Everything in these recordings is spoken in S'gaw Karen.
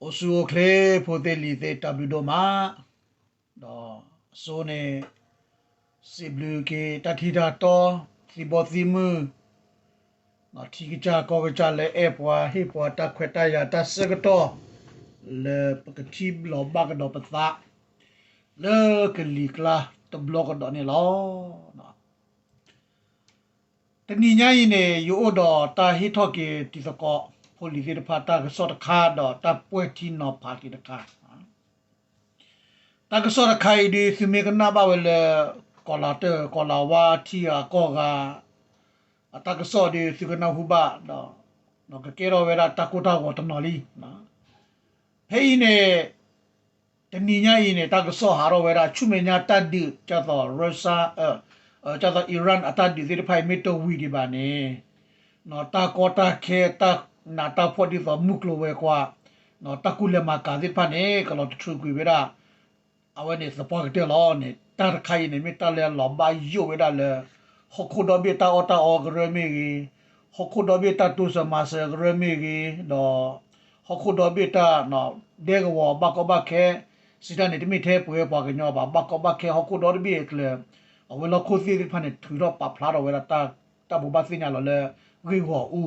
အိၣ်ဆူၣ်အိၣ်ချ့ ဖိသ့ၣ်လံၤသ့ၣ် တၢ်ဘျုးဒိၣ်မး, ဒီးအစိန့ၣ် စံးဘျုးက့ၤတၢ်ထံၣ်တၢ်တီ သံဘီသံမုၢ်, ထံကစၢ်ကီၢ်ကစၢ်လၢအဲၣ်ပှၤဟ့ၣ်ပှၤတၢ်ခွဲးတၢ်ယာ်တၢ်ဆၢကတီၢ် လၢပကထံၣ်လိာ်ဘၣ်ကဒီးပသး လၢကလံၤကျါတဘျီကဒီးန့ၣ်လီၤ. တနံၤညါအံၤန့ၣ် ယအိၣ်ဒီးတၢ်ဟ့ၣ်ထီၣ်က့ၤတံၤသကိးဖိလံၤသ့ၣ်တဖၣ် တၢ်ကစီၣ်တခါ ဒီးတၢ်ပှဲၤထံနီၤဖးက့ၤတခါ. တၢ်ကစီၣ်တခါအံၤဒုး သုမ့ၢ်ကနၣ်ဘၣ်ဝဲလၢ ကီၢ်လၤတၢၢ်ကီၢ်လၤဝါ ထံဂၤကီၢ်ဂၤ အတၢ်ကစီၣ်ဒုး သုကနၢ်ဟူဘၣ်ဒီး ကကဲထီၣ်ဝဲဒၣ်တၢ်ကိၢ်တၢ်ဂီၤတနီၤလံ. ဖဲအံၤန့ၣ် တနံၤညါအံၤန့ၣ် တၢ်ကစီၣ်ဟးထီၣ်ဝဲဒၣ် ဆူမဲာ်ညါတၢ်ဒုး ဒ်သိး Russia ဒ်သိး Iran အတၢ်ဒုးသ့ၣ်တဖၣ်အံၤ မ့ၢ်တဝံၤဒံးဘၣ်န့ၣ် တၢ်ကီတၢ်ခဲ တၢ်နးတၢ်ဖှီၣ်ဒ်သိးမုၢ်ကျိၤဝဲၤကွာ် တၢ်ကူၣ်လဲၤမၤကၤသ့ၣ်တဖၣ်န့ၣ် ကလီၤတထုးကွံာ်ဝဲဒၣ် အဝဲန့ၣ်သပှၢ်ကတၢၢ်လီၤန့ၣ် တၢ်တခါအံၤန့ၣ် မ့ၢ်တၢ်လၢလီၤဘၣ်ယိၣ်ဝဲဒၣ်လၢ ဟီၣ်ခိၣ်ဒီဘ့ၣ်တၢ်အီၣ်တၢ်အီကရၢမ့ၢ်ဂ့ၤ, ဟီၣ်ခိၣ်ဒီဘ့ၣ်တၢ်တိစၢၤမၤစၢၤကရၢမ့ၢ်ဂ့ၤ, ဒီး ဟီၣ်ခိၣ်ဒီဘ့ၣ်တၢ် ဒဲကဝီၤဘၣ်ကီဘၣ်ခဲ စံးတၢ်န့ၣ် တမ့ၢ်ထဲပဝဲပှၤကညီဘၣ် ဘၣ်ကီဘၣ်ခဲဟီၣ်ခိၣ်ဒီတဘ့ၣ်အကျၢၤ အဝဲလီၢ်ခိၣ်သ့ၣ်သ့ၣ်တဖၣ်န့ၣ် ထုးထီၣ်ပာ်ဖျါထီၣ်ဝဲဒၣ် တၢ်ဘိးဘၣ်သ့ၣ်ညါလီၤလၢ ဂ့ၢ်ဂီၤအူ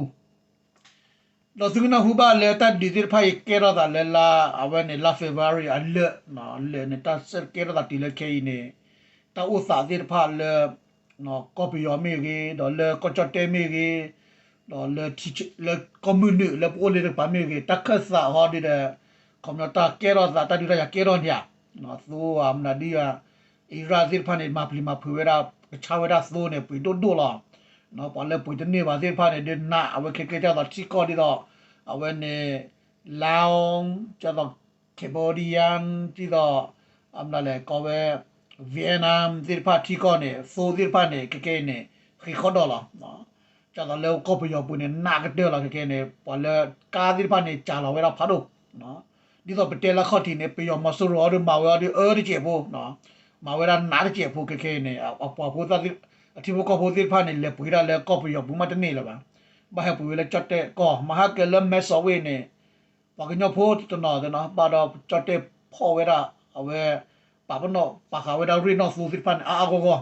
ဒီးသုကနၢ်ဟူဘၣ်လၢတၢ်ဒုးသ့ၣ်တဖၣ်အံၤ ကဲထီၣ်သးလၢလါ အဝဲန့ၣ် လါ February အလၢာ်, လၢာ်န့ၣ် တၢ်ဆၢကဲထီၣ်သးတုၤလၢခဲအံၤန့ၣ် တၢ်အိၣ်သးသ့ၣ်တဖၣ်လၢ ကီၢ်ပယီၤမ့ၢ်ဂ့ၤ, ဒီးလၢကီၢ်ကၠီၣ်တဲၣ်မ့ၢ်ဂ့ၤ, ဒီးလၢ လၢကီၢ်မုၢ်နုာ်လၢပအိၣ်လၢတကပၤမ့ၢ်ဂ့ၤ, တၢ်ခၢၣ်သးဟီဒုဒီး ခီပညီတၢ်ကဲထီၣ်သး တၢ်ဒုးတၢ်ယၤကဲထီၣ်န့ၣ်ဧါ, သိအမနုၤဒု အံရၣ်သ့ၣ်တဖၣ်န့ၣ် မၤပျံၤမၤဖုးဝဲဒၣ် ကဆါဝဲဒၣ်သိန့ၣ် ပှ့ၤဒိၣ်ဒိၣ်လီၤ. ပှၤလၢပှ့ၤတန့ၢ်ဘၣ်သ့ၣ်တဖၣ်န့ၣ် ဒုးနးအဝဲခဲကဲဒ်သိးထံကီၢ်ဒ်သိး အဝဲန့ၣ် Laos ဒ်သိး Cambodia ဒ်သိး အမနုၤလဲၣ် ကိးဝဲ Vietnam သ့ၣ်တဖၣ်ထံကီၢ်န့ၣ် သိသ့ၣ်တဖၣ်န့ၣ် ခဲကဲအံၤန့ၣ် ဃ့ၢ်ခီဒီးလီၤ. ဒ်သိးလၢကီၢ်ပယီၤပူၤန့ၣ် နးကတၢၢ်လီၤ ခဲကဲန့ၣ် ပှၤလၢကါသ့ၣ်တဖၣ်န့ၣ် စှၤလီၤဝဲဒၣ်ဖးဒိၣ် ဒ်သိးပတဲလၢခီၣ်ထံးန့ၣ် ပယီၤမီၤစိရိၤအီၤဒုးမၤဝဲအီၤဒုးအၢတစဲးဖိ, မၤဝဲဒၣ်နးတစဲးဖိခဲခဲအံၤန့ၣ် အပှၤဖိသၣ် အထံဖိကီၢ်ဖိသ့ၣ်တဖၣ်န့ၣ် လဲၤပှ့ၤဒၣ်လၢကီၢ်ပယီၤပူၤမးတန့ၢ်လၢၤဘၣ်. ဘၣ်ဟဲပှ့ၤဝဲလၢကၠီၣ်တဲၣ်ကီၢ် မဟါကဲလၢမဲၢ်ဆီးဝ့ၢ်န့ၣ် ပှၤကညီဖိတနီၤနီၤ ဘၣ်ဒီးကၠီၣ်တဲၣ်ဖီၣ်ဝဲဒၣ် အဝဲ ပာ်ပနီၣ်ပာ်ဃာ်ဝဲဒၣ်ရ့ၣ်နီၣ်သိသ့ၣ်တဖၣ်န့ၣ် အါအါဂီၢ်ဂီၢ်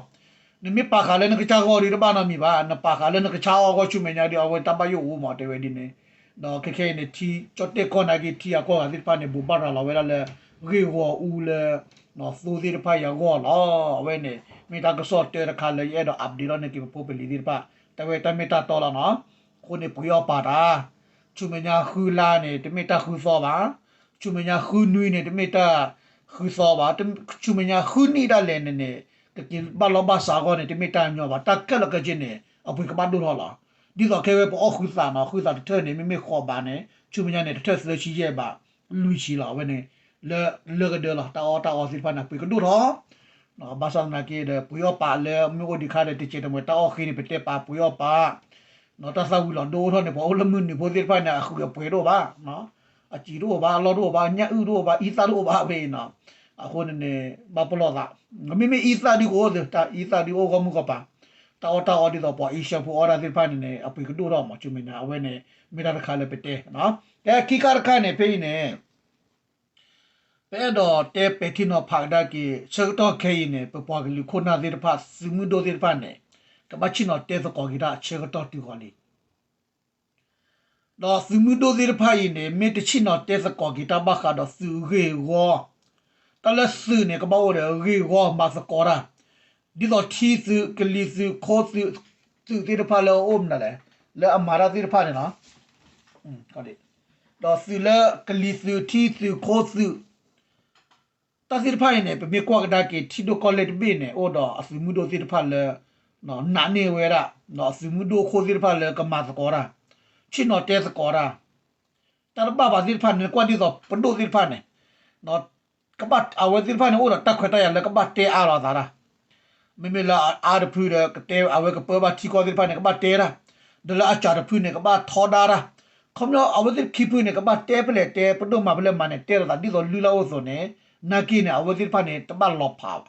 နမ့ၢ်ပာ်ဃာ်လၢနကစၢ်ဂီၢ်ဒုးတဘၣ်နီတမံၤဘၣ်, နပာ်ဃာ်လၢနကဆါအီၣ်ဂီၢ် ဆူမဲာ်ညါဒုး အဝဲတၢ်ဘၣ်ယိၣ်အိၣ်မး တဲဝဲဒ်န့ၣ်. ဒီးခဲခဲအံၤန့ၣ် ထံကၠီၣ်တဲၣ်ကီၢ်နာ်က့ ထံအကီၢ်ဂၤသ့ၣ်တဖၣ်န့ၣ် ဘိးဘၣ်ရၤလီၤဝဲဒၣ်လၢ ဂ့ၢ်ဂီၤအူလၢ သိသ့ၣ်တဖၣ်အံၤအဂီၢ်လီၤ. အဝဲန့ၣ် မ့ၢ်တၢ်ကစီၣ်တၢတခါလၢယအဲၣ်ဒိး update လီၤန့ၢ်က့ၤပဖိပလံၤသ့ၣ်တဖၣ် တဲဝဲတၢ်မ့ၢ်တၢ်တီလီၤနီၤ. အဃိန့ၣ် ပှ့ၤအီၣ်ပာ်တၢ် ဆူမဲာ်ညါဃုလါန့ၣ် တမ့ၢ်တၢ်ဃုသီဘၣ်. ဆူမဲာ်ညါဃုနွံန့ၣ် တမ့ၢ်တၢ်ဃုသီဘၣ်. ဆူမဲာ်ညါဃုနံၣ်ဒၣ်လဲာ်န့ၣ်န့ၣ် ကက့ၤဘၣ်လီၢ်ဘၣ်စးအဂီၢ်န့ၣ် တမ့ၢ်တၢ်ညီဘၣ်. တၢ်ခဲလၢာ်ခဲဆ့န့ၣ် အပှ့ၤကဘၣ်ဒိၣ်ထီၣ်လီၤ. ဒ်သိးခဲဝဲပအီၣ်ဃုသးနီၤ, ဃုသးတထၢၣ်န့ၣ် မ့မ့ၢ်ဃိးဘးန့ၣ် ဆူမဲာ်ညါန့ၣ် တထၢၣ်သၢဆံယဲၢ်ဘး လွံၢ်ဆံလီၤ. အဝဲန့ၣ် လၢ လၢကဒၢလီၤ တၢ်အီၣ်တၢ်အီသ့ၣ်တဖၣ်န့ၣ် ပှ့ၤကဒိၣ်ထီၣ် ဘၣ်ဆၣ်သနာ်က့ဒီး ပှ့ၤအီၣ်ပာ်လၢမ့ၢ်အိၣ်ဒံးခါဒီး တစဲးတမှဲၤတၢ်အီၣ်ဃ့န့ၣ် ပတဲပာ်ပှ့ၤအီၣ်ပာ် တၢ်သၣ်ဝံၤလီၤဒိၣ်အိၣ်ထီၣ်န့ၣ် ပှၤအိၣ်လၢမုၢ်နုာ်ဖိသ့ၣ်တဖၣ်န့ၣ် အဃုအပှဲၤတအိၣ်ဘၣ်, အစံာ်တအိၣ်ဘၣ် အလီၢ်တအိၣ်ဘၣ် ညၣ်အုၣ်တအိၣ်ဘၣ် အံသၣ်တအိၣ်ဘၣ်ဖဲအံၤနီၤ. အဃိန့ၣ်န့ၣ် ဘၣ်ပလီၢ်သး မ့မ့ၢ်အံသၣ်ဒုကအိၣ်သ့ တၢ်အံသၣ်ဒုအိၣ်ဂီၢ်မုၢ်ဂီၢ်ပၤ တၢ်အီၣ်တၢ်အီဒ်သိးပှၤအ့ရှၢၣ်ဖိအီၣ်တၢ်သ့ၣ်တဖၣ်န့ၣ်န့ၣ် အပှ့ၤကဒိၣ်ထီၣ်မး ဆူမဲာ်ညါ အဝဲန့ၣ် မ့ၢ်တၢ်တခါလၢပတဲ ကဲခံခါတခါန့ၣ် ဖဲအံၤန့ၣ် ပအဲၣ်ဒိးတဲပဲာ်ထံနီၤဖးကဒါက့ၤ ဆၢကတီၢ်ခဲအံၤန့ၣ် ပပှၤကလုာ်ခိၣ်နၢ်သ့ၣ်တဖၣ် သုးမုၢ်ဒိၣ်သ့ၣ်တဖၣ်န့ၣ် ကဘၣ်ဆ့ၣ်နီၤတဲသကိးက့ၤတၢ်အဆၢကတီၢ်တုၤဃီၤလံ. ဒီးသုးမုၢ်ဒိၣ်သ့ၣ်တဖၣ်အံၤန့ၣ် မ့ၢ်တဆ့ၣ်နီၤတဲသကိးက့ၤတၢ်ဘၣ်ဃးဒီးသုးဂ့ၢ်ဝီ, တၢ်လၢသုးန့ၣ် ကဘၣ်အိၣ်ဒီးဂ့ၢ်ဝီမၤသကိးတၢ် ဒ်သိးထံသုး ကလံၤသုး ခိသုး သုးသ့ၣ်တဖၣ်လၢအအိၣ်မနုၤလဲၣ် လၢအမၤတၢ်သ့ၣ်တဖၣ်န့ၣ်လီၤ. ဒီးသုးလၢကလံၤသုး ထံသုး ခိသုး တၢ်သ့ၣ်တဖၣ်အံၤန့ၣ် ပမ့ၢ်ကွၢ်ကဒါက့ၤ ထံဒိၣ်ကီၢ်လဲၢ်တဘ့ၣ်န့ၣ် အိၣ်ဒီးအသုးမုၢ်ဒိၣ်သ့ၣ်တဖၣ်လၢ နာ်န့ၢ်ဝဲဒၣ် အသုးမုၢ်ဒိၣ်အခိၣ်သ့ၣ်တဖၣ်လၢကမၤသကိးတၢ် ဆ့ၣ်နီၤတဲသကိးတၢ် တၢ်တဘၣ်ဘၣ်သ့ၣ်တဖၣ်န့ၣ် ကွၢ်ဒ်သိးပဒိၣ်သ့ၣ်တဖၣ်န့ၣ် ကဘၣ် အဝဲသ့ၣ်တဖၣ်န့ၣ် အိၣ်ဒီးတၢ်ခွဲးတၢ်ယာ်လၢကဘၣ်တဲအါလီၤအသးတၢ် မ့မ့ၢ်လၢအအါတဖုဒီး ကတဲအဝဲကပၢဘၣ်ထံကီၢ်သ့ၣ်တဖၣ်န့ၣ် ကဘၣ်တဲတၢ်, ဒီးလၢအစှၤတဖုန့ၣ် ကဘၣ်ထီဒါတၢ်, ခီပညီအဝဲသ့ၣ်ခံဖုန့ၣ် ကဘၣ်တဲဖဲလဲၣ်တဲ ပဒိၣ်မၤဖဲလဲၣ်မၤန့ၣ် တဲလိာ်သးဒ်သိးလုၢ်လၢ်အိၣ်သိးန့ၣ် နာ်က့န့ၣ် အဝဲသ့ၣ်တဖၣ်န့ၣ် တဘၣ်လီၤဖးဘၣ်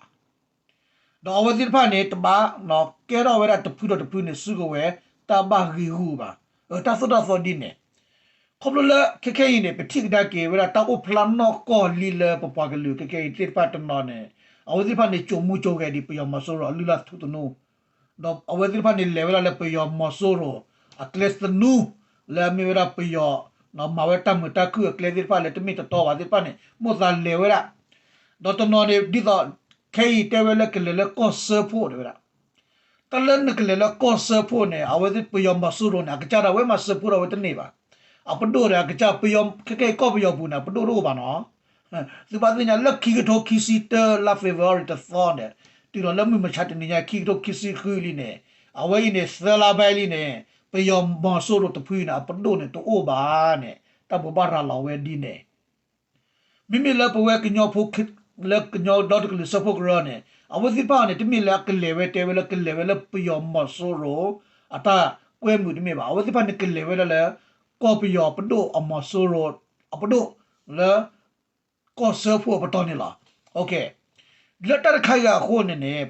ဒီးအဝဲသ့ၣ်တဖၣ်န့ၣ် တဘၣ် ကဲထီၣ်ဝဲဒၣ်တဖုဒီးတဖုန့ၣ် စုကဝဲၤ တၢ်ဘၣ်ဂံာ်ဂူာ်ဘၣ်, တၢ်သိၣ်တၢ်သီဒ်န့ၣ်, ခီဖျိလၢခဲခဲအံၤန့ၣ် ပထံၣ်ကဒါက့ၤဝဲဒၣ်တၢ်အိၣ်ဖျါနီၢ်ကီၢ်လံလၢပပှၤကလုာ်ခဲခဲအံၤသ့ၣ်တဖၣ်တနီၤန့ၣ် အဝဲသ့ၣ်တဖၣ်န့ၣ် ကၠိမူကၠိဂဲၤဒံးပယီၤမီၤစိရိၤအလုၢ်လၢ်ထူသနူ ဒီးအဝဲသ့ၣ်တဖၣ်န့ၣ် လဲၤဝဲဒၣ်လၢပယီၤမီၤစိရိၤအကျဲသနူ လၢအမ့ၢ်ဝဲဒၣ်ပယီၤ မၤဝဲတၢ်မုာ်တၢ်ခုၣ်အကျဲသ့ၣ်တဖၣ်လၢတမ့ၢ်တတီဘၣ်သ့ၣ်တဖၣ်န့ၣ် မိၣ်သးလဲၤဝဲဒၣ် ဒီးတနီၤန့ၣ် ဒ်သိးခဲအံၤတဲဝဲလၢကလဲၤလၢကီၢ်စၢဖှိၣ်တဲဝဲဒၣ် တၢ်လၢနကလဲၤလၢကီၢ်စၢဖှိၣ်န့ၣ် အဝဲသ့ၣ်ပယီၤမီၤစိရိၤန့ၣ် အကစၢ်ဒၣ်ဝဲမၤစၢဖှိၣ်ဒီးဝဲတန့ၢ်ဘၣ်. အပဒိၣ်ဒီးအကစၢ်ပယီၤ ခဲခဲအံၤကီၢ်ပယီၤပူၤန့ၣ် အပဒိၣ်တအိၣ်ဘၣ်နီၤ. သုဘၣ်သ့ၣ်ညါလၢခံကထိခံဆံတၢလါ February တသီန့ၣ် တုၤလီၤလၢမုၢ်မဆါတနံၤညါ ခံကထိခံဆံဃုလံန့ၣ် အဝဲအံၤန့ၣ် သၢလါဘဲလံန့ၣ် ပယီၤမီၤစိရိၤတဖုအံၤန့ၣ် အပဒိၣ်န့ၣ်တအိၣ်ဘၣ်န့ၣ် တၢ်ဘိးဘၣ်ရၤလီၤဝဲဒ်န့ၣ် မ့မ့ၢ်လၢပဝဲကညီဖိ လၢကညီဒီတကလုာ်စၢဖှိၣ်ကရၢန့ၣ် အဝဲသ့ၣ်တဖၣ်န့ၣ် တမ့ၢ်လၢအကလဲၤဝဲတဲဝဲလၢကလဲၤဝဲလၢပယီၤမီၤစိရိၤ အတၢ်ကွဲမုာ်တမ့ၢ်ဘၣ်. အဝဲသ့ၣ်တဖၣ်န့ၣ် ကလဲၤဝဲဒၣ်လၢ ကီၢ်ပယီၤပဒိၣ်အမီၤစိရိၤ အပဒိၣ်လၢ ကီၢ်စၢဖှိၣ်အပတီၢ်န့ၣ်လီၤ. လၢတၢ်တခါအံၤအဃိန့ၣ်န့ၣ်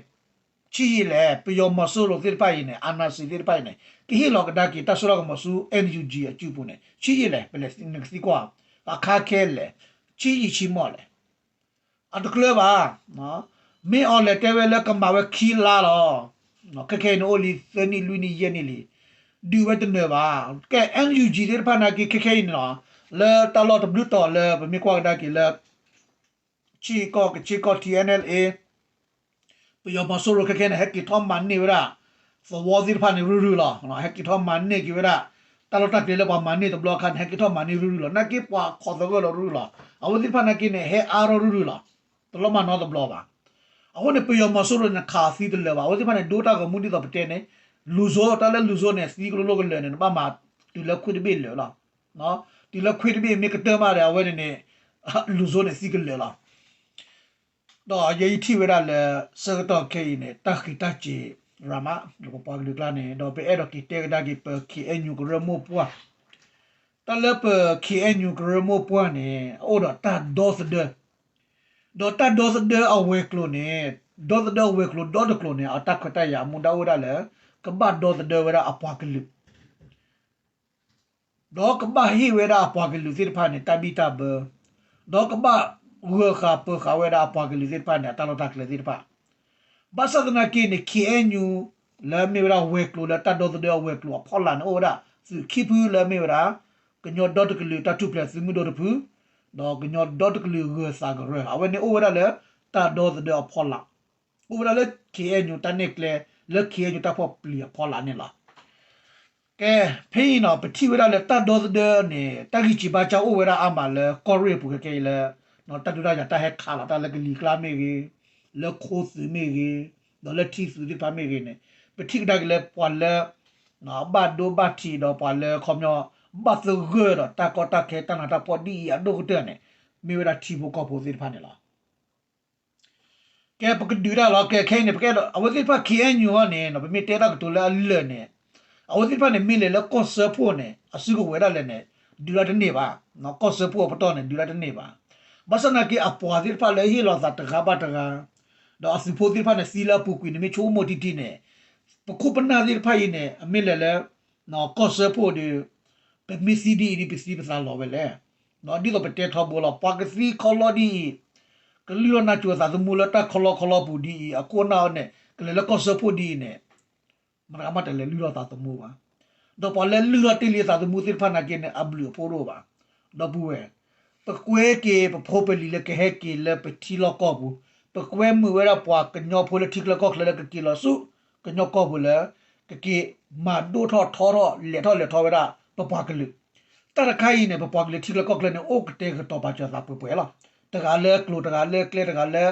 ဆံးယံာ်လဲၣ် ပယီၤမီၤစိရိၤသ့ၣ်တဖၣ်အံၤန့ၣ် အာဏာရှင်သ့ၣ်တဖၣ်အံၤန့ၣ် ကဟ့ၣ်လီၤကဒါက့ၤတၢ်စိတၢ်ကမီၤဆူ NUG အစုပူၤန့ၣ် ဆံးယံာ်လဲၣ် ပလဲၤနကသံကွၢ် အခါခဲလဲၣ် ဆံးယံာ်ဆံးမီၢ်လဲၣ် အတကျၢၤဘၣ်. မ့ၢ်အီၤလဲၤတဲဝဲလၢကမၤဝဲခံလါလီၤ. ခဲခဲအံၤန့ၣ်အိၣ်လံသၢနံၣ်လွံၢ်နံၣ်ယဲၢ်နံၣ်လံ ဒုးဝဲတနၢၤဘၣ်. ကဲ NUG သ့ၣ်တဖၣ်နာ်က့ခဲခဲအံၤန့ၣ်လီၤ လၢတၢ်လီၢ်တဘျုးတီၤလၢပမ့ၢ်ကွၢ်ကဒါက့ၤလၢ ထံကီၢ်ကဆ့ကီၢ် T N L A ပယီၤမီၤစိရိၤခဲခဲန့ၣ် ဟဲက့ၤထီၣ်မၤန့ၢ်ဝဲဒၣ် သဝီသ့ၣ်တဖၣ်န့ၣ်ရုၢ်ရုၢ်လီၤ. ဟဲက့ၤထီၣ်မၤန့ၢ်က့ၤဝဲဒၣ် တၢ်လီၢ်တၢ်ကျဲလၢပှၤမၤန့ၢ်တဘျီအခါန့ၣ် ဟဲက့ၤထီၣ်မၤန့ၢ်ရုၢ်ရုၢ်လီၤ. နာ်က့ပှၤခိးသဂၢၢ်လီၤရုၢ်ရုၢ်လီၤ. အဝဲသ့ၣ်တဖၣ်နာ်က့န့ၣ် ဟဲအါထီၣ်ရုၢ်ရုၢ်လီၤ. တလီၤမၢ်နီတဘျီဘၣ်. အဃိန့ၣ် ပယီၤမီၤစိရိၤန့ၣ် ခးသံတလၢာ်ဘၣ်. အဝဲသ့ၣ်တဖၣ်န့ၣ် ဒိတၢ်ဂီၤမူဒ်သိးပတဲန့ၣ် လူဆိုး တၢ်လၢလူဆိုးန့ၣ် သံကလိလိကလၢာ်န့ၣ် နဘၣ်မၤတုၤလၢခွံတဘ့ၣ်လၢာ်လီၤ. တုၤလၢခွံတဘ့ၣ်မ့ၢ်ကတၢၢ်မးဒီး အဝဲန့ၣ်န့ၣ် လူဆိုးန့ၣ်သံကလၢာ်လီၤ. ဒီးယဲယထံၣ်ဝဲဒၣ်လၢ ဆၢကတီၢ်ခဲအံၤန့ၣ် တၢ်ဃံးတၢ်စ့ၤရၤမး ပပှၤကလုာ်ကျါန့ၣ် ဒီးပအဲၣ်ဒိးက့ၤတဲကဒါက့ၤပ K N U ကရၢမိၢ်ပှၢ် တၢ်လၢပ K N U ကရၢမိၢ်ပှၢ်န့ၣ် အအိၣ်ဒီးတၢ်ဒီသဒၢ ဒီးတၢ်ဒီသဒၢအဝဲၤကျိၤန့ၣ် ဒီသဒၢအဝဲၤကျိၤဒီတကျိၤန့ၣ် အတၢ်ခွဲးတၢ်ယာ်အမူဒါအိၣ်ဝဲဒၣ်လၢ ကဘၣ်ဒီသဒၢဝဲဒၣ်အပှၤကလုာ် ဒီးကဘၣ်ဟ့ၣ်ဝဲဒၣ်အပှၤကလုာ်သ့ၣ်တဖၣ်န့ၣ် တၢ်ဘံၣ်တၢ်ဘၢ, ဒီးကဘၣ်ဂၢၤဃာ်ပၢၤဃာ်ဝဲဒၣ်အပှၤကလုာ်သ့ၣ်တဖၣ်န့ၣ် အတၢ်လီၢ်တၢ်ကျဲသ့ၣ်တဖၣ်. ဘၣ်ဆၣ်သနာ်က့န့ၣ် K N U လၢမ့ၢ်ဝဲဒၣ်ဝဲၤကျိၤလၢတၢ်ဒီသဒၢအဝဲၤကျိၤအဖီလာ်န့ၣ် အိၣ်ဝဲဒၣ်သုးခံဖုလၢအမ့ၢ်ဝဲဒၣ် ကညီဒီတကလုာ်တၢ်ထူၣ်ဖျဲးသုးမုၢ်ဒိၣ်တဖု, ဒီးကညီဒီတကလုာ်ဂၢၤသးကရၢ, အဝဲန့ၣ်အိၣ်ဝဲဒၣ်လၢတၢ်ဒီသဒၢအဖီလာ်, အိၣ်ဝဲဒၣ်လၢ K N U တၢ်နဲၣ်ကျဲ လၢ K N U တၢ်ဖီၣ်ပျံၤအဖီလာ်န့ၣ်လီၤ. ကဲ, ဖဲအံၤနီၤ ပထံၣ်ဝဲဒၣ်လၢတၢ်ဒီသဒၢန့ၣ် တၢ်ဂံၢ်စံးဘါစၢ်အိၣ်ဝဲဒၣ်အါမးလၢကီၢ်ရ့ၣ်အပူၤခဲကဲအံၤလၢ တၢ်ဒုးတၢ်ယၤတၢ်ဟဲခးလီၤတၢ်လၢကလံၤကျါမ့ၢ်ဂ့ၤ, လၢခိသုးမ့ၢ်ဂ့ၤ, ဒီးလၢထံသုးသ့ၣ်တဖၣ်မ့ၢ်ဂ့ၤန့ၣ် ပထံၣ်ကဒါက့ၤလၢပှၤလၢ ဘၣ်ဒိဘၣ်ထံးဒီးပှၤလၢခီပညီ ဘၣ်သဂၢၢ်ဒီးတၢ်ကီတၢ်ခဲတၢ်နးတၢ်ဖှီၣ်ဒ်အံၤအဒိၣ်ကတၢၢ်န့ၣ် မ့ၢ်ဝဲဒၣ်ထံဖိကီၢ်ဖိသ့ၣ်တဖၣ်န့ၣ်လီၤ. ကဲ ပကဒုးတၢ်လီၤ. ကဲ ခဲအံၤန့ၣ် ပကအဲၣ်ဒိး အဝဲသ့ၣ်တဖၣ် K N U အံၤန့ၣ် ပမ့ၢ်တဲတၢ်ကတိၤလၢအလၢာ်န့ၣ် အဝဲသ့ၣ်တဖၣ်န့ၣ် မ့ၢ်လဲၤလၢကီၢ်စၢဖှိၣ်န့ၣ် အစုကဝဲၤဒၣ်လဲာ်န့ၣ် ဒုးတၢ်တန့ၢ်ဘၣ်. ကီၢ်စၢဖှိၣ်အပတီၢ်န့ၣ် ဒုးတၢ်တန့ၢ်ဘၣ်. ဘၣ်ဆၣ်သနာ်က့ အပှၤသ့ၣ်တဖၣ်လၢဟ့ၣ်လီၤသးတဂၤဘၣ်တဂၤ ဒီးအသုးဖိသ့ၣ်တဖၣ်န့ၣ် သံလၢအပူၤကွံာ်န့ၣ် မ့ၢ်ဆိကမိၣ်တံၢ်တံၢ်န့ၣ် ပခိၣ်ပနၢ်သ့ၣ်တဖၣ်အံၤန့ၣ် အမ့ၢ်လဲၤလၢ ကီၢ်စၢဖှိၣ်ဒီး ပမ့ၢ်သံဒ်အံၤဒ် ပသံပသးလီၤဝဲလဲၣ်. ဒ်သိးပတဲထီဘိလီၤ ပှၤကသံခီလီၤဒ်အံၤ ကလုၢ်လီၤနါစိၤသးသမူလၢတၢ်ခီလီခီလီပူၤဒ်အံၤ အခိၣ်အနၢ်အီၤန့ၣ် ကလဲၤလၢကီၢ်စၢဖှိၣ်ဒ်အံၤန့ၣ် မတဂၤမးတလဲၤလုၢ်ထီၣ်သးသမူဘၣ်. ဒီးပှၤလၢလုၢ်ထီၣ်တ့ၢ်လံအသးသမူသ့ၣ်တဖၣ်နာ်က့န့ၣ် အဘျုးအဖှိၣ်တအိၣ်ဘၣ်. ဒီပုၢ်ဝဲၢ်, ပကွဲက့ၤပဖိပလံၤလၢကဟဲက့ၤလၢပထံလီၢ်ကီၢ်ပူၤ, ပကွဲမုာ်ဝဲဒၣ်ပှၤကညီဖိလၢထံချၢကီၢ်ချၢလၢကက့ၤလီၤဆူ ကညီကီၢ်ပူၤလၢ ကက့ၤမၤဒိၣ်ထီၣ်ထီထီၣ်လဲၤထီၣ်လဲၤထီဝဲဒၣ်ပပှၤကလုာ်. တၢ်တခါအံၤန့ၣ် ပပှၤကလုာ်ထံချၢကီၢ်ချၢန့ၣ် အိၣ်ကတဲာ်ကတီၤပာ်စၢၤသးပှဲၤပှဲၤလီၤ. တဂၤလၢကျိၤတဂၤလၢကျဲတဂၤလၢ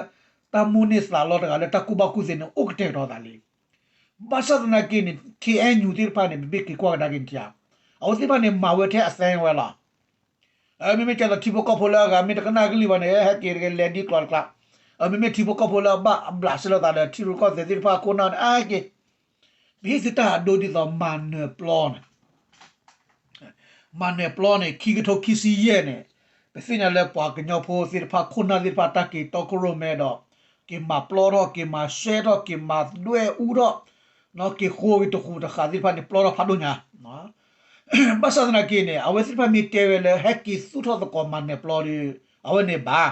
တၢ်မိၣ်န့ၢ်သးလီတဂၤလၢတၢ်ကူၣ်ဘၣ်ကူၣ်သ့န့ၣ် အိၣ်ကတဲာ်ကတီၤသးလံ. ဘၣ်ဆၣ်သနာ်က့န့ၣ် K N U သ့ၣ်တဖၣ်န့ၣ် ပမ့ၢ်က့ၤကွၢ်ကဒါက့ၤန့ၣ် အဝဲသ့ၣ်တဖၣ်န့ၣ်မၤဝဲထဲအသဲဝဲလီၤ. မ့မ့ၢ်ကဲသိးထံဖိကီၢ်ဖိလၢအဂၤ မ့ၢ်တကနၣ်ကလုၢ်ဘၣ်န့ၣ် ဟဲက့ၤတက့ၤလဲၤဒ်ကျိၤတကျါ, မ့မ့ၢ်ထံဖိကီၢ်ဖိလၢအဘၣ်အဘျးစဲလိာ်သးဒီး ထံရူၢ်ကီၢ်သဲးသ့ၣ်တဖၣ်အခိၣ်အနၢ်န့ၣ် အါဟဲက့ၤ, ပဟ့ၣ်သုတၢ်အဒိဒ်သိးမၤနၢၤပျီန့ၣ် မၤနၢၤပျီန့ၣ် ခံကထိခံဆံယဲၢ်န့ၣ် ပသ့ၣ်ညါလၢပှၤကညီဖိသ့ၣ်တဖၣ် ခိၣ်နၢ်သ့ၣ်တဖၣ် တၢ်က့ၤတီခိၣ်ရိၣ်မဲဒီး က့ၤမၤပျီထီၣ် က့ၤမၤစဲထီၣ် က့ၤမၤဒွဲၣ်အူထီၣ် က့ၤဃိက့ၤတဃူးတဃာ်သ့ၣ်တဖၣ်န့ၣ် ပျီထီၣ်ဖးဒိၣ်ညါ. ဘၣ်ဆၣ်သနာ်က့န့ၣ် အဝဲသ့ၣ်တဖၣ်မ့ၢ်တဲဝဲလၢ ဟဲက့ၤသူၣ်ထီၣ်သကိးမၤနၢၤပျီဒီး အဝဲန့ၣ်ဘၣ်,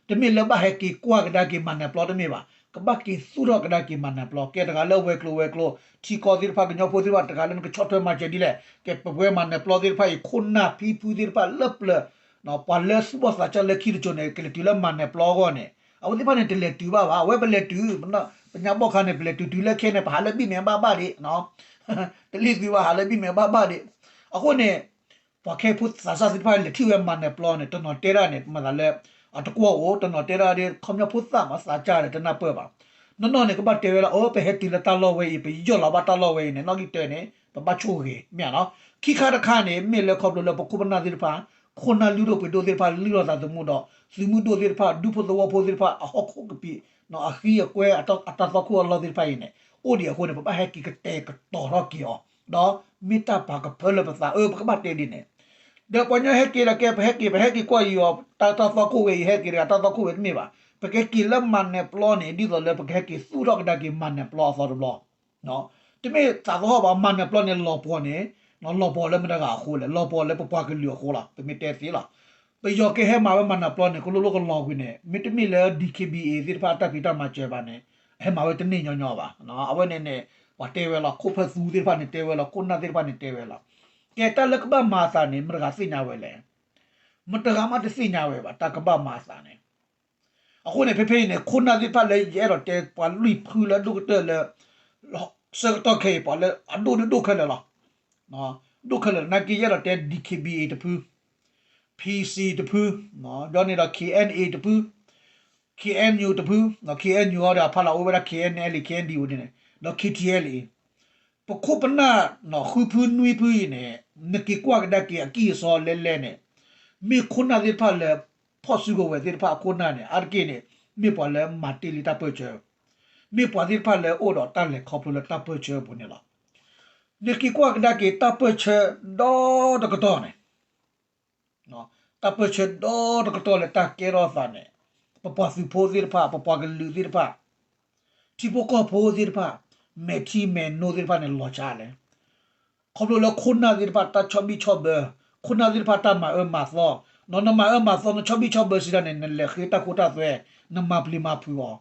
တမ့ၢ်လၢဘၣ်ဟဲက့ၤကွၢ်ကဒါက့ၤမၤနၢၤပျီတမ့ၢ်ဘၣ်, ကဘၣ်က့ၤသူၣ်ထီၣ်ကဒါက့ၤမၤနၢၤပျီ, ကဲတဂၤလၢဝဲၤကျိၤဝဲၤကျိၤ ထံကီၢ်သ့ၣ်တဖၣ် ကညီဖိသ့ၣ်တဖၣ် တဂၤလၢနကဆီၣ်ထွဲမၤစၢၤဒ်လဲၣ်, ကဲပဝဲမၤနၢၤပျီသ့ၣ်တဖၣ်အံၤ ခိၣ်နၢ်ဖံဖုသ့ၣ်တဖၣ်လၢပျၢၤ ပှၤလၢသူၣ်ဘီၣ်သးစၢ်လၢခံတစိၤန့ၣ် ကလဲၤတုၤလၢမၤနၢၤပျီအဂီၢ်န့ၣ် အဝဲသ့ၣ်တဖၣ်န့ၣ် တလဲၤတုၤဘၣ်ဘၣ်, အဝဲပလဲၤတုၤ, ပညါဘီၣ်ခါန့ၣ် ပလဲၤတုၤတုၤလၢခဲန့ၣ် ပဟးလၢဘံၣ်မဲာ်ဘၣ်ဘၣ်ဒံး, တလ့ၣ်သုဘၣ် ဟးလၢဘံၣ်မဲာ်ဘၣ်ဘၣ်ဒံး, အဃိန့ၣ် ပှၤခဲဖိသးစၢ်သ့ၣ်တဖၣ်လဲၤထံၣ်ဝဲမၤနၢၤပျီန့ၣ် တနီၤတဲဒၣ်န့ၣ် မၤသးလၢ အတကွီၢ်အိၣ်, တနီၤတဲဒၣ်ဒီး ခီပညီဖိသၣ်မၤသးစၢ်ဒီးတနၢ်ပၢၢ်ဘၣ်, နီၢ်နီၢ်န့ၣ် ကဘၣ်တဲဝဲလၢ အၢ ပဟဲတုၤလၢတၢ်လီၢ်ဝဲအံၤ ပယီၢ်လီၤဘၣ်တၢ်လီၢ်ဝဲအံၤန့ၣ် နီၣ်ဂံၢ်တၢန့ၣ် ပဘၣ်ဆိၣ်ဂ့ၤ မ့ၢ်ဧါနီၤ, ခံခါတခါန့ၣ် မ့ၢ်လၢခီဖျိလၢပခိၣ်ပနၢ်သ့ၣ်တဖၣ် ခိၣ်နၢ်လုၢ်ဒိၣ်ပှ့ၤဒိၣ်သ့ၣ်တဖၣ် လုၢ်လီၤသးသမူဒီး သုးမုၢ်ဒိၣ်သ့ၣ်တဖၣ် ဒူဖိသဝီဖိသ့ၣ်တဖၣ် အဟီၣ်ခိၣ်ကပံာ် အဃံအကွဲ အတၢ်သွၣ်ခိၣ်အလီၢ်သ့ၣ်တဖၣ်အံၤန့ၣ် အိၣ်ဒံးအဃိန့ၣ် ပဘၣ်ဟဲက့ၤကတဲာ်ကတီၤထီၣ်က့ၤအီၤ, ဒီးမ့ၢ်တၢ်ပာ်ကဖၢလၢပသး အၢ ပကဘၣ်တဲဒ်န့ၣ်, ဒီးပှၤကညီဟဲက့ၤဒီးကဲ ပဟဲက့ၤ ပဟဲက့ၤကွၢ်အံၤအီၤ တၢ်သွၣ်ခိၣ်ဝဲအံၤဟဲက့ၤတဂၤ တၢ်သွၣ်ခိၣ်ဝဲတမ့ၢ်ဘၣ်, ပကဟဲက့ၤလၢမၤနၢၤပျီန့ၣ် ဒ်သိးလၢပကဟဲက့ၤသူၣ်ထီၣ်ကဒါက့ၤမၤနၢၤပျီအသီတဘျီ တမ့ၢ်သးသဟီၣ်ဘၣ် မၤနၢၤပျီန့ၣ် လီၤပှီၤန့ၣ် လီၤပှီၤလၢမတၤတဂၤအဃိလဲၣ်, လီၤပှီၤလၢပပှၤကလုာ်အဃိလီၤ. ပမ့ၢ်တဲသ့လီၤ. ပယီၤကဟဲမၤဝဲမၤနၢၤပျီန့ၣ် ကလိၤလိၤကလီၤကွံာ်န့ၣ် မ့တမ့ၢ်လၢ DKBA သ့ၣ်တဖၣ်အတၢ်ဖံးတၢ်မၤစၢၤဘၣ်န့ၣ် ဟဲမၤဝဲတန့ၢ်ညီညီဘၣ်. အဝဲန့ၣ်န့ၣ် ပှၤတဲဝဲလီၤ ခိၣ်ဖၢၣ်သူသ့ၣ်တဖၣ်န့ၣ်တဲဝဲလီၤ ခိၣ်နၢ်သ့ၣ်တဖၣ်န့ၣ်တဲဝဲလီၤ. ကဲတၢ်လၢကဘၣ်မၤအသးန့ၣ် မတၤတဂၤသ့ၣ်ညါဝဲလဲၣ်. မတၤတဂၤမးတသ့ၣ်ညါဝဲဘၣ် တၢ်ကဘၣ်မၤအသးန့ၣ် အဃိန့ၣ် ဖဲဖဲအံၤန့ၣ် ခိၣ်နၢ်သ့ၣ်တဖၣ်လၢယအဲၣ်ဒိးတဲ ပှၤလွံၢ်ဖုလၢအဒိၣ်ကတၢၢ်လၢ ဆၢကတီၢ်ခဲအံၤ ပှၤလၢအဒိၣ်ဒိၣ်ခဲလၢာ်လီၤ. ဒိၣ်ခဲလၢာ် နာ်က့ယအဲၣ်ဒိးတဲ DKBA တဖု, PC တဖု, ဒီးန့ၣ်ဒီး KNA တဖု, KNU တဖု, KNU အီၤဒီးအဖီလာ်အိၣ်ဝဲဒၣ် KNLA KNDO န့ၣ် ဒီး KTLA အံၤ ပခိၣ်ပနၢ်ဃုဖုနွံဖုအံၤန့ၣ် နက့ၤကွၢ်ကဒါက့ၤအကံၢ်အစီလဲလဲန့ၣ် မ့ၢ်ခိၣ်နၢ်သ့ၣ်တဖၣ်လၢ ဖီၣ်စုကဝဲၤသ့ၣ်တဖၣ်အခိၣ်နၢ်န့ၣ် အါတက့ၢ်န့ၣ် မ့ၢ်ပှၤလၢမၤတ့ၢ်လံတၢ်ပၢၢ်ဆၢ, မ့ၢ်ပှၤသ့ၣ်တဖၣ်လၢအိၣ်ဒီးတၢ်လဲၤခီဖျိလၢတၢ်ပၢၢ်ဆၢအပူၤန့ၣ်လီၤ. နက့ၤကွၢ်ကဒါက့ၤတၢ်ပၢၢ်ဆၢဒီတကတီၢ်န့ၣ် တၢ်ပၢၢ်ဆၢဒီတကတီၢ်လၢတၢ်ကဲထီၣ်သးန့ၣ် ပပှၤသုးဖိသ့ၣ်တဖၣ် ပပှၤကလုာ်သ့ၣ်တဖၣ် ထံဖိကီၢ်ဖိသ့ၣ်တဖၣ် မဲာ်ထံမဲာ်နိသ့ၣ်တဖၣ်န့ၣ် လီၤဆါလဲၣ်. ခီဖျိလၢခိၣ်နၢ်သ့ၣ်တဖၣ်တၢ်ဆီၣ်ဘံၣ်ဆီၣ်ဘၢ, ခိၣ်နၢ်သ့ၣ်တဖၣ်တၢ်မၤအၢမၤသီ, နမၤအၢမၤသီ နဆီၣ်ဘံၣ်ဆီၣ်ဘၢစံးတၢ်န့ၣ် နလဲၤဃ့တၢ်ခိတၢ်သွဲ, နမၤပျံၤမၤဖုးအီၤ,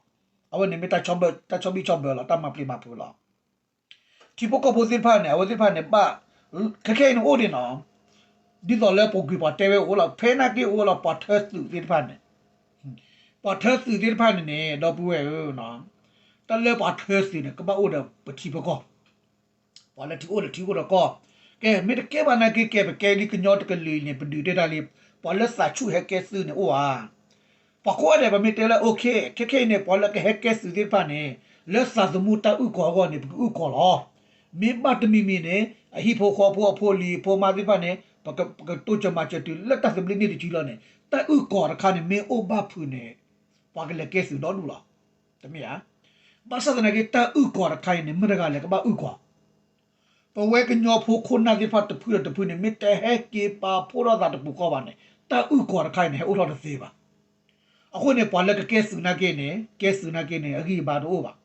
အဝဲန့ၣ်မ့ၢ်တၢ်ဆီၣ်ဘံၣ်ဆီၣ်ဘၢလီၤ, တၢ်မၤပျံၤမၤဖုးလီၤ. ထံဖိကီၢ်ဖိသ့ၣ်တဖၣ်န့ၣ် အဝဲသ့ၣ်တဖၣ်န့ၣ် ဘၣ် ခဲခဲအံၤန့ၣ်အိၣ်ဒံးနီၤ, ဒ်သိးလၢပူၤကွံာ်ပှၤတဲဝဲအိၣ်လီၤ, ဖဲနာ်က့အိၣ်ဝဲလီၤ ပှၤထၢသုးသ့ၣ်တဖၣ်န့ၣ်, ပှၤထၢသုးသ့ၣ်တဖၣ်န့ၣ်န့ၣ် ဒီပုၢ်ဝဲၢ်ဧၢ, တၢ်လၢပှၤထၢသုးန့ၣ် ကဘၣ်အိၣ်ဒီးပထံပကီၢ်, ပှၤလၢထံအိၣ်ဒီးထံအိၣ်ဒီးကီၢ်, ကဲ မ့ၢ်တကဲဘၣ်နာ်က့ ကဲပကဲလံကညီတကလုာ်အံၤန့ၣ် ပဒုးတဲတၢ်လံ, ပှၤလၢသးဆူၣ်ဟဲကဲသုးန့ၣ်အိၣ်ဧါ ပှၤကိးဂၤဒဲး ပမ့ၢ်တဲလၢ okay ခဲခဲအံၤန့ၣ် ပှၤလၢကဟဲကဲသုးသ့ၣ်တဖၣ်န့ၣ် လၢသးသမူတၢ်အုၣ်ကီၤအဂီၢ်န့ၣ် ပကအုၣ်ကီၤလီၤ. မ့ၢ်ဘၣ်တမံၤမံၤန့ၣ် အဟံၣ်ဖိဃီဖိအဖိအလံၤအဖိမါသ့ၣ်တဖၣ်န့ၣ် ပကတိစၢၤမၤစၢၤတုၤလၢတၢ်သဘျ့န့ၢ်တစုလီၤန့ၣ် တၢ်အုၣ်ကီၤတခါန့ၣ် မ့ၢ်အိၣ်ဘၣ်ဖုးန့ၣ် ပှၤကလဲၤကဲသုးဒီဒူၣ်လီၤ. တမ့ၢ်ဧါ. ဘၣ်ဆၣ်သနာ်က့ တၢ်အုၣ်ကီၤတခါအံၤန့ၣ် မ့ၢ်တဂၤလဲၣ်ကဘၣ်အုၣ်ကီၤ ပဝဲကညီဖိခိၣ်နၢ်သ့ၣ်တဖၣ်တဖုဒီးတဖုန့ၣ် မ့ၢ်တဟဲက့ၤပာ်ဖှိၣ်ထီၣ်သးတပူၤဃီဘၣ်န့ၣ် တၢ်အုၣ်ကီၤတခါအံၤန့ၣ် ဟဲအိၣ်ထီၣ်တသ့ဘၣ်. အဃိန့ၣ် ပှၤလၢကကဲသုးနာ်က့န့ၣ် ကဲသုးနာ်က့န့ၣ် အဂံၢ်အဘါတအိၣ်ဘၣ်.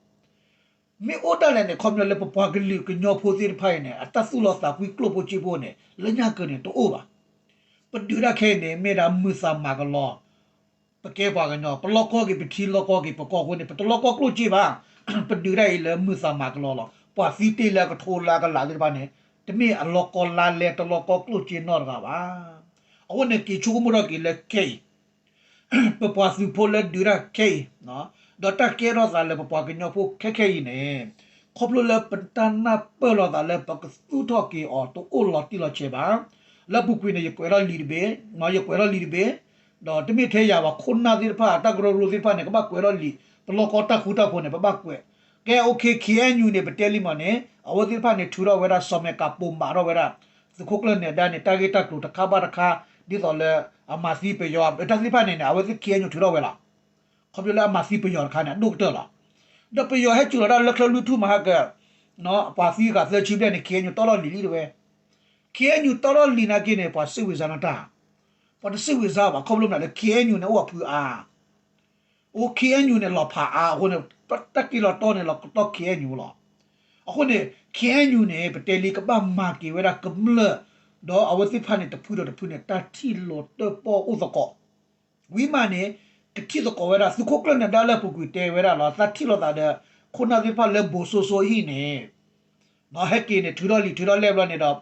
မ့ၢ်အိၣ်ဒၣ်လဲာ်န့ၣ် ခီပညီလၢပပှၤကလုာ်ကညီဖိသ့ၣ်တဖၣ်အံၤန့ၣ် အတၢ်သူၣ်လီၤသးကွံကျိၣ်ဖိစ့ဖိန့ၣ် လၢညါကၢၤန့ၣ် တအိၣ်ဘၣ်. ပဒုးတၢ်ခဲအံၤန့ၣ် မ့ၢ်ဒၣ်မုာ်သးမၤကလီ ပကဲပှၤကညီ ပလီၢ်ကီၢ်က့ၤ ပထံလီၢ်ကီၢ်က့ၤ ပကီၢ်အဃိန့ၣ် ပတလီၢ်ကီၢ်ကျိၣ်စ့ဘၣ်. ပဒုးတၢ်အံၤလၢမုာ်သးမၤကလီလီၤ. ပှၤသံတ့ၢ်လၢအကထိလၢအကလးသ့ၣ်တဖၣ်န့ၣ် တမ့ၢ်အလီၢ်ကီၢ်လါလဲတလီၢ်ကီၢ်ကျိၣ်စ့နီတဂၤဘၣ်. အဃိန့ၣ် က့ၤဆိကမိၣ်ထီၣ်က့ၤလၢခဲအံၤ ပပှၤသုးဖိလၢဒုးတၢ်ခဲအံၤ ဒီးတၢ်ကဲထီၣ်သးလၢပပှၤကညီဖိခဲခဲအံၤန့ၣ် ခီဖျိလၢပတၢ်နၢ်ပၢၢ်လိာ်သးလၢပကသူၣ်ထီၣ်က့ၤအီၤတအိၣ်လီၤတံၢ်လီၤဆဲးဘၣ်. လၢအပူၤကွံာ်န့ၣ် ယကွဲးထီၣ်လံာ်တဘ့ၣ်, ယကွဲးထီၣ်လံာ်တဘ့ၣ်, ဒီးတမ့ၢ်ထဲယၤဘၣ် ခိၣ်နၢ်သ့ၣ်တဖၣ် တၢ်ကရၢကရိသ့ၣ်တဖၣ်န့ၣ် ကဘၣ်ကွဲးထီၣ်လံာ်, ပလီၢ်ကီၢ်တၢ်ဃူတၢ်ဖိးန့ၣ် ပဘၣ်ကွဲး. ကဲ okay KNU န့ၣ် ပတဲလံမးန့ၣ် အဝဲသ့ၣ်တဖၣ်န့ၣ် ထုးထီၣ်ဝဲဒၣ် စီၤမဲာ်ကးပိာ်မးထီၣ်ဝဲဒၣ် သုးခိၣ်ကျၢၢ်နဲၤဒါန့ၣ် တၢ်ဂ့ၢ်တၢ်ကျိၤတခါဘၣ်တခါ ဒ်သိးလၢ အမၤသံပယီၤ တၢ်သ့ၣ်တဖၣ်န့ၣ်န့ၣ် အဝဲသ့ၣ် KNU ထုးထီၣ်ဝဲလီၤ. ခီဖျိလၢအမၤသံပယီၤတခါန့ၣ် အဒိၣ်ကတၢၢ်လီၤ. ဒီးပယီၤဟဲစိာ်လီၤတၢ်လၢချၢၣ်လွံၢ်ထူၣ်မဟါက ပှၤသံဃာ်သၢဆံဘျဲၣ်န့ၣ် KNU တီၢ်ထီၣ်လံာ်လံတဝဲ. KNU တီၢ်ထီၣ်လံာ်နာ်က့န့ၣ် ပှၤစံးဝံၤစါနတၢ်, ပှၤတစံးဝံၤစါဘၣ် ခီဖျိမနုၤလၢ KNU န့ၣ် အိၣ်အဖုအါ အိၣ် KNU န့ၣ် လီၤဖးအါအဃိန့ၣ် တၢ်က့ၤလီၤတီၢ်န့ၣ် လီၤကတီၢ် KNU လီၤ. အဃိန့ၣ် KNU န့ၣ် ပတဲလံကဘၣ်မၤက့ၤဝဲဒၣ်ကမျၢၢ် ဒီးအဝဲသ့ၣ်တဖၣ်န့ၣ် တဖုဒီးတဖုန့ၣ် တၢ်ထံၣ်လိာ်တၢၣ်ပီၣ်အိၣ်သကိး ဝံၤမးန့ၣ် ကထံၣ်သကိးဝဲဒၣ် သုးခိၣ်ကျၢၢ်နၢၤဒါလၢအပူၤကွံာ်တဲဝဲဒၣ်လီၤ တၢ်ထံၣ်လိာ်သးဒီး ခိၣ်နၢ်သ့ၣ်တဖၣ်လၢဘိးစိစိဟံၣ်န့ၣ် ဟဲက့ၤန့ၣ် ထုးထီၣ်လံာ်ထုးထီၣ်လဲၢ်ဘျီန့ၣ်ဒီး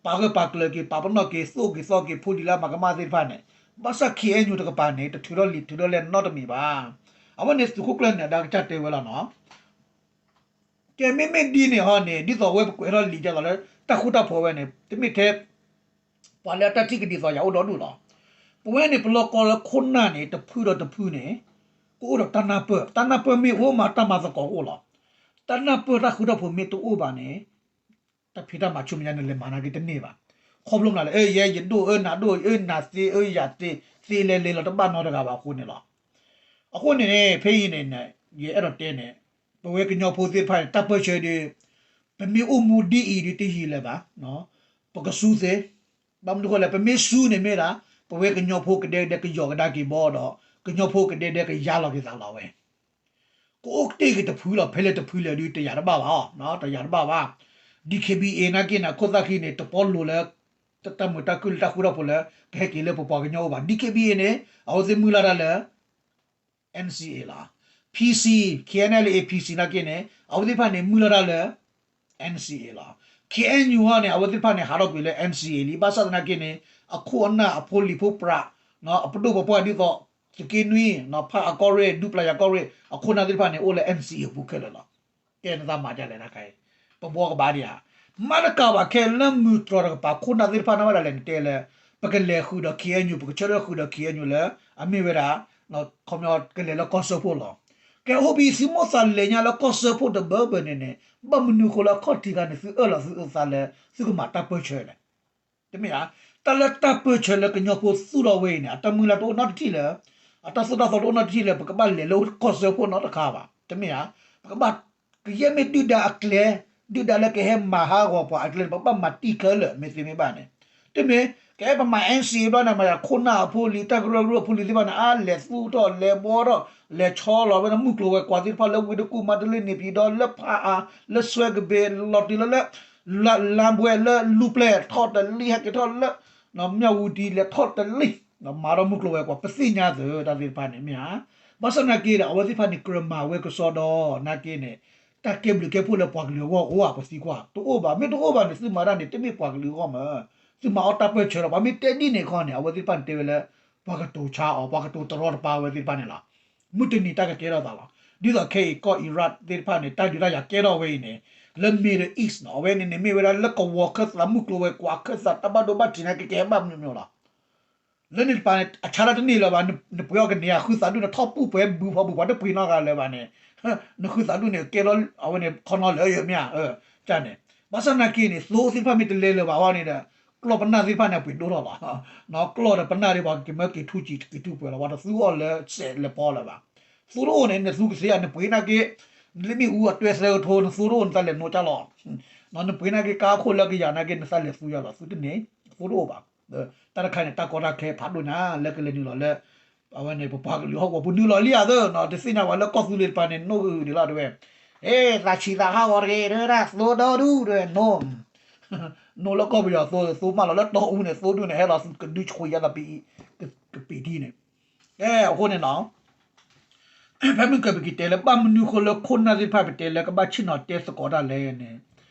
ပာ်ဂၢၢ်ပာ်ကျၢၤက့ၤ ပာ်ပနီၣ်က့ၤ သိၣ်က့ၤသီက့ၤ ဖိလံၤလၢအမၤကမၣ်သ့ၣ်တဖၣ်န့ၣ် ဘၣ်ဆၣ် ခ့ၣ်အဲၣ်ယူၣ် တကပၤန့ၣ် တထုးထီၣ်လံာ်ထုးထီၣ်လဲၢ်နီတမံၤဘၣ်. အဝဲန့ၣ်သုးခိၣ်ကျၢၢ်နၢၤဒါကစၢ်တဲဝဲလီၤနီၤ. ကဲမ့မ့ၢ်ဒ်န့ၣ်ဟီန့ၣ် ဒ်သိးအဝဲပကွဲးထီၣ်လံာ်ဒ်သိးလၢ တၢ်ဃူတၢ်ဖိးဝဲန့ၣ် တမ့ၢ်ထဲ ပှၤလၢအတၢ်ထံၣ်ကဒ်သိးယၤအိၣ်ဒီဒူၣ်လီၤ. ပဝဲန့ၣ် ပလီၢ်ကီၢ်လၢခိၣ်နၢ်န့ၣ် တဖုဒီးတဖုန့ၣ် ကအိၣ်ဒီးတၢ်နၢ်ပၢၢ်, တၢ်နၢ်ပၢၢ်မ့ၢ်အိၣ်မး တၢ်မၤသကိးကအိၣ်လီၤ. တၢ်နၢ်ပၢၢ်တၢ်ဃူတၢ်ဖိးမ့ၢ်တအိၣ်ဘၣ်န့ၣ် တၢ်ဖံးတၢ်မၤဆူမဲာ်ညါန့ၣ် လဲၤမၤနာ်က့တန့ၢ်ဘၣ်. ခီဖျိမနုၤလဲၣ်, အၢ ယဲယဒိၣ်အၢ နၤဒိၣ်အၢ နၤသ့အၢ ယၤသ့, သ့လဲၤလဲၤလီၤတဘၣ်နီတဂၤဘၣ်အဃိန့ၣ်လီၤ. အဃိန့ၣ်န့ၣ် ဖဲအံၤန့ၣ် ယအဲၣ်ဒိးတဲန့ၣ် ပဝဲကညီဖိသ့ၣ်တဖၣ်န့ၣ် တၢ်ပၢၢ်ဆၢဒီး ပမ့ၢ်အိၣ်မူဒ်အံၤဒီးတယံာ်လၢၤဘၣ်, ပကစူသ့, ဘၣ်မနုၤဃိလဲၣ် ပမ့ၢ်စူန့ၣ်မ့ၢ်ဒၣ် ပဝဲကညီဖိကဒဲကဒဲကယီၤကဒါက့ၤဘီဒီး ကညီဖိကဒဲကဒဲကယါလီၤက့ၤသးလီၤဝဲ ကအိၣ်တ့ၢ်က့ၤတဖုလီၤ, ဖဲလဲၣ်တဖုလဲၣ်ဒီး တယာ်တဘၣ်ဘၣ်အီၤ, တယာ်တဘၣ်ဘၣ်. ဒံၣ်ခ့ဘံၣ်အ့ၣ် နာ်က့န့ၣ် အခိၣ်သၣ်ခံန့ၣ် တပီလိၤလၢ တၢ်မုာ်တၢ်ခုၣ်လၢတၢ်ဃူတၢ်ဖိးလၢ ကဟဲက့ၤလၢပပှၤကညီအိၣ်ဘၣ်. ဒံၣ်ခ့ဘံၣ်အ့ၣ်န့ၣ် အဝဲသ့ၣ်မုၢ်လၢ်တၢ်လၢ NCA လီၤ. PC, KNLA PC နာ်က့န့ၣ် အဝဲသ့ၣ်တဖၣ်န့ၣ် မုၢ်လၢ်တၢ်လၢ NCA လီၤ. KNU ဟီန့ၣ် အဝဲသ့ၣ်တဖၣ်န့ၣ် ဟးထီၣ်ကွံာ်လၢ NCA လံ. ဘၣ်ဆၣ်သနာ်က့န့ၣ် အခိၣ်အနၢ်အဖိလံၤဖိပြး အပဒိၣ်ပပှၢ်ဒ်သိး သုးက့နွံ ဖးအကီၢ်ရ့ၣ် ဒူပျၢ်ယၤကီၢ်ရ့ၣ် အခိၣ်နၢ်သ့ၣ်တဖၣ်န့ၣ် အိၣ်လၢ NCA အပူၤခဲလၢာ်လီၤ. ကဲနသးမၤဒ်လဲၣ်တခါအံၤ ပဘှီကဘၣ်ဒံးဧါ. မ့ၢ်တကးဘၣ်ခဲလၢာ် မုၢ်တြီၤတကပၤ ခိၣ်နၢ်သ့ၣ်တဖၣ်န့ၣ်ဝဲဒၣ်လဲၣ် နတဲလၢ ပကလဲၤဃုာ်ဒီး KNU ပကဆၢထၢၣ်ဃုာ်ဒီး KNU လၢ အမ့ၢ်ဝဲဒၣ် ခီပညီကလဲၤလၢကီၢ်စၢဖှိၣ်လီၤ. ကဲ ဟိဘံ သုမိၣ်သးလဲၤညါလၢကီၢ်စၢဖှိၣ်တဘၢဘၢန့ၣ်န့ၣ် ဘၣ်မနုၤဃိလၢအခီၣ်ထံးခါန့ၣ် သုအၢၣ်လီၤသုအသးလၢ သုကမၤတၢ်ပၢၢ်ဆၢလဲၣ်. တမ့ၢ်ဧါ. တၢ်လၢတၢ်ပၢၢ်ဆၢလၢကညီဖိသူၣ်ထီၣ်ဝဲအံၤန့ၣ် အတၢ်မုၢ်လၢ်တအိၣ်နီတထံၣ်လၢ အတၢ်သိၣ်တၢ်သီတအိၣ်နီတထံၣ်လၢ ပကဘၣ်လဲၤလၢကီၢ်စၢဖှိၣ်နီတခါဘၣ်. တမ့ၢ်ဧါ. ပကဘၣ် ကယဲၢ်မ့ၢ်ဒုၣ်ဒါအကျဲ ဒုၣ်ဒါလၢကဟဲမၤဟးဂီၤပှၤအကျဲန့ၣ် ပကဘၣ်မၤတံၢ်ခဲလၢာ် မ့ၢ်သ့မ့ၢ်ဘၣ်န့ၣ်. တမ့ၢ် ကဟဲပမၤ NCA ဘျီန့ၣ် မၤယၤခိၣ်နၢ်အဖိလံၤ တၢ်ကရၢကရိအဖိလံၤသ့ၣ်တဖၣ်န့ၣ် အါလဲၤသူၣ်ထီၣ်လဲၤဘှီထီၣ် လဲၤဆီလီၤဝဲဒၣ်မုၢ်ကျိၤဝဲၤကွာ်သ့ၣ်တဖၣ်လၢဝ့ၢ်တကူၣ် မါတလ့ န့ၣ်ပၠံၣ်ဒီး လၢဖးအါ လၢစွဲကဘ့ၣ် လီၤတုၤလၢလၢ လါဘွဲၣ်လၢလူပျဲၢ် ထီၣ်တလံ ဟဲက့ၤထီၣ်လၢ မၠၣ်ဝူတံၣ် လဲၤထီၣ်တလံ မၤထီၣ်မုၢ်ကျိၤဝဲၤကွာ် ပသ့ၣ်ညါသ့ တၢ်သ့ၣ်တဖၣ်န့ၣ်မ့ၢ်ဧါ. ဘၣ်ဆၣ်သနာ်က့ဒီး အဝဲသ့ၣ်တဖၣ်န့ၣ် ကြၢးမၤဝဲကစီဒီး နာ်က့န့ၣ် တၢ်ကဲဘျုးကဲဖှိၣ်လၢပှၤကလုာ်အဂီၢ်အိၣ်ဧါ ပသံကွၢ် တအိၣ်ဘၣ်. မ့ၢ်တအိၣ်ဘၣ်န့ၣ် သုမၤတၢ်န့ၣ် တမ့ၢ်ပှၤကလုာ်အဂီၢ်မး သုမၤအီၣ်တၢ်ပၢၢ်ဆၢလီၤ. ပှၤမ့ၢ်တဲဒ်န့ၣ်ခီန့ၣ် အဝဲသ့ၣ်တဖၣ်န့ၣ်တဲဝဲလၢ ပှၤကတိၤဆါအီၤ ပှၤကတိၤတရီတပါဝဲသ့ၣ်တဖၣ်န့ၣ်လီၤ. မုၢ်တနံၤတၢ်ကကဲထီၣ်သးလီၤ. ဒ်သိးခဲအံၤကီၢ် Iraq သ့ၣ်တဖၣ်န့ၣ် တၢ်ဒုးတၢ်ယၤကဲထီၣ်ဝဲအံၤန့ၣ် လၢ Middle East နီၤ အဝဲန့ၣ်န့ၣ် မ့ၢ်ဝဲဒၣ်လၢကဝီၤခၢၣ်သး မုၢ်ကျိၤဝဲၤကွာ်ခၢၣ်သး တၢ်ဘၣ်ဒိဘၣ်ထံးန့ၣ် ကကဲဘၣ်မနုၤမနုၤလီၤ. လၢန့ၣ်တပၤန့ၣ် အဆါတၢ်တန့ၢ်လၢၤဘၣ်. နပှ့ၤအီၣ်ကန့ၢ်ဧါ ဃုသးဒူၣ်န့ၣ် ထီၣ်ပူၣ်ပှဲၤဘုဖီဘု ပှၤတပှ့ၤနီတဂၤလၢၤဘၣ်န့ၣ် နဃုသးဒူၣ်န့ၣ် ကဲလီၤ အဝဲန့ၣ် ခီနီလၢယမ့ၢ်ဧါ. န့ၣ် ဘၣ်ဆၣ်သနာ်က့န့ၣ် သိသ့ၣ်တဖၣ်မ့ၢ်တလဲၤလၢၤဘၣ်အဂီၢ်န့ၣ်ဒီး ကျီၢ်ပနၢ်သ့ၣ်တဖၣ်န့ၣ် အပှ့ၤဒိၣ်ထီၣ်လီၤ. ကျီၢ်ဒီးပနၢ်ဒီး ပှၤကမၢက့ၤထူကံၤက့ၤထူပှဲၤလီၤ. ပှၤတသူအီၤလၢစဲးလၢပီလၢၤဘၣ်. သိတအိၣ်န့ၣ် နသူကသ့ဧါ နပှ့ၤနာ်က့ လၢမ့ၣ်အူအတွဲသၢကထိ နသိတအိၣ် နသးလဲၤနိကၢ်လီၤ. နပှ့ၤနာ်က့ ကါခိၣ်လၢကယၤနာ်က့ နသးလဲၤသူယၤလီၤ. သုတန့ၢ် သိတအိၣ်ဘၣ်. တၢ်တခါန့ၣ် တၢ်ကီတၢ်ခဲဖးဒိၣ်ညါ လၢကလဲၤနုာ်လီၤလၢ အဝဲန့ၣ် ပပှၤကလုာ်ဟီၣ်ကဝီၤပူၤနုာ်လီၤလံဧါသ့ တသ့ၣ်ညါဝဲလၢကီၢ်သူလ့ၤတပၤန့ၣ် နိၣ်ဂုာ်ဒံးလီၤတဲဝဲ သးဆံးသးဟးဂီၤတဂ့ၤ တဲဝဲဒၣ် သိဒီဒူၣ်တဲဝဲ နိၣ် နိၣ်လၢကီၢ်ပယီၤသိ သိမၣ်လီၤလၢတီအူန့ၣ် သိဒူၣ်န့ၣ် ဟဲလီၤကဒုဆှံယါသးပံၤ ကပံာ်ထံန့ၣ် ကဲအဃိန့ၣ်နီၤ ဖဲမုၢ်ကပက့ၤတဲလၢ ဘၣ်မနုၤဃိလၢခိၣ်နၢ်သ့ၣ်တဖၣ် ပတဲလၢကဘၣ်ဆ့ၣ်နီၤတဲသကိးတၢ်လဲၣ်န့ၣ်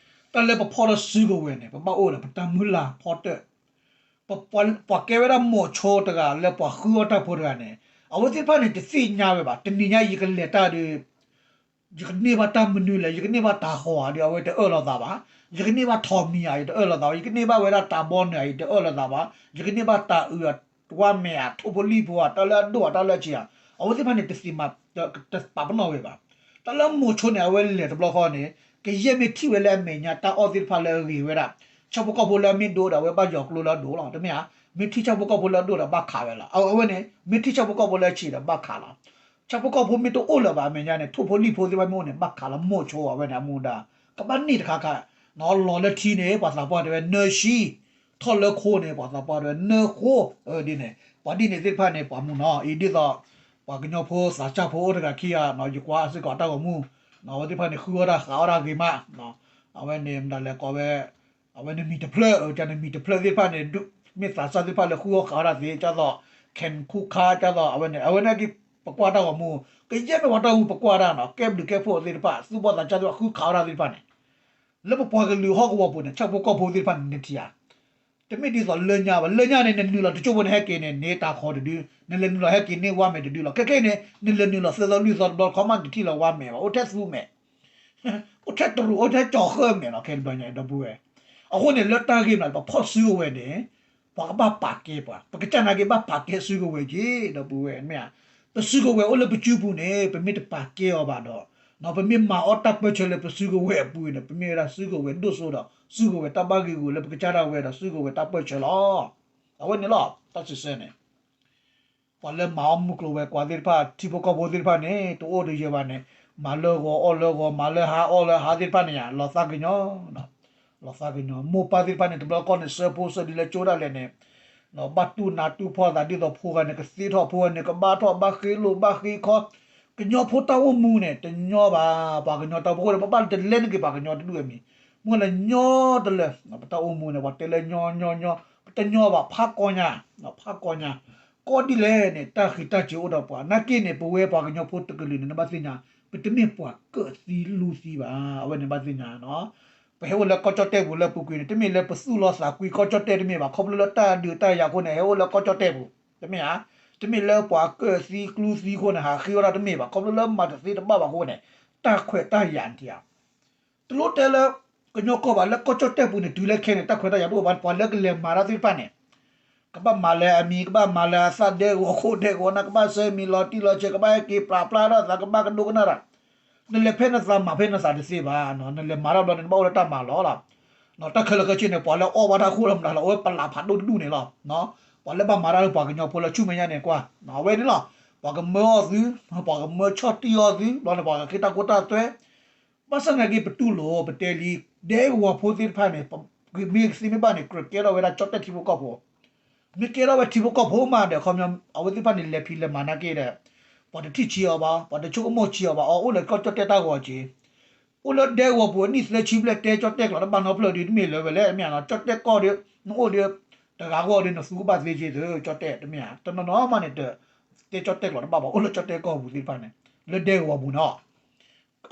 တၢ်လၢပဖီၣ်ထီၣ်စုကဝဲၤန့ၣ် ပဘၣ်အိၣ်ဒီးပတၢ်မုၢ်လၢ်ဖီတၢၣ် ပှၤကဲဝဲဒၣ်မိၤဆိတဂၤလၢပှၤဃုအီၣ်တၢ်ဖိတဂၤန့ၣ် အဝဲသ့ၣ်တဖၣ်န့ၣ် တသ့ၣ်ညါဝဲဘၣ်. တနံၤညါယကလဲၤတၢ်ဒီး ယကန့ၢ်ဘၣ်တၢ်မနုၤလဲၣ်, ယကန့ၢ်ဘၣ်တၤဟီၣ်ဧါဒီး အဝဲတအၢၣ်လီၤသးဘၣ်. ယကန့ၢ်ဘၣ်ထိးမံၤဧါ ယတအၢၣ်လီၤသးဘၣ်. ယကန့ၢ်ဘၣ်ဝဲဒၣ်တၤဘီနုာ်ဧါ ယတအၢၣ်လီၤသးဘၣ်. ယကန့ၢ်ဘၣ်တၤအုးဧါ တဝါမဲာ်ဧါ ထိၣ်ဖိလံၣ်ဖိဧါ တၢ်လၢအဒိၣ်ဧါ တၢ်လၢအဆံးဧါ အဝဲသ့ၣ်တဖၣ်န့ၣ် တသ့ၣ်မၤ တပာ်ပနီၣ်ဝဲဘၣ်. တၢ်လၢမိၤဆိန့ၣ် အဝဲလဲၤတဘျီဃီန့ၣ် ကယဲၢ်မ့ၢ်ထံၣ်ဝဲလၢအမဲာ်ညါ တၢ်အီၣ်သ့ၣ်တဖၣ်လၢအဂ့ၤဝဲဒၣ် ဆၣ်ဖိကီၢ်ဖိလၢအမ့ၢ်ဒိဒီး အဝဲဘၣ်ယီၤကျိလၢအဒိၣ်လီၤ. တမ့ၢ်ဧါ. မ့ၢ်ထံၣ်ဆၣ်ဖိကီၢ်ဖိလၢအဒိၣ်ဒီး ဘၣ်ခးဝဲလီၤ. အဝဲန့ၣ် မ့ၢ်ထံၣ်ဆၣ်ဖိကီၢ်ဖိလၢအဆံးဒီး ဘၣ်ခးလီၤ. ဆၣ်ဖိကီၢ်ဖိမ့ၢ်တအိၣ်လၢၤဘၣ်အမဲာ်ညါန့ၣ် ထိၣ်ဖိလံၣ်ဖိသ့ၣ်တဖၣ်မ့ၢ်အိၣ်န့ၣ် ဘၣ်ခးလီၤ. မိၤဆိအဝဲန့ၣ် အမူဒါ ကဘၣ်န့ၢ်တခါခါ လီၤလၢထံန့ၣ် ပှၤသးပှၢ်တဲဝဲ နၢဆံ ထီၣ်လၢခိန့ၣ် ပှၤသးပှၢ်တဲဝဲ နၢဃိ ဒ်န့ၣ် ပှၤဒ်န့ၣ်သ့ၣ်တဖၣ်န့ၣ် ပှၤမူနီၤ အံၤဒ်သိး ပှၤကညီဖိသးစၢ်ဖိအိၣ်တဂၤခံဂၤ ယကွၢ်စ့ၢ်ကီးတၢ်ဂီၤမူ အဝဲသ့ၣ်တဖၣ်န့ၣ် ဃုအီၣ်တၢ်ဃးအီၣ်တၢ်ဂ့ၤမး အဝဲန့ၣ် မတၤလဲၤကိးဝဲ အဝဲန့ၣ်မံၤတဖျၢၣ် ကန့ၣ်မံၤတဖျၢၣ်သ့ၣ်တဖၣ်န့ၣ် မ့ၢ်သးစၢ်သ့ၣ်တဖၣ်လၢဃုအီၣ်ဃုအီတၢ်သ့ ကၢ်သိး Can Cook ကၢ်သိး အဝဲန့ၣ် အဝဲန့ၣ်က့ၤ ပကွၢ်တၢ်ဂီၤမူ ကယဲၢ်မ့ၢ်ပှၤတၢ်အူ ပကွၢ်တၢ်နီၤ ကဲဘျုးကဲဖှိၣ်သ့ၣ်တဖၣ် သူၣ်ဘီၣ်သးစၢ်သ့ၣ်တဖၣ် ဃုခးအီၣ်တၢ်သ့ၣ်တဖၣ်န့ၣ် လၢပပှၤကလုာ်ဟီၣ်ကဝီၤပူၤန့ၣ် ဆၣ်ဖိကီၢ်ဖိသ့ၣ်တဖၣ်န့ၣ် နထံၣ်ဧါ တမ့ၢ်ဒ်သိးလၢညါဘၣ် လၢညါန့ၣ် နနုာ်လီၤတကၠိၢ်ဖိန့ၣ် ဟဲက့ၤန့ၣ် န့ၢ်တၢ်ခီတဒု နလဲၤနုာ်လီၤဟဲက့ၤန့ၢ်ဝါမဲာ်တဒုလီၤ ခဲခဲအံၤန့ၣ် နလဲၤနုာ်လီၤသၢသီလွံၢ်သီတဘျီတခီမး နတထံၣ်လၢၤဝါမဲာ်ဘၣ် အိၣ်ထဲသူမဲာ် အိၣ်ထဲတရူး အိၣ်ထဲကၠီၤဃၢၣ်မဲာ်လီၤ ခဲတဘျီညါဒီပုၢ်ဝဲၢ် အဃိန့ၣ် လၢတၢ်ဂ့ၢ်မနုၤ ပဖီၣ်စုကဝဲၤန့ၣ် ပှၤကဘၣ်ပာ်ကဲပှၤ ပကစၢ်နာ်က့ဘၣ်ပာ်ကဲစုကဝဲၤက့ၤ ဒီပုၢ်ဝဲၢ် မ့ၢ်ဧါ ပစုကဝဲၤအိၣ်လၢပစုပူၤန့ၣ် ပမ့ၢ်တပာ်ကဲအီၤဘၣ်ဒီး ပမ့ၢ်မၤအီၣ်တၢ်ပၢၢ်ဆၢလၢပစုကဝဲၤအပူၤန့ၣ် ပမ့ၢ်ဝဲဒၣ်စုကဝဲၤဒိၣ်စိဒီး စုကဝဲၤတၢ်ဘၣ်ဂ့ၢ်ဂူာ်လၢပကစၢ်ဒၣ်ဝဲဒီးစုကဝဲၤတၢ်ပၢၢ်ဆၢလီၤ. အဝဲန့ၣ်လီၤ တၢ်စံးဆၢန့ၣ် ပှၤလၢမၤအီၣ်မုၢ်ကျိၤဝဲၤကွာ်သ့ၣ်တဖၣ် ထံဖိကီၢ်ဖိသ့ၣ်တဖၣ်န့ၣ် တအိၣ်ဒီးယဲၢ်ဘၣ်န့ၣ် မၤလၢဂီၤအီၣ်လၢဂီၤ မၤလၢဟါအီၣ်လၢဟါသ့ၣ်တဖၣ်န့ၣ်ယါ လီၤသးကညီၤ လီၤသးကညီၤ မိၢ်ပၢ်သ့ၣ်တဖၣ်န့ၣ် တဘျီကီၢ်န့ၣ် စၢဖှိၣ်စၢဒ်လၢကၠိဒၣ်လဲာ်န့ၣ် ဘၣ်တူၢ်နးတူၢ်ဖှီၣ်သးဒ်သိးဖိဂၤန့ၣ် ကသ့ထီၣ်ဖိဂၤန့ၣ် ကဘၣ်ထီၣ်ဘၣ်ဃ့လိာ်ဘၣ်ဃ့ခီ ကညီဖိတၢ်အိၣ်မူန့ၣ် တညီဘၣ် ပှၤကညီတၢ်အိၣ်မူန့ၣ် ပဘၣ်တလဲနက့ၤပှၤကညီတဒူၣ်အမံၤ မ့ၢ်လၢညီတလၢ ပတၢ်အိၣ်မူန့ၣ် ပှၤတဲလၢညီညီညီ ပတညီဘၣ် ဖးကီညါ ဖးကီညါ ကီဒ်လဲၣ်န့ၣ် တၢ်ဃံးတၢ်စ့ၤအိၣ်ဒီးပှၤ နာ်က့န့ၣ် ပဝဲပှၤကညီဖိတကလုာ်န့ၣ် နဘၣ်သ့ၣ်ညါ ပတမ့ၢ်ပှၤကၢၣ်သံလူသံဘၣ် အဝဲန့ၣ်ဘၣ်သ့ၣ်ညါနီၤ ပဟဲအိၣ်လၢကီၢ်ကၠီၣ်တဲၣ်ပူၤလၢပူၤကွံာ်န့ၣ် တမ့ၢ်လၢပသူၣ်လီၤသးကွံကီၢ်ကၠီၣ်တဲၣ်တမ့ၢ်ဘၣ် ခီဖျိလၢတၢ်ဒုးတၢ်ယၤအဃိန့ၣ် ဟဲအိၣ်လၢကီၢ်ကၠီၣ်တဲၣ်ပူၤ တမ့ၢ်ဧါ တမ့ၢ်လၢပှၤကၢၣ်သံကျူသံအဃိန့ၣ် ဟးဃ့ဝဲဒၣ်တမ့ၢ်ဘၣ် ခီဖျိလၢမၤတသ့တဘၣ်ဘၣ်အဃိန့ၣ် တၢ်ခွဲးတၢ်ယာ်နထံၣ်ဧါ တလိၣ်တဲလၢ ကညီကီၢ်ဘၣ် လၢကီၢ်ကၠီၣ်တဲၣ်ပူၤန့ၣ် တုၤလၢခဲန့ၣ် တၢ်ခွဲးတၢ်ယာ်တအိၣ်ဘၣ် ပှၤလၢကလဲၤမၤတၢ်သ့ၣ်တဖၣ်န့ၣ် ကဘၣ်မၤလၢအမံၤ ကဘၣ်မၤလၢအသးဒဲကဝီၤခိၣ်ဒဲကဝီၤနၢ် ကဘၣ်ဆှၢမံၤလီၤတံၢ်လီၤဆဲး ကဘၣ်ဟဲက့ၤပျၢ်ပျၢ်ထီၣ်သး ကဘၣ်ကဒိကနၣ်တၢ် နလဲၤဖဲနသးမၤဖဲနသးတသ့ဘၣ် နလဲၤမၤတၢ်ဘျီန့ၣ် နဘၣ်အိၣ်လၢတၢ်မၤလီၤလီၤ တၢ်ခဲလၢာ်ခဲဆ့န့ၣ် ပှၤလၢအီၣ်ဘၣ်တၢ်ခိၣ်လီၤမတၤလီၤ အိၣ်ဝဲပလးဖးဒိၣ်တဒူၣ်န့ၣ်လီၤ ပှၤလၢဘၣ်မၤတၢ်လၢပှၤကညီဖိလၢဆူမဲာ်ညါန့ၣ်ကွၢ် အဝဲန့ၣ်လီၤ ပှၤကမၢအီၣ်သု ပှၤကမၢဆီၣ်တံၢ်အီၣ်သု ဘျီန့ၣ် ပှၤကဃ့တၢ်ကိၢ်တၢ်သွဲ ဘၣ်ဆၣ်သနာ်က့ ပတူၢ်လိာ် ပတဲလံ ဒဲကဝီၤဖိသ့ၣ်တဖၣ်န့ၣ် မ့ၢ်ကသ့မ့ၢ်ဘၣ်န့ၣ် ကြၢးကဲထီၣ်ဝဲဒၣ်ကၠီၣ်တဲၣ်ထံဖိကီၢ်ဖိ မ့ၢ်ကဲထီၣ်ဝဲထံဖိကီၢ်ဖိမးဒီး ခီပညီ အဝဲသ့ၣ်တဖၣ်န့ၣ် လဲၤဖံးလဲၤမၤနာ်က့ဒီး ပှၤတထံၣ်ဆံးအီၤဘၣ် ပှၤတဆိကမိၣ်ဆံးအီၤဘၣ် အီၤအိၣ်လၢကီၢ်ကၠီၣ်တဲၣ်တၢ်ဂီၤက့ၤ အိၣ်လၢဒဲကဝီၤပူၤအနံၣ်သၢဆံဘျဲၣ် တဲကၠီၣ်တဲၣ်ကျိာ်တဘၣ်နီတဖျၢၣ်ဒီး တမ့ၢ်လၢၤဝဲလဲၣ် မ့ၢ်ဧါနီၤ ကၠီၣ်တဲၣ်ကီၢ်ဒီး နအိၣ်ဒီး တဂၤဂီၢ်ဒီး နသူကဘၣ်သ့က့ၤသု ကၠီၣ်တဲၣ် တမ့ၢ်ဧါ တနီၤနီၤမးန့ၣ် တ တဲကၠီၣ်တဲၣ်ကျိာ်တဘၣ်ဘၣ် အိၣ်လၢကၠီၣ်တဲၣ်ကီၢ်ပူၤသ့ၣ်တဖၣ်န့ၣ် လၢဒဲကဝီၤပူၤနီၤ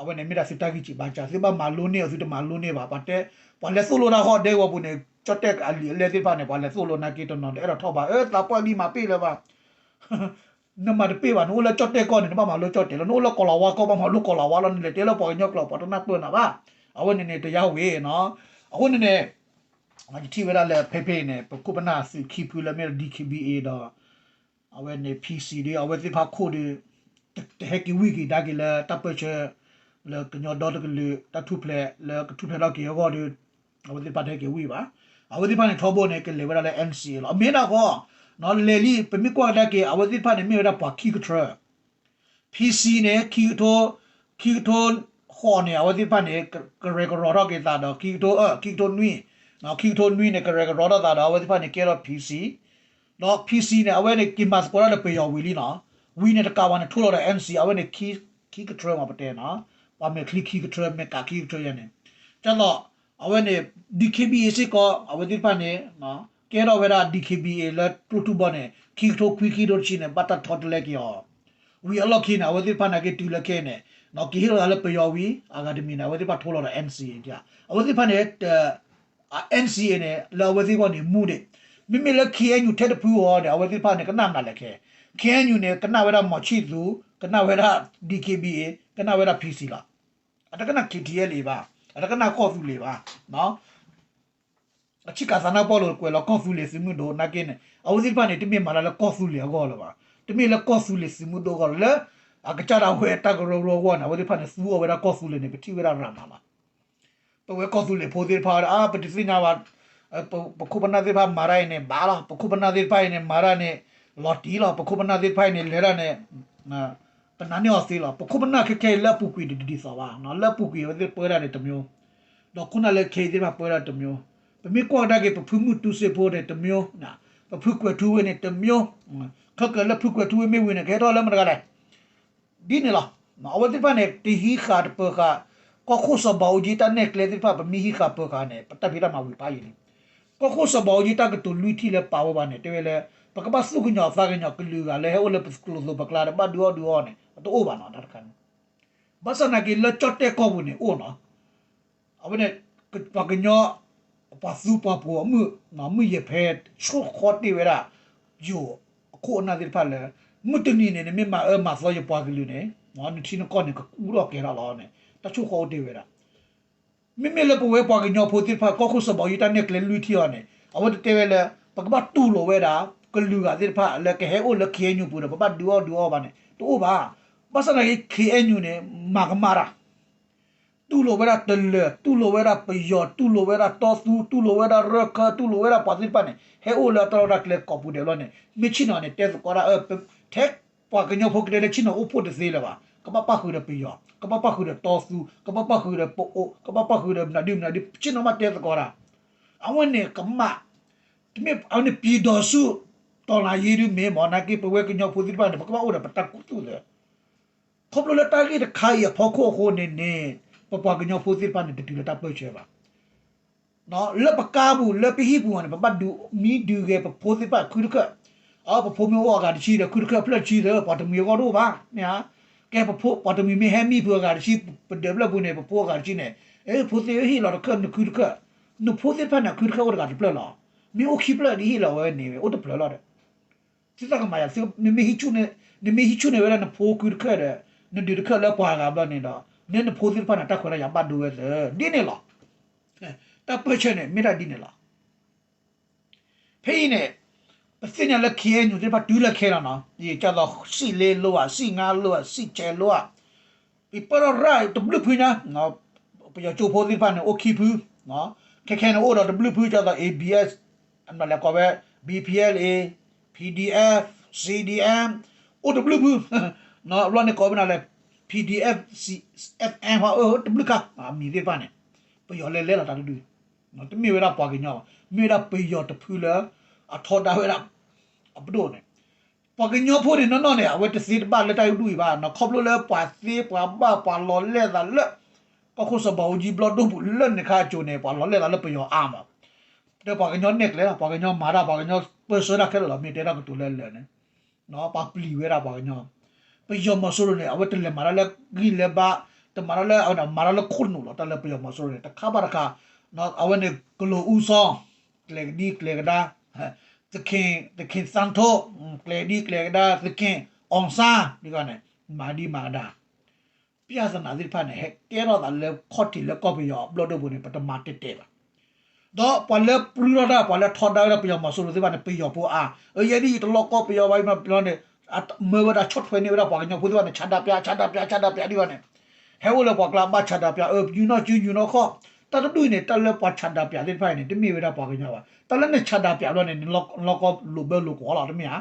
အဝဲန့ၣ်မ့ၢ်ဒၣ်သုတၢ်ဂံၢ်စၢ်ဘါစၢ် သုဘၣ်မၤလိန့ၢ်အီၤ သုတမၤလိန့ၢ်ဘၣ် ပှၤတဲ ပှၤလဲၤသိၣ်လိတၢ်ဃီဒဲကဝီၤပူၤန့ၣ် ကၠီၣ်တဲၣ်အလံာ်အလဲၢ်သ့ၣ်တဖၣ်န့ၣ် ပှၤလဲၤသိၣ်လိနာ်က့တနီၤတအဲၣ်ဒိးထီၣ်ဘၣ် အၢ သးပှၢ်လံမၤပ့ၢ်လၢၤဘၣ် နမၤတပ့ၢ်ဘၣ် နအိၣ်လၢကၠီၣ်တဲၣ်ကီၢ်န့ၣ် နဘၣ်မၤလိကၠီၣ်တဲၣ်လီၤ နအိၣ်လၢကီၢ်လီၤဝါကီၢ် ဘၣ်မၤလိကီၢ်လီၤဝါလီၤ နလဲၤတဲလၢပှၤကညီကျိာ် ပှၤတနၢ်ပၢၢ်နၤဘၣ် အဝဲန့ၣ်န့ၣ် တယါဝ့ၤနီၤ အဃိန့ၣ်န့ၣ် ယထံၣ်ဝဲဒၣ်လၢဖဲဖဲအံၤန့ၣ် ပခိၣ်ပနၢ်သုးခံဖုလၢမ့ၢ် ဒီး DKBA ဒီး အဝဲန့ၣ် PC ဒီး အဝဲသ့ၣ်တဖၣ်ခိၣ်ဒီး တဟဲက့ၤဝံၤက့ၤဒါက့ၤလၢတၢ်ပၢၢ်ဆၢ လၢကညီဒီတကလုာ် တၢ်ထူၣ်ဖျဲး လၢကထူၣ်ဖျဲးထီၣ်က့ၤအဂီၢ်ဒီး အဝဲသ့ၣ်တဖၣ်တဟဲက့ၤဝံၤဘၣ်. အဝဲသ့ၣ်တဖၣ်န့ၣ် ထီဘိန့ၣ် ကလဲၤဝဲဒၣ်လၢ NCA လီၤ. အမ့ၢ်ဒၣ်ဃီ လဲၤလံ ပမ့ၢ်ကွၢ်ကဒါက့ၤ အဝဲသ့ၣ်တဖၣ်န့ၣ် မ့ၢ်ဝဲဒၣ်ပှၤခံကထြၢ PC န့ၣ် ခံကထိ ခံကထိဃိးန့ၣ် အဝဲသ့ၣ်တဖၣ်န့ၣ် ကရဲၣ်ကရီထီၣ်က့ၤသးဒီး ခံကထိ ခံကထိနွံ ခံကထိနွံန့ၣ် ကရဲၣ်ကရီထီၣ်သးဒီး အဝဲသ့ၣ်တဖၣ်န့ၣ် ကဲထီၣ် PC ဒီး PC န့ၣ် အဝဲန့ၣ် က့ၤမၤသကိးတၢ်ဒီးပယီၤဝံၤလံနီၤ. ဝံၤန့ၣ်တကးဘၣ်န့ၣ် ထိလီၤဒီး NCA အဝဲန့ၣ် ခံကထြၢမး ပတဲနီၤ. ပှၤမဲာ်ချံခံကထြၢ မဲာ်ကးခံကထြၢယဲန့ၣ် ကၢ်သိး အဝဲန့ၣ် DKBA စ့ၢ်ကီး အဝဲသ့ၣ်တဖၣ်န့ၣ် ကဲထီၣ်ဝဲဒၣ် DKBA လၢကျိထူဘီန့ၣ် ခံကထိခွံ ခံကထိတဆံန့ၣ် ဘၣ်တၢ်ထီတလဲက့ၤအီၤ ဝံၤအလီၢ်ခံန့ၣ် အဝဲသ့ၣ်တဖၣ်န့ၣ်က့ၤတုၤလၢခဲအံၤန့ၣ် က့ၤဟ့ၣ်လီၤသးလၢပယီၤဝံၤ အဂၤတမံၤန့ၣ် အဝဲသ့ၣ်တဖၣ်ထိလီၤဒီး NCA အဝဲသ့ၣ်တဖၣ်န့ၣ် NCA န့ၣ် လၢအဝဲသ့ၣ်အဂီၢ်န့ၣ် မူဒံး မ့မ့ၢ်လၢ KNU ထဲတဖုအီၤန့ၣ် အဝဲသ့ၣ်တဖၣ်န့ၣ် ကနၣ်မနုၤလဲၣ်ခဲ KNU န့ၣ် ကနၣ်ဝဲဒၣ်မီၤဆံၣ်သူ ကနၣ်ဝဲဒၣ် DKBA ကနၣ်ဝဲဒၣ် PC လီၤ. အတကနၣ် KTLA ဘၣ် အတကနၣ်ကီၢ်သူလ့ၤဘၣ် အဆံးကၤသးနါပီၢ်လိာ်ကွဲးလီၤကီၢ်သူလ့ၤသုးမုၢ်ဒိၣ်နာ်က့န့ၣ် အဝဲသ့ၣ်တဖၣ်န့ၣ် တမ့ၢ်မၤတၢ်လၢကီၢ်သူလ့ၤအဂီၢ်လၢၤဘၣ်. တမ့ၢ်လၢကီၢ်သူလ့ၤသုးမုၢ်ဒိၣ်အဂီၢ်လၢ အကစၢ်ဒၣ်ဝဲတၢ်ကရၢကရိအဂီၢ်န့ၣ် အဝဲသ့ၣ်တဖၣ်န့ၣ် သူအီၤဝဲဒၣ်ကီၢ်သူလ့ၤန့ၣ် ပထံၣ်ဝဲဒၣ်ရၤမးလီၤ. ပဝဲကီၢ်သူလ့ၤဖိသ့ၣ်တဖၣ်ဝဲဒၣ် အါ ပတသ့ၣ်ညါဘၣ် ပခိၣ်ပနၢ်သ့ၣ်တဖၣ်မၤတၢ်အံၤန့ၣ် ဘၣ်လီၤ. ပခိၣ်ပနၢ်သ့ၣ်တဖၣ်အံၤန့ၣ် မၤတၢ်န့ၣ် လီၤတံၢ်လီၤ. ပခိၣ်ပနၢ်သ့ၣ်တဖၣ်အံၤန့ၣ် လဲၤတၢ်န့ၣ် ပနာ်န့ၢ်အီၤသ့လီၤ. ပခိၣ်ပနၢ်ခဲခဲအံၤလၢအပူၤကွံာ်တဒ်သိးဘၣ်. လၢအပူၤကွံာ်အဝဲသ့ၣ်ပၢတၢ်န့ၣ်တမျိုး ဒီးခိၣ်နၢ်လၢခဲအံၤသ့ၣ်တဖၣ်ပၢတၢ်တမျိုး ပမ့ၢ်ကွၢ်ကဒါက့ၤ ပဖုမုၢ်တူစ့ဖိန့ၣ်တမျိုး ပဖုကွဲၤထူဝ့န့ၣ်တမျိုး ခဲကၢၤလၢဖုကွဲၤထူဝ့မ့ၢ်ဝံၤန့ၣ် ကဟဲထီၣ်လၢမတၤတဂၤလဲၣ် ဒ်န့ၣ်လီၤ. အဝဲသ့ၣ်တဖၣ်န့ၣ် တဟံးဃာ်တပၢၤဃာ် ကီၢ်ခိၣ်စီၤဘးအူကၠံတၢ်နဲၣ်ကျဲသ့ၣ်တဖၣ် ပမ့ၢ်ဟံးဃာ်ပၢၤဃာ်န့ၣ် ပတၢ်ဖံးတၢ်မၤဝံၤဖးယံာ်လံ. ကီၢ်ခိၣ်စီၤဘးအူကၠံတၢ်ကတိၤလွံၢ်ထံၣ်လၢပာ်ဝဲဘၣ်န့ၣ် တဲဝဲလၢ ပကဘၣ်သူၣ်ကညီၤသးကညီၤကလုာ်ဂၤလၢဟဲအိၣ်လၢပကျိၤသိးပကျါဒီး ဘၣ်ဒုးအီၣ်ဒုးအီန့ၣ် တအိၣ်ဘၣ်နီၤ တၢ်တခါန့ၣ်. ဘၣ်ဆၣ်သနာ်က့လၢကၠီၣ်တဲၣ်ကီၢ်ပူၤန့ၣ်အိၣ်နီၤ. အဝဲန့ၣ် ပှၤကညီ ပှၤသူပှၤပှိၤအမုၣ် မုၢ်ယဲၢ်ဖဲ ဆိၣ်ဃီတ့ၢ်ဝဲဒၣ် ယိၤအခိၣ်အနၢ်သ့ၣ်တဖၣ်လၢ မုၢ်တနံၤန့ၣ် နမ့ၢ်မၤအၢမၤသီယပှၤကလုာ်န့ၣ် နထံနကီၢ်န့ၣ် ကကူထီၣ်ကဲၤထီၣ်လီၤန့ၣ် တၢ်ဆိၣ်ဃီအိၣ်တ့ၢ်ဝဲဒၣ်. မ့မ့ၢ်လၢပဝဲပှၤကညီဖိသ့ၣ်တဖၣ် ကီၢ်ခိၣ်စီၤဘးအူကၠံတၢ်နဲၣ်ကျဲလွံၢ်ထံၣ်အီၤန့ၣ် အဝဲတတဲဝဲလၢ ပကဘၣ်တူၢ်လိာ်ဝဲဒၣ် ကလုာ်ဂၤသ့ၣ်တဖၣ်လၢကဟဲအိၣ်လၢ ခ့ၣ်အဲၣ်ယူၣ် ပူၤဒီး ပဘၣ်ဒုးအီၣ်ဒုးအီဘၣ်န့ၣ် တအိၣ်ဘၣ်. ဘၣ်ဆၣ်သနာ်က့ ခ့ၣ်အဲၣ်ယူၣ် န့ၣ် မၤကမၣ်တၢ် တူၢ်လိာ်ဝဲဒၣ်တလၢၤ, တူၢ်လိာ်ဝဲဒၣ်ပယီၤ, တူၢ်လိာ်ဝဲဒၣ်တီသူ, တူၢ်လိာ်ဝဲဒၣ်ရၢၢ်ခၢ, တူၢ်လိာ်ဝဲဒၣ်ပှၤသ့ၣ်တဖၣ်န့ၣ် ဟဲအိၣ်လၢတၢ်လီၢ်တၢ်ကျဲကိးပူၤဒဲးဘျီန့ၣ် မ့ၢ်ဆ့ၣ်နီၤန့ၣ် တဲသကိးတၢ် ထဲပှၤကညီဖိကတဲလၢဆ့ၣ်နီၤအိၣ်ဖှိၣ်တသ့လၢၤဘၣ်, ကဘၣ်ပၣ်ဃုာ်ဒီးပယီၤ, ကဘၣ်ပၣ်ဃုာ်ဒီးတီသူ, ကဘၣ်ပၣ်ဃုာ်ဒီးပအိၣ်, ကဘၣ်ပၣ်ဃုာ်ဒီးမနုၤဒုမနုၤဒု ဆ့ၣ်နီၤမးတဲသကိးတၢ်. အဝဲန့ၣ်ကမၣ်, တမ့ၢ်အဝဲန့ၣ် ပြည်ထောင်စု တော်လှန်ရေး ဒုမ့ၢ်မ့ၢ် နာ်က့ပဝဲကညီဖိသ့ၣ်တဖၣ်န့ၣ် ပကဘၣ်အိၣ်ဒီးပတၢ်ကူၣ်သ့ ခီဖျိလၢတၢ်ဂ့ၢ်တခါအံၤအဖီခိၣ်အဃိန့ၣ်န့ၣ် ပပှၤကညီဖိသ့ၣ်တဖၣ်န့ၣ် တတုၤလၢတၢ်ပၢၢ်ဆၢဘၣ်. လၢပကါပူၤ လၢပဟံၣ်ပူၤအီၤန့ၣ် ပဘၣ်ဒုးမံဒုးဂဲၤပဖိသ့ၣ်တဖၣ်ခုတခၢၣ်, အပဖိမ့ၢ်အိၣ်အဂၤတဆံဒီး ခုတခၢၣ်ဖျၢၣ်တဆံသၢ ပှၤတမှံၤအဂီၢ်တအိၣ်ဘၣ် မ့ၢ်ဧါ. ကဲပဖိ ပှၤတမှံၤမ့ၢ်ဟဲမံဖုးအဂၤတဆံ ပဒၢးဖျၢၣ်ပူၤန့ၣ် ပဖိအဂၤတဆံန့ၣ် အဲ ဖိသ့ၣ်ဧၢ ဟ့ၣ်လီၤတခၢၣ်နခုတခၢၣ်, နဖိသ့ၣ်တဖၣ်န့ၣ် ခုတခၢၣ်အိၣ်တဂၤတဖျၢၣ်လီၤ. မ့ၢ်အိၣ်ခံဖျၢၣ်ဒ်ဟ့ၣ်လီၤဝဲန့ၣ် အိၣ်တဖျၢၣ်လီၤဒီး သုသးကမၤယၤ နမ့ၢ်ဟံးဆူၣ်န့ၢ်, နမ့ၢ်ဟံးဆူၣ်န့ၢ်ဝဲဒၣ်နဖိခုတခၢၣ်ဒီး နဒုးတခၢၣ်လၢပှၤဂၤဘျီန့ၣ်ဒီး နနဖိသ့ၣ်တဖၣ်န့ၣ် တၢ်ခွဲးတၢ်ယာ်ဘၣ်ဒိဝဲသၢ ဒ်န့ၣ်လီၤ. တၢ်ပၢၢ်ဆၢန့ၣ် မ့ၢ်ဒၣ်ဒ်န့ၣ်လီၤ. ဖဲအံၤန့ၣ် ပသ့ၣ်ညါလၢ ခ့ၣ်အဲၣ်ယူၣ် သ့ၣ်တဖၣ်တုၤလၢခဲလၢာ်နီၤ, ယကၢ်သိး စံၣ်လ့လိဧါ, စံၣ်ငါလိဧါ, စံၣ်ဆဲးလိဧါ, ပပၢၢ်ထီၣ်ရၣ်တဘျုးဖုညါ, ပယီၤကၠိဖိသ့ၣ်တဖၣ်န့ၣ် အိၣ်ခံဖု, ခဲခဲန့ၣ်အိၣ်ဒီးတဘျုးဖု ကၢ်သိး A B S, အမ့ၢ်လဲၤကိးဝဲ B P L A, P D F, C D M, အိၣ်တဘျုးဖု, ဘျီန့ၣ်ကိးဝဲဒၣ်လၢ P D F, F M ဟီ တဘျုးခါ, အမံၤသ့ၣ်တဖၣ်န့ၣ် ပယီၤလဲၤလဲၤလီၤတၢ်တဒု တမ့ၢ်ဝဲဒၣ်ပှၤကညီဘၣ်, မ့ၢ်ဝဲဒၣ်ပယီၤတဖုလၢ အထီဒါဝဲဒၣ် အပဒိၣ်န့ၣ်, ပှၤကညီဖိန့ၣ်နီၢ်နီၢ်န့ၣ် အဝဲတသ့တဘၣ်လၢတၢ်ဒုးအံၤဘၣ်နီၤ, ခီဖျိလၢပှၤသ့ပှၤဘၣ်ပှၤလီၤလဲၢ်သးလၢ ကီၢ်ခိၣ်စီၤဘးအူကၠံဘျီၣ်ဒိၣ်ပူၤလၢန့ၣ်ခါအစိၤန့ၣ် ပှၤလီၤလဲၢ်သးလၢပယီၤအါမး, ဒီးပှၤကညီနဲၣ်ကျဲလီၤ, ပှၤကညီမၤတၢ် ပှၤကညီပၢၢ်ဆၢတၢ်ခဲလၢာ်လီၤ, မ့ၢ်တဲတၢ်ကတိၤလၢလၢာ်န့ၣ် ပှၤပျံၤဝဲဒၣ်ပှၤကညီ, ပယီၤမီၤစိရိၤန့ၣ် အဝဲတလဲၤမၤတၢ်လၢဂံၢ်လၢဘါ, တမၤတၢ်လၢ မၤတၢ်လၢခိၣ်နူာ်လီၤ, တၢ်လၢပယီၤမီၤစိရိၤန့ၣ် တခါဘၣ်တခါ, အဝဲန့ၣ် ကလိၤအူစီ ကျဲၤကဒံကျဲၤကဒါ, သခင် သခင်သန်းထွဋ် ကျဲၤကဒံကျဲၤကဒါ, သခင်အောင်ဆန်း ဒ်န့ၣ် မၤဒံမၤဒါ ပြဿနာသ့ၣ်တဖၣ်န့ၣ် ဟဲကဲထီၣ်သးလၢခီၣ်ထံးလၢကီၢ်ပယီၤဘျီၣ်ဒိၣ်ပူၤန့ၣ် ပတမၤတဲာ်တဲာ်ဘၣ်. ဒီးပှၤလၢပျုၢ်ထီၣ်တၢ် ပှၤလၢထီဒါဝဲဒၣ်ပယီၤမီၤစိရိၤသ့ၣ်တဖၣ်န့ၣ် ပယီၤဖိအါ, အယဲဒ်အံၤတလီၢ်ကီၢ်ပယီၤဘၣ်အံၤမးဘျီန့ၣ် မၢဝဲဒၣ်ဆီၣ်ထွဲန့ၢ်ဝဲဒၣ်ပှၤကညီဖိသ့ၣ်တဖၣ်န့ၣ် ဆန္ဒပြ ဆန္ဒပြ ဆန္ဒပြ ဒ်န့ၣ်, ဟဲအိၣ်လၢပှၤကျါဘၣ်ဆန္ဒပြ အၢ ယူၤနီၢ်စုယူၤနီၢ်ခီၣ်, တၢ်တဒူၣ်အံၤန့ၣ် တၢ်လၢပှၤဆန္ဒပြသ့ၣ်တဖၣ်အံၤန့ၣ် တမ့ၢ်ဝဲဒၣ်ပှၤကညီဘၣ်, တၢ်လၢနဆန္ဒပြဘျီန့ၣ် နလီၢ်ကီၢ်လိာ်ဘၢလိာ်ကွီၢ်လီၤ တမ့ၢ်ဧါ.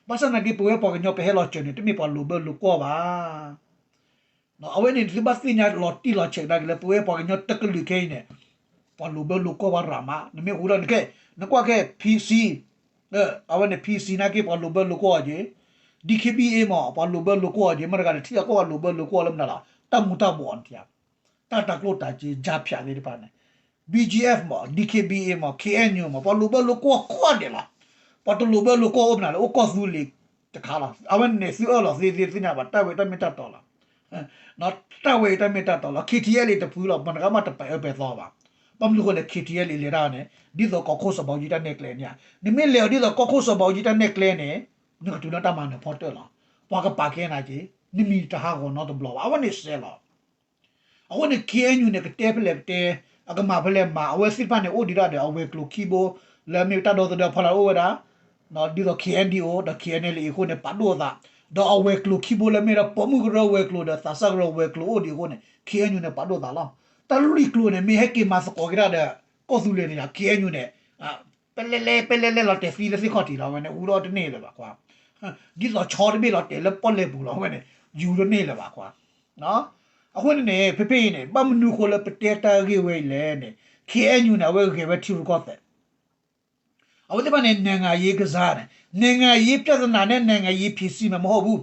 ဘၣ်ဆၣ်သနာ်က့ ပဝဲပှၤကညီပဟဲလီၤစၢၤန့ၣ် တမ့ၢ်ပှၤလိာ်ဘၢလိာ်ကွီၢ်ဘၣ်. အဝဲန့ၣ် သုဘၣ်သ့ၣ်ညါလီၤတံၢ်လီၤဆဲးကဒါက့ၤလၢ ပဝဲပှၤကညီတကလုာ်ခဲအံၤန့ၣ် ပှၤလိာ်ဘၢလိာ်ကွီၢ်ဘၣ်ရၤမး, နမ့ၢ်ဃုာ်ဒီးနကဲ, နကွၢ်ခဲ P C, အဝဲန့ၣ် P C နာ်က့ ပှၤလိာ်ဘၢလိာ်ကွီၢ်အီၤက့ၤ, D K B A မး ပှၤလိာ်ဘၢလိာ်ကွီၢ်အီၤက့ၤ, မ့ၢ်တဂၤတထံၣ်အကီၢ်ပှၤလိာ်ဘၢလိာ်ကွီၢ်လၢမနုၤလီၤ, တၢ်မူၤတၢ်ဘှီးန့ၣ် တၢ်တၤကျိၣ်တၤစ့ ကြားဖြတ် သ့ၣ်တဖၣ်န့ၣ်, B G F မး D K B A မး K N U မး ပှၤလိာ်ဘၢလိာ်ကွီၢ်ကိးဂၤဒဲးလီၤ. ပှၤတလိာ်ဘၢလိာ်ကွီၢ်အိၣ်မနုၤလဲၣ်, အိၣ်ကီၢ်သူလ့ၤတခါလီၤ. အဝဲန့ၣ်သုအၢၣ်လီၤသ့သ့သ့ၣ်ညါဘၣ်, တၢ်ဝဲတၢ်မ့ၢ်တၢ်တီလီၤ. တၢ်ဝဲအံၤတၢ်မ့ၢ်တၢ်တီလီၤ. K T L A တဖုလီၤ, မတဂၤမးတပဲာ်အၢပဲာ်သီဘၣ်. ဘၣ်မနုၤအဃိလဲၣ် K T L A လဲၤတၢ်န့ၣ် ဒ်သိးကီၢ်ခိၣ်စီၤဘးအူကၠံတၢ်နဲၣ်ကျဲန့ၣ်ဧါ. နမ့ၢ်လဲၤအီၤဒ်သိးကီၢ်ခိၣ်စီၤဘးအူကၠံတၢ်နဲၣ်ကျဲန့ၣ် နကတုၤလၢတၢ်မၤနၢၤဖီတၢၣ်လီၤ. ပှၤကပာ်ကဲနၤက့ၤ, နမံၤတဟးဂီၤနီတဘျီဘၣ်. အဝဲန့ၣ်စဲးလီၤ. အဃိန့ၣ် K N U န့ၣ် ကတဲဖဲလဲၣ်ကတဲ, အကမၤဖဲလဲၣ်မၤ, အဝဲသ့ၣ်တဖၣ်န့ၣ် အိၣ်ဒံးဒၣ်ဒီး အဝဲၤကျိၤခံဘိ, လၢမ့ၢ်တၢ်ဒီသဒၢဖီလာ်အိၣ်ဝဲဒၣ်, ဒ်သိး K N D O ဒီး K N L A အဃိန့ၣ် ပာ်ဒိၣ်အသး, ဒီးအဝဲၤကျိၤခံဘိလၢမ့ၢ်ဒီးပိာ်မုၣ်ကရၢဝဲၤကျိၤဒီးသးစၢ်ကရၢဝဲၤကျိၤအိၣ်ဒံးအဃိန့ၣ် K N U န့ၣ် ပာ်ဒိၣ်သးလီၤ. တၢ်လွံၢ်ကျိၤန့ၣ် မ့ၢ်ဟဲက့ၤမၤသကိးက့ၤတၢ်ဒီး ကီၢ်သူလ့ၤန့ၣ် K N U န့ၣ် ပဲလဲလဲပဲလဲလဲလီၤတဲာ်သံလၢသ့ၣ်ခီၣ်ထံးလီၤ. အဝဲန့ၣ် ဟူထီၣ်တန့ၢ်လၢၤဘၣ်ကွၢ်, ဒ်သိးဆီတဘ့ၣ်လီၤတဲာ်လၢပီၣ်လဲၣ်ပူၤလီၤ. အဝဲန့ၣ် ယူၤတန့ၢ်လၢၤဘၣ်ကွၢ်. အဃိန့ၣ်န့ၣ် ဖဲဖဲအံၤန့ၣ် ဘၣ်မနုၤအဃိလၢပတဲတၢ်ဂ့ၢ်ဝဲအံၤလဲၣ်န့ၣ် K N U န့ၣ် အဝဲဂဲၤဝဲထံရူၢ်ကီၢ်သဲး, အဝဲသ့ၣ်တဖၣ်န့ၣ် နိုင်ငံရေးကစားန့ၣ် နိုင်ငံရေးပြဿနာနဲ့ နိုင်ငံရေးဖြေရှင်းမယ်မဟုတ်ဘူး,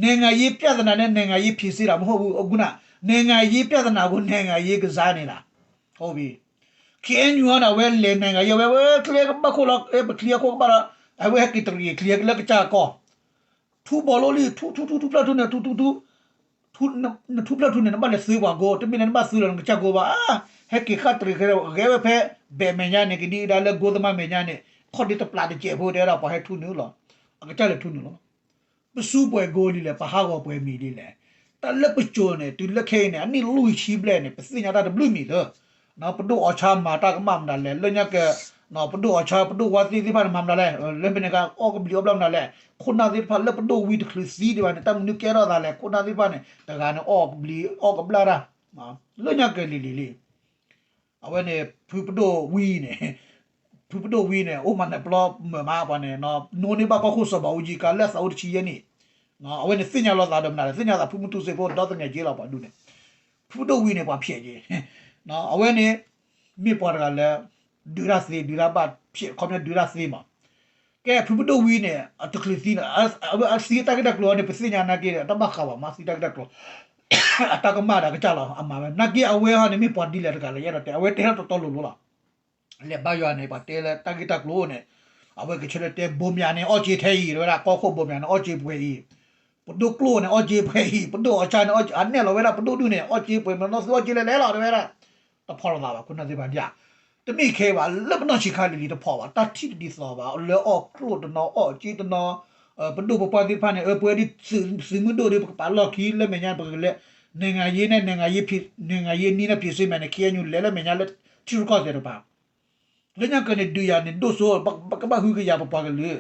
နိုင်ငံရေးပြဿနာနဲ့ နိုင်ငံရေးဖြေရှင်းတာမဟုတ်ဘူး. အခုန နိုင်ငံရေးပြဿနာကို နိုင်ငံရေးကစားနေတာ ဟုတ်ပြီ KNU ဟီန့ၣ် အဝဲလဲၤ နိုင်ငံရေး အဝဲ ဝဲ ချ့ကဘၣ်ခိၣ်လီၤ ပချံအခိၣ်ကဘၣ်လီၤ အဝဲဟဲက့ၤတရံးချံလၢကစၢ်ကီၢ် ထူဘီလိလံ ထူ ထူ ထူ ထူဖျၢၣ်ထူန့ၣ် ထူ ထူ ထူ နထူဖျၢၣ်ထူန့ၣ် နဘၣ်လဲၤသုပှၤကိ တမ့ၢ်လၢနဘၣ်သုလီၤ နကစၢ်ကိဘၣ် ဟဲက့ၤဃၣ်တရံးချံ ဂဲၤဝဲဖဲ ဘဲးမဲာ်ညါန့ၣ် ကဒံကဒါလၢ ဂိသမားမဲာ်ညါန့ၣ် ခီၣ်ဒ့တပျးတစဲးဖိတဲဒၣ် ပှၤဟဲထူနုာ်လီၤ အကစၢ်လဲၤထူနုာ်လီၤ ပစူးပှဲၤကိလံလဲၣ် ပဟးဂီၤပှဲၤမံၤလံလဲၣ် တၢ်လၢပစိၤန့ၣ် တုၤလၢခဲအံၤန့ၣ် အနံၣ်လွံၢ်ဆံဘျဲၣ်န့ၣ် ပသ့ၣ်ညါတၢ်တဘျုးမံၤလၢ ပဒိၣ်အီၤဆါမၤတၢ်ကမၣ်မနုၤလဲၣ် လၢညါက ပဒိၣ်အီၤဆါ ပဒိၣ်ဝါသ့ၣ်သ့ၣ်တဖၣ်န့ၣ် မၤမနုၤလဲၣ် လၢမ့ၢ်န့ၣ်က အီၣ်ကဘျံးအီၣ်ဘျၣ်မနုၤလဲၣ် ခိၣ်နၢ်သ့ၣ်တဖၣ်လၢပဒိၣ်ဝံၤတချုးသံဒံးဘၣ်န့ၣ် တၢ်မနုၤကဲထီၣ်သးလဲၣ် ခိၣ်နၢ်သ့ၣ်တဖၣ်န့ၣ် တဂၤန့ၣ် အီၣ်ကဘျံးအီၣ်ကဘျၣ်တၢ် လၢညါကလံၤလံၤလံၤ အဝဲန့ၣ် ဖုပဒိၣ်ဝံၤန့ၣ် ဖုပဒိၣ်ဝံၤန့ၣ် အိၣ်မးန့ၣ်ပျီမုာ်မးပှၤန့ၣ် နိန့ၢ်ဘၣ်ကီၢ်ခိၣ်စီၤဘးအူကၠံကါလၢအသးအိၣ်တဆံယဲၢ်နံၣ် အဝဲန့ၣ်သ့ၣ်ညါလီၤသးဒီးမနုၤလဲၣ် သ့ၣ်ညါသးဖုမုၢ်တူစ့ဖိဒီသငဲးက့လီၤ ပှၤဒူၣ်န့ၣ် ဖုပဒိၣ်ဝံၤန့ၣ် ပှၤဖျဲးက့ၤ အဝဲန့ၣ် မ့ၢ်ပှၤတဂၤလၢ ဒုးတၢ်သ့ ဒုးတၢ်ဘၣ် ဖျဲးခီပညီဒုးတၢ်သ့မး ကဲဖုပဒိၣ်ဝံၤန့ၣ် အတချုးသံန့ၣ် အသံအတၢ်ဂ့ၢ်တၢ်ကျိၤန့ၣ် ပသ့ၣ်ညါနာ်က့ အတၢ်ဘၣ်ဃးဘၣ်မး သံတၢ်ဂ့ၢ်တၢ်ကျိၤ အတၢ်ကမၣ်ဒီးကစၢ်လီၤ အမၤဝဲ နာ်က့အဝဲဟီန့ၣ် မ့ၢ်ပှၤဒ်လဲၣ်တဂၤလၢယအဲၣ်ဒိးတဲ အဝဲတဲထီၣ်တီတီလိၤလိၤလီၤ လဲၤဘါယွၤန့ၣ် ပှၤတဲလၢတၢ်ဂ့ၢ်တၢ်ကျိၤန့ၣ် အဝဲကဆၢထၢၣ်တဲ ဘိမၠးန့ၣ် အီၣ်ကၠ့ထဲအံၤ တဲဝဲဒၣ် ကီၢ်ခိၣ်ဘိမၠးန့ၣ် အီၣ်ကၠ့ပှဲၤအံၤ ပဒိၣ်ကျိၣ်န့ၣ် အီၣ်ကၠ့ပှဲၤအံၤ ပဒိၣ်အီၤဆါန့ၣ် အနဲၣ်လီၤဝဲဒၣ်ပဒိၣ်ဒုၣ်န့ၣ် အီၣ်ကၠ့ပှဲၤ မ့ၢ်နီၢ်သူအီၣ်ကၠ့လဲၤလဲၤလီၤ တဲဝဲဒၣ် တဖီၣ်လိာ်သးဘၣ် ခိၣ်နၢ်သ့ၣ်တဖၣ်ဒ် တမ့ၢ်ခဲဘၣ် လၢပနီၢ်ဆံးခါလံၤလံၤတဖီၣ်ဘၣ် တၢ်ထံၣ်တဒ်သိးဘၣ် လၢအီၣ်ကျိၣ်တနီၤ အီၣ်ကၠ့တနီၤ ပဒိၣ်ပပှၢ်သ့ၣ်တဖၣ်န့ၣ် အပဝဲဒ်သုးမုၢ်ဒိၣ်ဒီး ပကပာ်လီၢ်ခံလၢမဲာ်ညါ ပကလဲၤ နိုင်ငံရေးန့ၣ် နိုင်ငံရေးနည်းန့ၣ် ဖြေရှင်းမယ်န့ၣ် KNU လဲၤလၢမဲာ်ညါလၢ ထံရူၢ်ကီၢ်သဲးတကပၤ လၢညါက့န့ၣ် ဒုးယၤန့ၣ် ဒိၣ်စိ ကဘၣ်ဟုကယာ်ပပှၤကလုာ်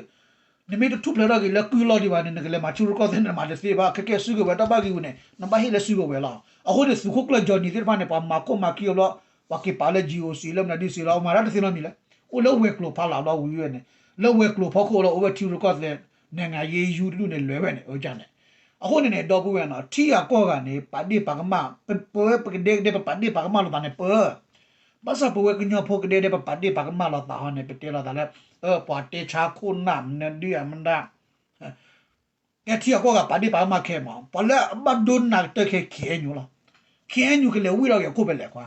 နမ့ၢ်တထူၣ်ဖျဲးထီၣ်က့ၤလၢကုၢ်လီၢ်ဒံးဘၣ်န့ၣ် နကလဲၤမၤထံရူၢ်ကီၢ်သဲးန့ၣ် နမၤတသ့ဘၣ် ခဲကဲစုကဝဲၤတၢ်ဘၣ်ဂံၢ်ပူၤန့ၣ် နဘၣ်ဟ့ၣ်လၢစုကဝဲၤလီၤ. အဃိန့ၣ် သုးခိၣ်ကျၢၢ် Johnny သ့ၣ်တဖၣ်န့ၣ် ပှၤမၤခိၣ်မၤခံအဘျီ ပှၤက့ၤပာ်လၢ GOC လၢမနုၤဒ်စ့လီၤ မၤတၢ်တသ့နီတမံၤလဲၣ် အိၣ်လၢဝဲၤကျိၤဖီလာ်ဘျီဝံၤဝဲန့ၣ် လၢဝဲၤကျိၤဖီခိၣ်လီၤ အိၣ်ဝဲထံရူၢ်ကီၢ်သဲး နိုင်ငံရေးရုံးတဒူၣ်န့ၣ် လဲၤဝဲန့ၣ် အန့ၣ် အဃိန့ၣ်န့ၣ် ဒီပုၢ်ဝဲၢ်နီၤ ထံဂၤကီၢ်ဂၤန့ၣ် ပာ်ဒ့ၣ်ပာ်ကမၣ် ပဝဲပကဒဲကဒဲ ပပာ်ဒ့ၣ်ပာ်ကမၣ်လိာ်သးန့ၣ် ပ ဘၣ်ဆၣ်ပဝဲကညီဖိကဒဲကဒဲ ပပာ်ဒ့ၣ်ပာ်ကမၣ်လိာ်သးဟီန့ၣ် ပတဲလိာ်သးလၢ ပှၤတဲဆါခိၣ်နၢ်မနုၤဒုၣ်အမနုၤ ကဲထံဂၤကီၢ်ဂၤပာ်ဒ့ၣ်ပာ်ကမၣ်ခဲမး ပှၤလၢအဘၣ်ဒိနးကတၢၢ်ခဲ KNU လီၤ. KNU ကလဲၤဝံၣ်ထီၣ်က့ၤအခိၣ်ဖဲလဲၣ်ခွါ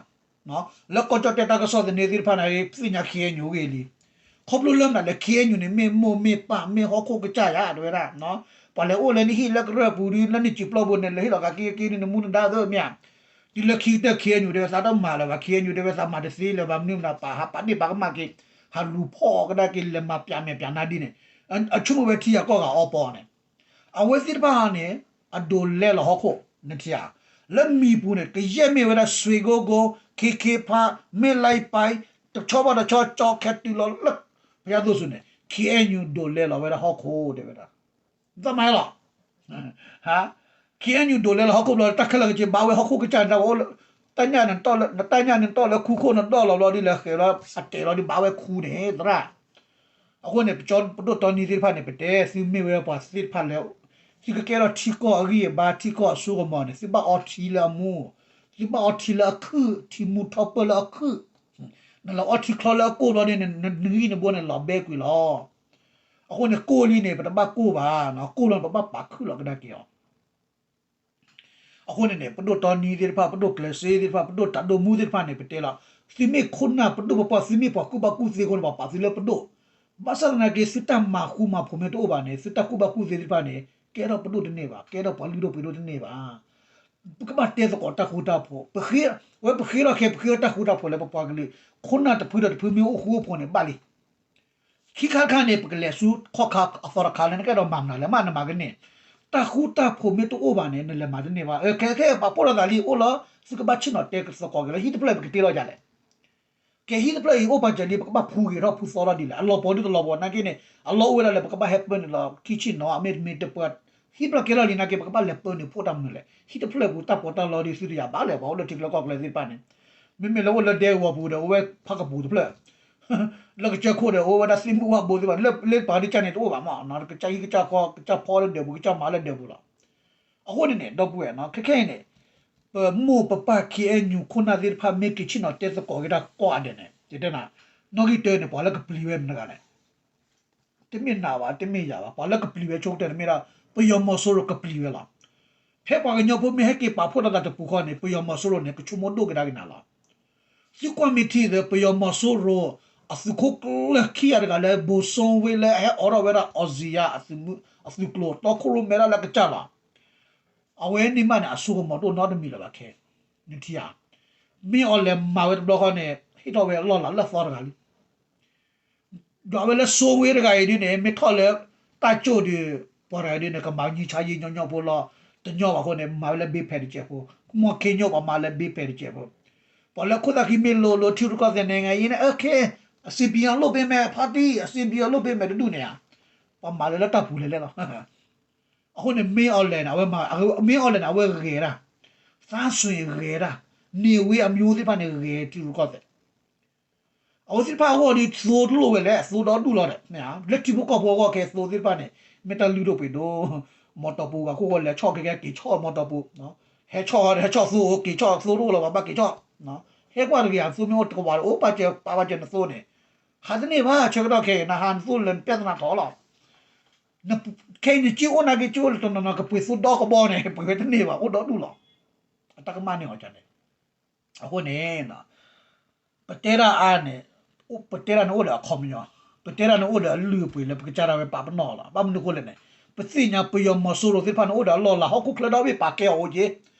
လၢကီၢ်ကၠီၣ်တဲၣ်တၢ်ကစီၣ်သန့သ့ၣ်တဖၣ်န့ၣ် သ့ၣ်ညါ KNU ဂ့ၤလံ. ခီဖျိလၢမနုၤလဲၣ် KNU န့ၣ် မ့ၢ်မိၢ်မ့ၢ်ပၢ် မ့ၢ်ဟီၣ်ခိၣ်ကစၢ်ယၤ တဲဝဲဒၣ် ပှၤလဲၤအိၣ်လၢနဟံၣ်လၢကရၢၢ်ပူၤဒီး လၢနစံာ်ပျီပူၤန့ၣ် လဲၤဟ့ၣ်လီၤက့ၤက့ၤန့ၣ် နမူနဒါသ့ၣ်မ့ၢ်ဧါ. တုၤလၢခံကတၢၢ် KNU တဲဝဲသးတမၤလၢၤဘၣ် KNU တဲဝဲသးမၤတသ့လၢၤဘၣ် မနုၤမနုၤ ပာ်ဟးပာ်ဒ့ၣ်ပာ်ကမၣ်က့ၤ ဟးလူၤဖီၣ်အီၤကဒါက့ၤ လဲၤမၤပျးမဲာ်ပျးနါဒ်န့ၣ် အဆိကမိၣ်ဝဲထံဂၤကီၢ်ဂၤအီပီန့ၣ် အဝဲသ့ၣ်တဖၣ်န့ၣ် အဒိးလဲလီၤဟီၣ်ခိၣ် နထံၣ်ဧါ. လၢမံၤပူၤန့ၣ် ကယဲၢ်မ့ၢ်ဝဲဒၣ် ဆွ့ကိကိ ခ့ခ့ဖါ မ့ၢ်လါပၢ် တဆီဘၣ်တဆီ ကၠီခဲတုၤလီၤလၢ ပယါသိၣ်စူၤန့ၣ် KNU ဒိးလဲလီၤဝဲဒၣ်ဟီၣ်ခိၣ်တဲဝဲဒၣ် သးမၤလီၤ KNU ဒိးလဲလီၤဟီၣ်ခိၣ်ဘျီ တၢ်ခဲလၢာ်ကစ့ဘၣ်ဝဲဟီၣ်ခိၣ်ကစၢ်န့ၣ် တၢ်ဝဲအိၣ်လၢ တၢ်ညၣ်န့ၣ် နတၢ်ညၣ်န့ၣ်နတီၢ်လၢခူခိၣ်နဒီၣ်လီၤဘျီဒ်လဲၣ်ဃဲၤလီၤ အတဲာ်လီၤဒ်ဘၣ်ဝဲခူန့ၣ် သရၣ် အဃိန့ၣ် ပကၠီပဒိၣ်တီနံသ့ၣ်တဖၣ်န့ၣ် ပတဲ သုမ့ၢ်ဝဲပှၤသ့ၣ်တဖၣ်လၢ သုကကဲထီၣ်ထံကီၢ်အဂံၢ်အဘါ ထံကီၢ်အစိကမီၤန့ၣ် သုဘၣ်အီထံလၢအမူ သုဘၣ်အီထံလၢအခုၣ် ထံမူထီပၢၢ်လၢအခုၣ် နလဲၤအီထံချီလၢအကိၢ်ဘျီန့ၣ် နဂံၢ်နဘါန့ၣ်လီၤဘဲကွံာ်လီၤ. အဃိန့ၣ် ကိၢ်လံန့ၣ် ပတဘၣ်ကိၢ်ဘၣ် ကိၢ်လီၤန့ၣ် ပဘၣ်ပာ်ခုၣ်လီၤကဒါက့ၤအီၤ အဃိန့ၣ်န့ၣ် ပဒိၣ်တီနံသ့ၣ်တဖၣ် ပဒိၣ်ကျဲးစ့သ့ၣ်တဖၣ် ပဒိၣ်တၢ်ဒိၣ်မူသ့ၣ်တဖၣ်န့ၣ် ပတဲလီၤ သုမ့ၢ်ခိၣ်နၢ်ပဒိၣ်ပပှၢ် သုမ့ၢ်ပှၤကူၣ်ဘၣ်ကူၣ်သ့အဃိန့ၣ် ပှၤပာ်သုလၢပဒိၣ် ဘၣ်ဆၣ်သနာ်က့ သုတၢ်မၤဃူမၤဖိးမ့ၢ်တအိၣ်ဘၣ်န့ၣ် သုတၢ်ကူၣ်ဘၣ်ကူၣ်သ့သ့ၣ်တဖၣ်န့ၣ် ကဲထီၣ်ပဒိၣ်တန့ၢ်ဘၣ် ကဲထီၣ်ပှၤလုၢ်ဒိၣ်ပှ့ၤဒိၣ်တန့ၢ်ဘၣ် ပကဘၣ်တဲသကိးတၢ်ဃူတၢ်ဖိး ပဃ့ ဝဲပဃ့ထီၣ်ခဲ ပဃ့ထီၣ်တၢ်ဃူတၢ်ဖိးလၢပပှၤကလုာ် ခိၣ်နၢ်တဖုဒီးတဖုမ့ၢ်အိၣ်ဃူအိၣ်ဖိးန့ၣ် ဘၣ်လံ ခံခါတခါန့ၣ် ပကလဲၤဆူခီၣ်ခါအသီတခါလၢနကအဲၣ်ဒိးမၤမနုၤလဲၣ် မ့ၢ်နမၤကန့ၢ် တၢ်ဃူတၢ်ဖိးမ့ၢ်တအိၣ်ဘၣ်န့ၣ် နလဲၤမၤတန့ၢ်ဘၣ် ခဲခဲပာ်ဖှိၣ်လိာ်သးလံအိၣ်လီၤ သုကဘၣ်ဆ့ၣ်နီၤတဲသကိးက့ၤလီၤ ဟံၣ်တဖျၢၣ်ပကတ့လီၤယၤလဲၣ် ကဲဟံၣ်တဖျၢၣ်အံၤ အိၣ်ပာ်စၢၤလံ ပကဘၣ်ဖှူဂ့ၤထီၣ်ဖှူသီထီၣ်ဒ်လဲၣ် အလီၤပှီၤဒ်တလီၤပှီၤနာ်က့န့ၣ် အလီၢ်အိၣ်ဝဲဒၣ်လၢ ပကဘၣ်ဟဲပၢနုာ်လီၤ ခံဆ့ၣ်နီၤ မ့တမ့ၢ်တပှၢ် ဟံၣ်တဖျၢၣ်ကဲထီၣ်လံနာ်က့ ပကဘၣ်လဲၤပၢနုာ်ဖှိၣ်တၢ်မနုၤလဲၣ် ဟံၣ်တဖျၢၣ်ပူၤတၢ်ပီးတၢ်လီဒ်သုတယၤဘၣ်လဲၣ် ပှၤအိၣ်လၢထံချၢကီၢ်ချၢသ့ၣ်တဖၣ်န့ၣ် မ့မ့ၢ်လၢအိၣ်လၢဒဲကဝီၤပူၤဒီး အိၣ်ဝဲဖးကပူၤတဖျၢၣ် လၢကစၢၢ်ခိၣ်ဒီး အိၣ်ဝဲဒၣ်သ့ၣ်မုၣ်ဝၣ်ဘိသ့ၣ်တဖၣ် လၢပှၤဒ်ကန့ၣ်တအိၣ်ဘၣ်မး ကစၢ်ဟံၣ်ကစၢ်ဃီ ကစၢ်ဖီလၢဒၢးပူၤ ကစၢ်မၤလၢဒၢးပူၤလီၤ အဃိန့ၣ်န့ၣ် ဒီပုၢ်ဝဲၢ် ခဲခဲအံၤန့ၣ် ပမိၢ်ပပၢ် KNU ခိၣ်နၢ်သ့ၣ်တဖၣ် မ့ၢ်က့ၤဆ့ၣ်နီၤတဲသကိးက့ၤတၢ်ကီၢ်အဒဲးန့ၣ် ယတဲနၤ နီၣ်ဂံၢ်တၢန့ၣ် ပှၤလၢကပျံၤဝဲမနုၤတဂၤလဲၣ် တမ့ၢ်နၤဘၣ် တမ့ၢ်ယၤဘၣ် ပှၤလၢကပျံၤဝဲဆိကတၢၢ်န့ၣ်မ့ၢ်ဒၣ် ပယီၤမီၤစိရိၤကပျံၤဝဲလီၤ. ဖဲပှၤကညီဖိမ့ၢ်ဟဲက့ၤပာ်ဖှိၣ်ထီၣ်သးတပူၤဃီန့ၣ် ပယီၤမီၤစိရိၤန့ၣ် ကဆိကမိၣ်ဒိၣ်ကဒါက့ၤနၤလီၤ. သုကွၢ်မ့ၢ်ထံဒီး ပယီၤမီၤစိရိၤ အသုးခိၣ်ကျၢၢ်ခံဂၤတဂၤလၢ ဘိစိဝ့လၢအဟဲအိးထီၣ်ဝဲဒၣ် အီစံယါ အသုးကျိၤ တီခိၣ်ရိၣ်မဲဒၣ်လၢကစၢ်လီၤ. အဝဲန့ၣ်မးန့ၣ် အစိကမီၤတအိၣ်နီတမံၤလၢၤဘၣ်ခဲ, နထံဧါ. မ့ၢ်အီၤလဲၤမၤဝဲတဘျီဃီန့ၣ် ဟ့ၣ်ထီၣ်ဝဲအလီၢ်လၤလၢအသီတဂၤလံ. ဒီးအဝဲလၢစိဝ့တဂၤအံၤဒ်န့ၣ် မ့ၢ်ထီၣ်လၢတၢ်ကၠိၣ်ဒီး ပှၤတဂၤအံၤဒ်န့ၣ် ကမၤကညီဆါယံာ်ညီညီဖိလီၤ. တညီဘၣ်အဃိန့ၣ် မၤဝဲလၢဘ့ဖဲးတစဲးဖိ, မီၢ်ခ့ညိၣ်ပှၤမၤလၢဘ့ဖဲးတစဲးဖိ, ပှၤလၢခိၣ်သၣ်ခံမ့ၢ်လိၤလိၤ ထံရူၢ်ကီၢ်သဲး နိုင်ငံရေး န့ၣ် OK, အဆင်ပြေအောင်လုပ်ပေးမယ် ဖါတံၢ်, အဆင်ပြေအောင်လုပ်ပေးမယ် တဒူၣ်န့ၣ်ဧါ. ပှၤမၤလၢလၢတၢ်ပူၤလဲၤလဲၣ်လီၤ. အဃိန့ၣ် မ့ၢ်အီၤလဲၤန့ၣ် အဝဲမၤ, မ့ၢ်အီၤလဲၤန့ၣ် အဝဲဂဲၤတၢ်, သန်းရွှေဂဲၤတၢ်, နေဝင်းအမျိုးသ့ၣ်တဖၣ်န့ၣ် ဂဲၤထံရူၢ်ကီၢ်သဲး အဝဲသ့ၣ်တဖၣ်အဂီၢ်ဒီး သိတလိၣ်ဝဲလဲၣ်, သိဒီဒူၣ်လီၤဒီး လၢထံဖိကီၢ်ဖိအဂီၢ်ခဲသိသ့ၣ်တဖၣ်န့ၣ် မ့ၢ်တၢ်လုၢ်ဒိၣ်ပှ့ၤဒိၣ်, မီတီပူၤဂၤခိၣ်ဃီလဲၤဆီၣ်ကဲကဲက့ၤဆီၣ်မီတီပူၤ, ဟဲဆီၣ် ဟဲဆီၣ်သိအိၣ် က့ၤဆီၣ်သိတအိၣ်လီၤ ပှၤဘၣ်က့ၤဆီၣ်, ဟဲကွၢ်တဂ့ၤ အသိမ့ၢ်အိၣ်တကဝီၤဒီး အိၣ်ပာ်စၢၤပာ်ပာ်စၢၤနသိန့ၣ်, ဟးတန့ၢ်ဘၣ် ဆၢကတီၢ်ခဲအံၤ နဟးနသိလၢနပြဿနာထီၣ်လီၤ. ခဲအံၤနစ့အိၣ်နာ်က့ စ့အိၣ်လၢတနီၤနီၤ ကပှ့ၤသိဒီကဘီန့ၣ် ပှ့ၤဝဲတန့ၢ်ဘၣ် အိၣ်ဒီဒူၣ်လီၤ. အတၢ်ကမၣ်န့ၢ်အီၤန့ၣ် အဃိန့ၣ် ပတဲတၢ်အါန့ၣ်, ပတဲတၢ်န့ၣ်အိၣ်ဒီးအခီပညီ, ပတဲတၢ်န့ၣ်အိၣ်ဒီးအလုၢ်အပှ့ၤလၢပကစၢ်ဒၣ်ဝဲပာ်ပနီၣ်လီၤ. ဘၣ်မနုၤအဃိလဲၣ်န့ၣ်, ပသ့ၣ်ညါပယီၤမီၤစိရိၤသ့ၣ်တဖၣ်န့ၣ် အိၣ်ဒီးအလီၢ်လၤ ဟီၣ်ခိၣ်ချၢဒီဘ့ၣ်ပာ်ကဲအီၤအိၣ်က့,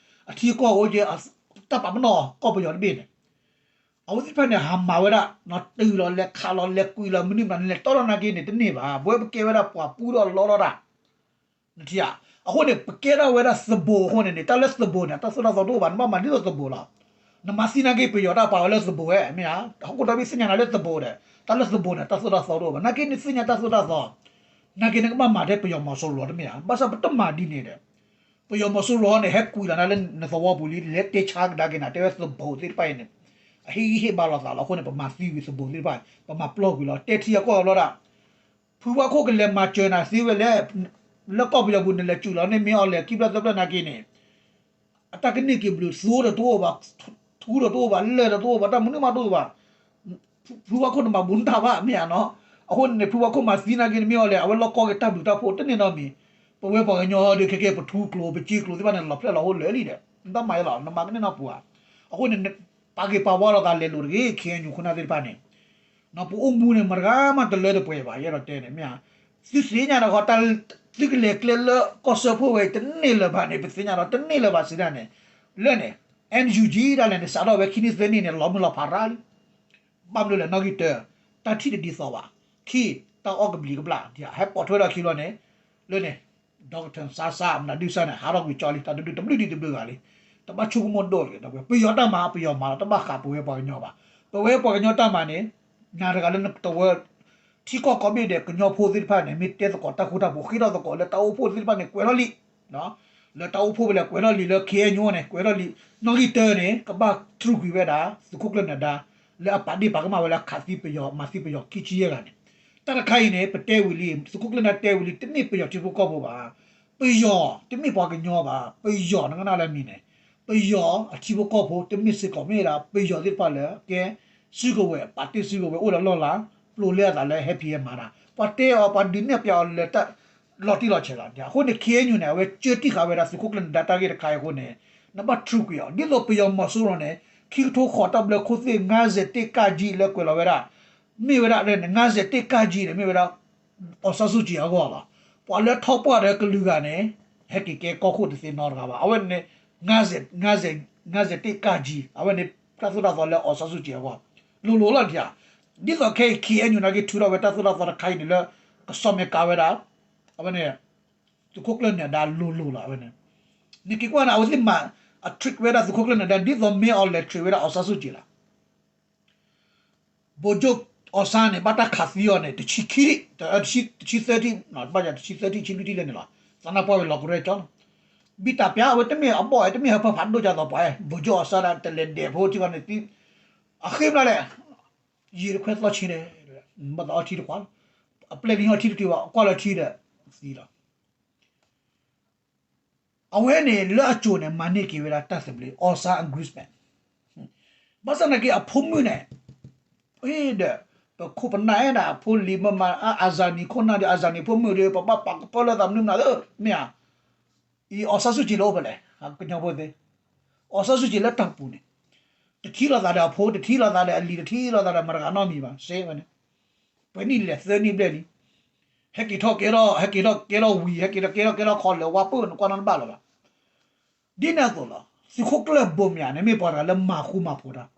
အထံအကီၢ်အိၣ်က့, တၢ်ပာ်ပနီၣ်ကီၢ်ပယီၤတဘ့ၣ်န့ၣ် အဝဲသ့ၣ်တဖၣ်န့ၣ် ဟးမၤဝဲဒၣ် တုၤလီၤလဲၤခးလီၤလဲၤကွံာ်လီၤ မနုၤမတၤန့ၣ် လဲၤတီထီၣ်နာ်က့န့ၣ် တန့ၢ်ဘၣ်. ပဝဲပကဲဝဲဒၣ်ပှၤပူထီၣ်လီထီၣ်တၢ် နထံၣ်ဧါ. အဃိန့ၣ် ပကဲထီၣ်ဝဲဒၣ်သဘိးအဃိန့ၣ်န့ၣ် တၢ်လၢသဘိးန့ၣ် တၢ်သိၣ်တၢ်သီတအိၣ်ဘၣ်, နဘၣ်မၤဒ်သိးသဘိးလီၤ. နမၤသံနာ်က့ပယီၤတၢ်ပာ်ဝဲလၢသဘိးဝဲ မ့ၢ်ဧါ. ဟီၣ်ခိၣ်ဒီဘ့ၣ်သ့ၣ်ညါနၤလၢသဘိးဒီး တၢ်လၢသဘိးန့ၣ် တၢ်သိၣ်တၢ်သီတအိၣ်ဘၣ်. နာ်က့နသ့ၣ်ညါတၢ်သိၣ်တၢ်သီ နာ်က့နကဘၣ်မၤထဲပယီၤမီၤစိရိၤတမ့ၢ်ဧါ. ဘၣ်ဆၣ်ပတမၤဒ်န့ၣ်ဒီး ပယီၤမီၤစိရိၤန့ၣ် ဟဲကွံာ်လီၤနၤလၢနသဝီပူၤလံ လဲၤတဲဆါကဒါက့ၤနၤ တဲဝဲသဘိးသ့ၣ်တဖၣ်အံၤန့ၣ် အဟ့ၣ်ဂံၢ်ဟ့ၣ်ဘါလိာ်သးလီၤ. အဃိန့ၣ် ပမၤသံဝံၤသဘိးသ့ၣ်တဖၣ် ပမၤပျီကွံာ်လီၤ တဲထံအကီၢ်အဘျီဒၣ် ဖုဝါခိၣ်ကလဲၤမၤစၢၤနၤသ့ဝဲလဲၣ်. လၢကီၢ်ပယီၤပူၤ နလဲၤစူးလီၤန့ၢ်မ့ၢ်အီၤလဲၤခံဖျၢၣ်သၢဖျၢၣ်နာ်က့န့ၣ် အတၢ်ကန့ၢ်က့ၤဘျုး သိဒီးတအိၣ်ဘၣ်, ထူဒီးတအိၣ်ဘၣ်, လၢၢ်ဒီးတအိၣ်ဘၣ်, တၢ်မနုၤမးတအိၣ်ဘၣ်. ဖုဝါခိၣ်န့ၣ်မၤဘူးနတၢ်ဘၣ် မ့ၢ်ဧါနီၤ. အဃိန့ၣ် ဖုဝါခိၣ်မၤသံနာ်က့န့ၣ်မ့ၢ်အီၤလဲၣ် အဝဲလီၢ်ကီၢ်က့ၤတၢ်ဘျုးတၢ်ဖှိၣ်တန့ၢ်နီတမံၤ. ပဝဲပှၤကညီဒီးခဲကဲပထူကျိၤ ပစ့ကျိၤသ့ၣ်တဖၣ်န့ၣ် လီၤဖျဲၣ်လီၤဟိလၢာ်လံဒီး နတၢ်မၤယဲလီၤ နမၤကန့ၢ်နီၢ်ပူၤဧါ. အဃိန့ၣ် ပာ်ဂ့ၤပာ်ဝါလိာ်သးလဲၤလိာ်တဂ့ၤ ခ့ၣ်အဲၣ်ယူၣ် ခိၣ်နၢ်သ့ၣ်တဖၣ်န့ၣ် ပအိၣ်မူန့ၣ် မတဂၤမးတလၢတပှဲၤဘၣ် ယအဲၣ်ဒိးတဲန့ၣ် မ့ၢ်ဧါ. သုသ့ၣ်ညါဒီးဃီ သုကလဲၤကျဲလၢကီၢ်စၢဖှိၣ်ဝဲအံၤ တန့ၢ်လၢၤဘၣ်န့ၣ် ပသ့ၣ်ညါဒီးတန့ၢ်လၢၤဘၣ်စံးဒၣ်န့ၣ် လၢန့ၣ် NUG ဒၣ်လဲာ်န့ၣ် စးထီၣ်ဝဲခံနံၣ်သၢနံၣ်န့ၣ် လီၤမုၢ်လီၤဖးရါလံ. ဘၣ်မနုၤလဲၣ် နီၣ်ဂံၢ်တၢ တၢ်ထံၣ်တဒ်သိးဘၣ်, ခံ တၢ်အီၣ်ကဘျံးကဘျၣ် ဟဲပိာ်ထွဲဒီးခံဘျီန့ၣ် လၢန့ၣ် ဒီကထၢၣ်စါစါ မနုၤဒုစါန့ၣ် ဟးထီၣ်ကွံာ်ကၠီလံ တၢ်တဒုတဘျုးဒံးတဘျုးဂၤလံ. တဘၣ်ဆိကမိၣ်ဒိၣ်တဂ့ၤ ပယီၤတၢ်မၤ ပယီၤမၤလီၤ တဘၣ်ဃးပဝဲပှၤကညီဘၣ်. ပဝဲပှၤကညီတၢ်မၤန့ၣ် နၤတဂၤလၢနတဝၢ ထံကီၢ်ကိးဘ့ၣ်ဒဲး ကညီဖိသ့ၣ်တဖၣ်န့ၣ် မ့ၢ်တဲသကိးတၢ်ဃူတၢ်ဖိး ဃ့ထီၣ်သကိးလၢတၢ်အိၣ်ဖှိၣ်သ့ၣ်တဖၣ်န့ၣ် ကွဲးထီၣ်လံ လၢတၢ်အိၣ်ဖှိၣ်ဖဲလဲၣ် ကွဲးထီၣ်လံ လၢ ခ့ၣ်အဲၣ်ယူၣ် န့ၣ် ကွဲးထီၣ်လံ. နီၣ်ဂံၢ်တၢန့ၣ် ကဘၣ်ထုးကွံာ်ဝဲဒၣ် သုးခိၣ်ကျၢၢ်နၢၤဒါ လၢအပာ်ဒ့ၣ်ပာ်ကမၣ်ဝဲလၢခးသံပယီၤ မၤသံပယီၤခံဆံယဲၢ်ဂၤန့ၣ်. တၢ်တခါအံၤန့ၣ် ပတဲဝံၤလံ သုးခိၣ်ကျၢၢ်နၢၤဒါတဲဝံၤလံ တမ့ၢ်ပယီၤထံဖိကီၢ်ဖိဘၣ်. ပယီၤတမ့ၢ်ပှၤကညီဘၣ်, ပယီၤနကနၣ်လၢမံၤန့ၣ် ပယီၤအထံဖိကီၢ်ဖိ တမ့ၢ်စ့ၢ်ကီးမ့ၢ်ဒၣ် ပယီၤသ့ၣ်တဖၣ်လၢကဲ စုကဝဲၤ ပာ်တ့ၢ်စုကဝဲၤ အိၣ်ဒီးလီၢ်လၤ ပျိၤလဲအသးလၢဟဲဖံးဟဲမၤတၢ် ပှၤတဲအီၤ ပှၤဒုးနဲၣ်ပျးအီၤလၢတၢ်လီၤတံၢ်လီၤဆဲးလီၤ. အဃိန့ၣ် ခ့ၣ်အဲၣ်ယူၣ် န့ၣ် အဝဲကၢတံၢ်ဃာ်ဝဲဒၣ်သုးခိၣ်ကျၢၢ်နၢၤဒါတၢ်ဂ့ၢ်တခါအံၤအဃိန့ၣ် နဘၣ်ထုးကွံာ်အီၤ ဒ်သိးပယီၤမီၤစိရိၤန့ၣ် ခံကထိဃိးတၢ်ဘျၢခိၣ်သ့ၣ် ငါးဆယ့်တစ် ကကြီး လၢကွဲးလီၤဝဲဒၣ် မ့ၢ်ဝဲဒၣ် ငါးဆယ့်တစ် ကကြီး န့ၣ် မ့ၢ်ဝဲဒၣ် အောင်ဆန်းစုကြည် အဂီၢ်လီၤ. ပှၤလၢထီၣ်ပှၢ်ဒီးကလုာ်ဂၤန့ၣ် ဟဲက့ၤကဲကီၢ်ခိၣ်တသ့နီတဂၤဘၣ်. အဝဲန့ၣ် ငါးဆယ့်တစ် ကကြီး အဝဲန့ၣ် တၢ်သိၣ်တၢ်သီလၢ အောင်ဆန်းစုကြည် အဂီၢ် လိၤလိၤလီၤ နထံၣ်ဧါ. ဒ်သိးခဲအံၤ ခ့ၣ်အဲၣ်ယူၣ် နာ်က့ထုးထီၣ်ဝဲတၢ်သိၣ်တၢ်သီတခါအံၤန့ၣ်လၢ ကစီၣ်မဲာ်ကၤဝဲဒၣ် အဝဲန့ၣ် သုးခိၣ်ကျၢၢ်နၢၤဒါလိၤလိၤလီၤ အဝဲန့ၣ်. နက့ၤကွၢ်န့ၣ် အဝဲသ့ၣ်မၤ အ trick ဝဲဒၣ်သုးခိၣ်ကျၢၢ်နၢၤဒါ ဒ်သိးမ့ၢ်အီၤလဲၤ trick ဝဲဒၣ် အောင်ဆန်းစုကြည် လီၤ. ဗိုလ်ချုပ်အောင်ဆန်း န့ၣ် ဘၣ်တၢ်ခးသံအီၤန့ၣ် တဆံခံထံၣ် တဆံသၢထံၣ် ဘၣ်ယၤတဆံသၢထံၣ် ဆံလွံၢ်ထံၣ်လဲၣ်န့ၣ်လီၤ. သးနါပှၢ်ဝဲလီၤကရဲကၠီလီၤ. ဘံၣ်တၢ်ပျၢ် အဝဲတမ့ၢ်အဘီၣ် တမ့ၢ်ဟၢဖၢဖးဒိၣ်ဒ်သိးပှၤ ဗိုလ်ချုပ်အောင်ဆန်း ဒၣ်တလဲၤဒဲးဖိထံကီၢ်န့ၣ်သံ အဃ့ဘျီလဲၣ် ယံာ်တခွဲးသီဆံးန့ၣ် ဘၣ်သးအီထံတခွးလီၤ. အပျဲၢ်လံဟီၣ်ထံတတုၤဘၣ် ကွၢ်လၢထံဒီး သံလီၤ. အဝဲန့ၣ်လၢအစိၤန့ၣ် မၤန့ၢ်က့ၤဝဲဒၣ်တၢ်သဘျ့ အောင်ဆန်း အ group မ့ၢ် ဘၣ်ဆၣ်နာ်က့အဖိမုၣ်န့ၣ် ဒီး ပခိၣ်ပနၢ်အဲၣ်ဒၣ်အဖိလံၤမ့ၢ်မၤ အ အာဇာနည် ခိၣ်နၢ်ဒီး အာဇာနည် ဖိမုၣ်ဒီး ပဘၣ်ပာ်ကဖၢလၢသးမနုၤမနုၤဧၢ မ့ၢ်ဧါ. အီၣ်ဆန်းစုကြည်လၢအိၣ်ဖဲလဲၣ်, ကညီဖိသ့ၣ်, အီၣ်ဆန်းစုကြည်လၢတၢ်ပူၤန့ၣ်, တထံၣ်လိာ်သးဒီးအဖိ, တထံၣ်လိာ်သးဒီးအလံၤ, တထံၣ်လိာ်သးဒီးမတၤတဂၤနီတမံၤဘၣ်, စ့ဝဲန့ၣ်, ပှဲၤနံၣ်လဲၣ်သၢနံၣ်ဘျဲၣ်လံ, ဟဲက့ၤထီၣ်ကဲထီၣ်, ဟဲက့ၤထီၣ်ကဲထီၣ်ဝံၤ, ဟဲက့ၤထီၣ်ကဲထီၣ်ကဲထီၣ်ခီလၢာ်ဝါပၢၢ် နကွၢ်နီတဘၣ်လၢၤဘၣ်. ဒ်န့ၣ်အသိးလီၤ, သုးခိၣ်ကျၢၢ်ဘိမၠးန့ၣ် မ့ၢ်ပှၤတဂၤလၢမၤဃူမၤဖိးတၢ်,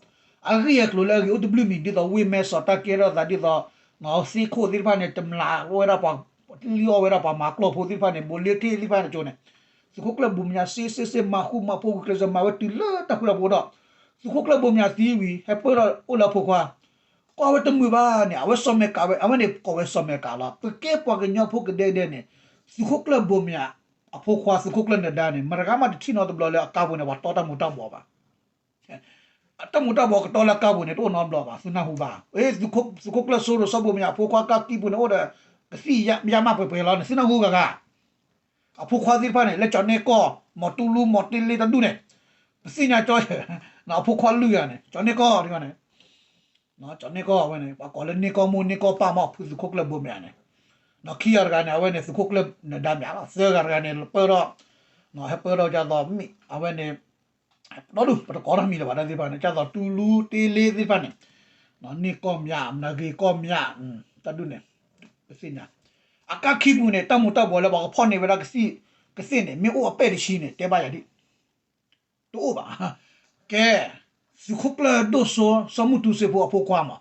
အဂ့ၢ်အကျိၤလၢအဂ့ၤအိၣ်တဘျုးမံၤ ဒ်သိးဝ့ၢ်မဲဆီးတၢ်ကဲထီၣ်သး ဒ်သိး သ့ၣ်ခိၣ်သ့ၣ်တဖၣ်န့ၣ် တမျးဝဲဒၣ်ပှၤ, လံၣ်အီၣ်ဝဲဒၣ်ပှၤမၤကျိာ်ဖိသ့ၣ်တဖၣ်န့ၣ် ဘိးလ့ထ့ၣ်သ့ၣ်တဖၣ်န့ၣ်ကၠိန့ၣ်, သုးခိၣ်ကျၢၢ်ဘိမၠး စ့စ့စ့ မၤဃူမၤဖိး ဂုာ်ကျဲးစၢးမၤဝဲတုၤလၢတၢ်ဃူတၢ်ဖိးဒီး, သုးခိၣ်ကျၢၢ်ဘိမၠးသံဝံၤ ဟဲပၢၢ်ထီၣ်အိၣ်လၢအဖိခွါ, ကွၢ်ဝဲတမုာ်ဘၣ်န့ၣ် အဝဲစီၤမဲာ်ကးဝဲ, အဝဲန့ၣ်ကိးဝဲစီၤမဲာ်ကးလီၤ. ပကဲပှၤကညီဖိကဒဲကဒဲန့ၣ်, သုးခိၣ်ကျၢၢ်ဘိမၠး အဖိခွါသုးခိၣ်ကျၢၢ်နၢၤဒါန့ၣ် မတၤတဂၤမးတထံၣ်နီတဘျီလၢအကါပူၤန့ၣ် ပှၤတီတၢ်မူၤတၢ်ဘှီးဘၣ်. အတၢ်မူၤတၢ်ဘှီးကတီလၢအကါပူၤန့ၣ် တအိၣ်နီတဘျီဘၣ်, သုနၢ်ဟူဘၣ်. သုးခိၣ်ကျၢၢ်စိရိၤစီၤဘိမၠးအဖိခွါကါခံပူၤန့ၣ် အိၣ်ဒီးကသံၣ်ယါမးပှဲၤပှဲၤလီၤန့ၣ် သုနၢ်ဟူဂၤဂၤ. အဖိခွါသ့ၣ်တဖၣ်န့ၣ် လၢကၠီၤန့ၢ်ကီၢ်, မီၤတူလူ, မီၤတ့လ့တၢ်ဒူၣ်န့ၣ်, ပသ့ၣ်ညါကၠီ, အဖိခွါလွံၢ်ဂၤန့ၣ် ကၠီၤန့ၢ်ကီၢ်တဂၤန့ၣ် ကၠီၤန့ၢ်ကီၢ်ဝဲန့ၣ် ပှၤကိးလၢန့ၢ်ကီၢ်မိၢ်န့ၢ်ကီၢ်ပၢ်မး ဖုသုးခိၣ်ကျၢၢ်ဘိမၠးန့ၣ်, ခံဂၤတဂၤန့ၣ် အဝဲန့ၣ် သုးခိၣ်ကျၢၢ်နၢၤဒါမၠးလီၤ. သၢဂၤတဂၤန့ၣ် ပၢၢ်ထီၣ်, ဟဲပၢၢ်ထီၣ်ဒ်သိးမ့ၢ် အဝဲန့ၣ်, ဒီဒူၣ် ပတကိးထီၣ်မံၤလၢၤဘၣ် တၢ်သ့ၣ်တဖၣ်န့ၣ် ဒ်သိးတူလူတ့လ့သ့ၣ်တဖၣ်န့ၣ်, န့ၢ်ကီၢ်မၠး, မနၤဂ့ၤကီၢ်မၠး, တၢ်ဒူၣ်န့ၣ်, ပသ့ၣ်ညါ, အကါခံပူၤန့ၣ် တၢ်မူၤတၢ်ဘှီးလၢပှၤကဖီၣ်န့ၢ်ဝဲဒၣ်ကသ့ၣ်, ကသ့ၣ်န့ၣ် မ့ၢ်အိၣ်အပဲၣ်တဆံန့ၣ် တဲဘၣ်ယၤဒ် တအိၣ်ဘၣ်. ကဲ, သုးခိၣ်ကျၢၢ်ဒိၣ်စိ စီၤမုၢ်တူစ့ဖိအဖိခွါမး,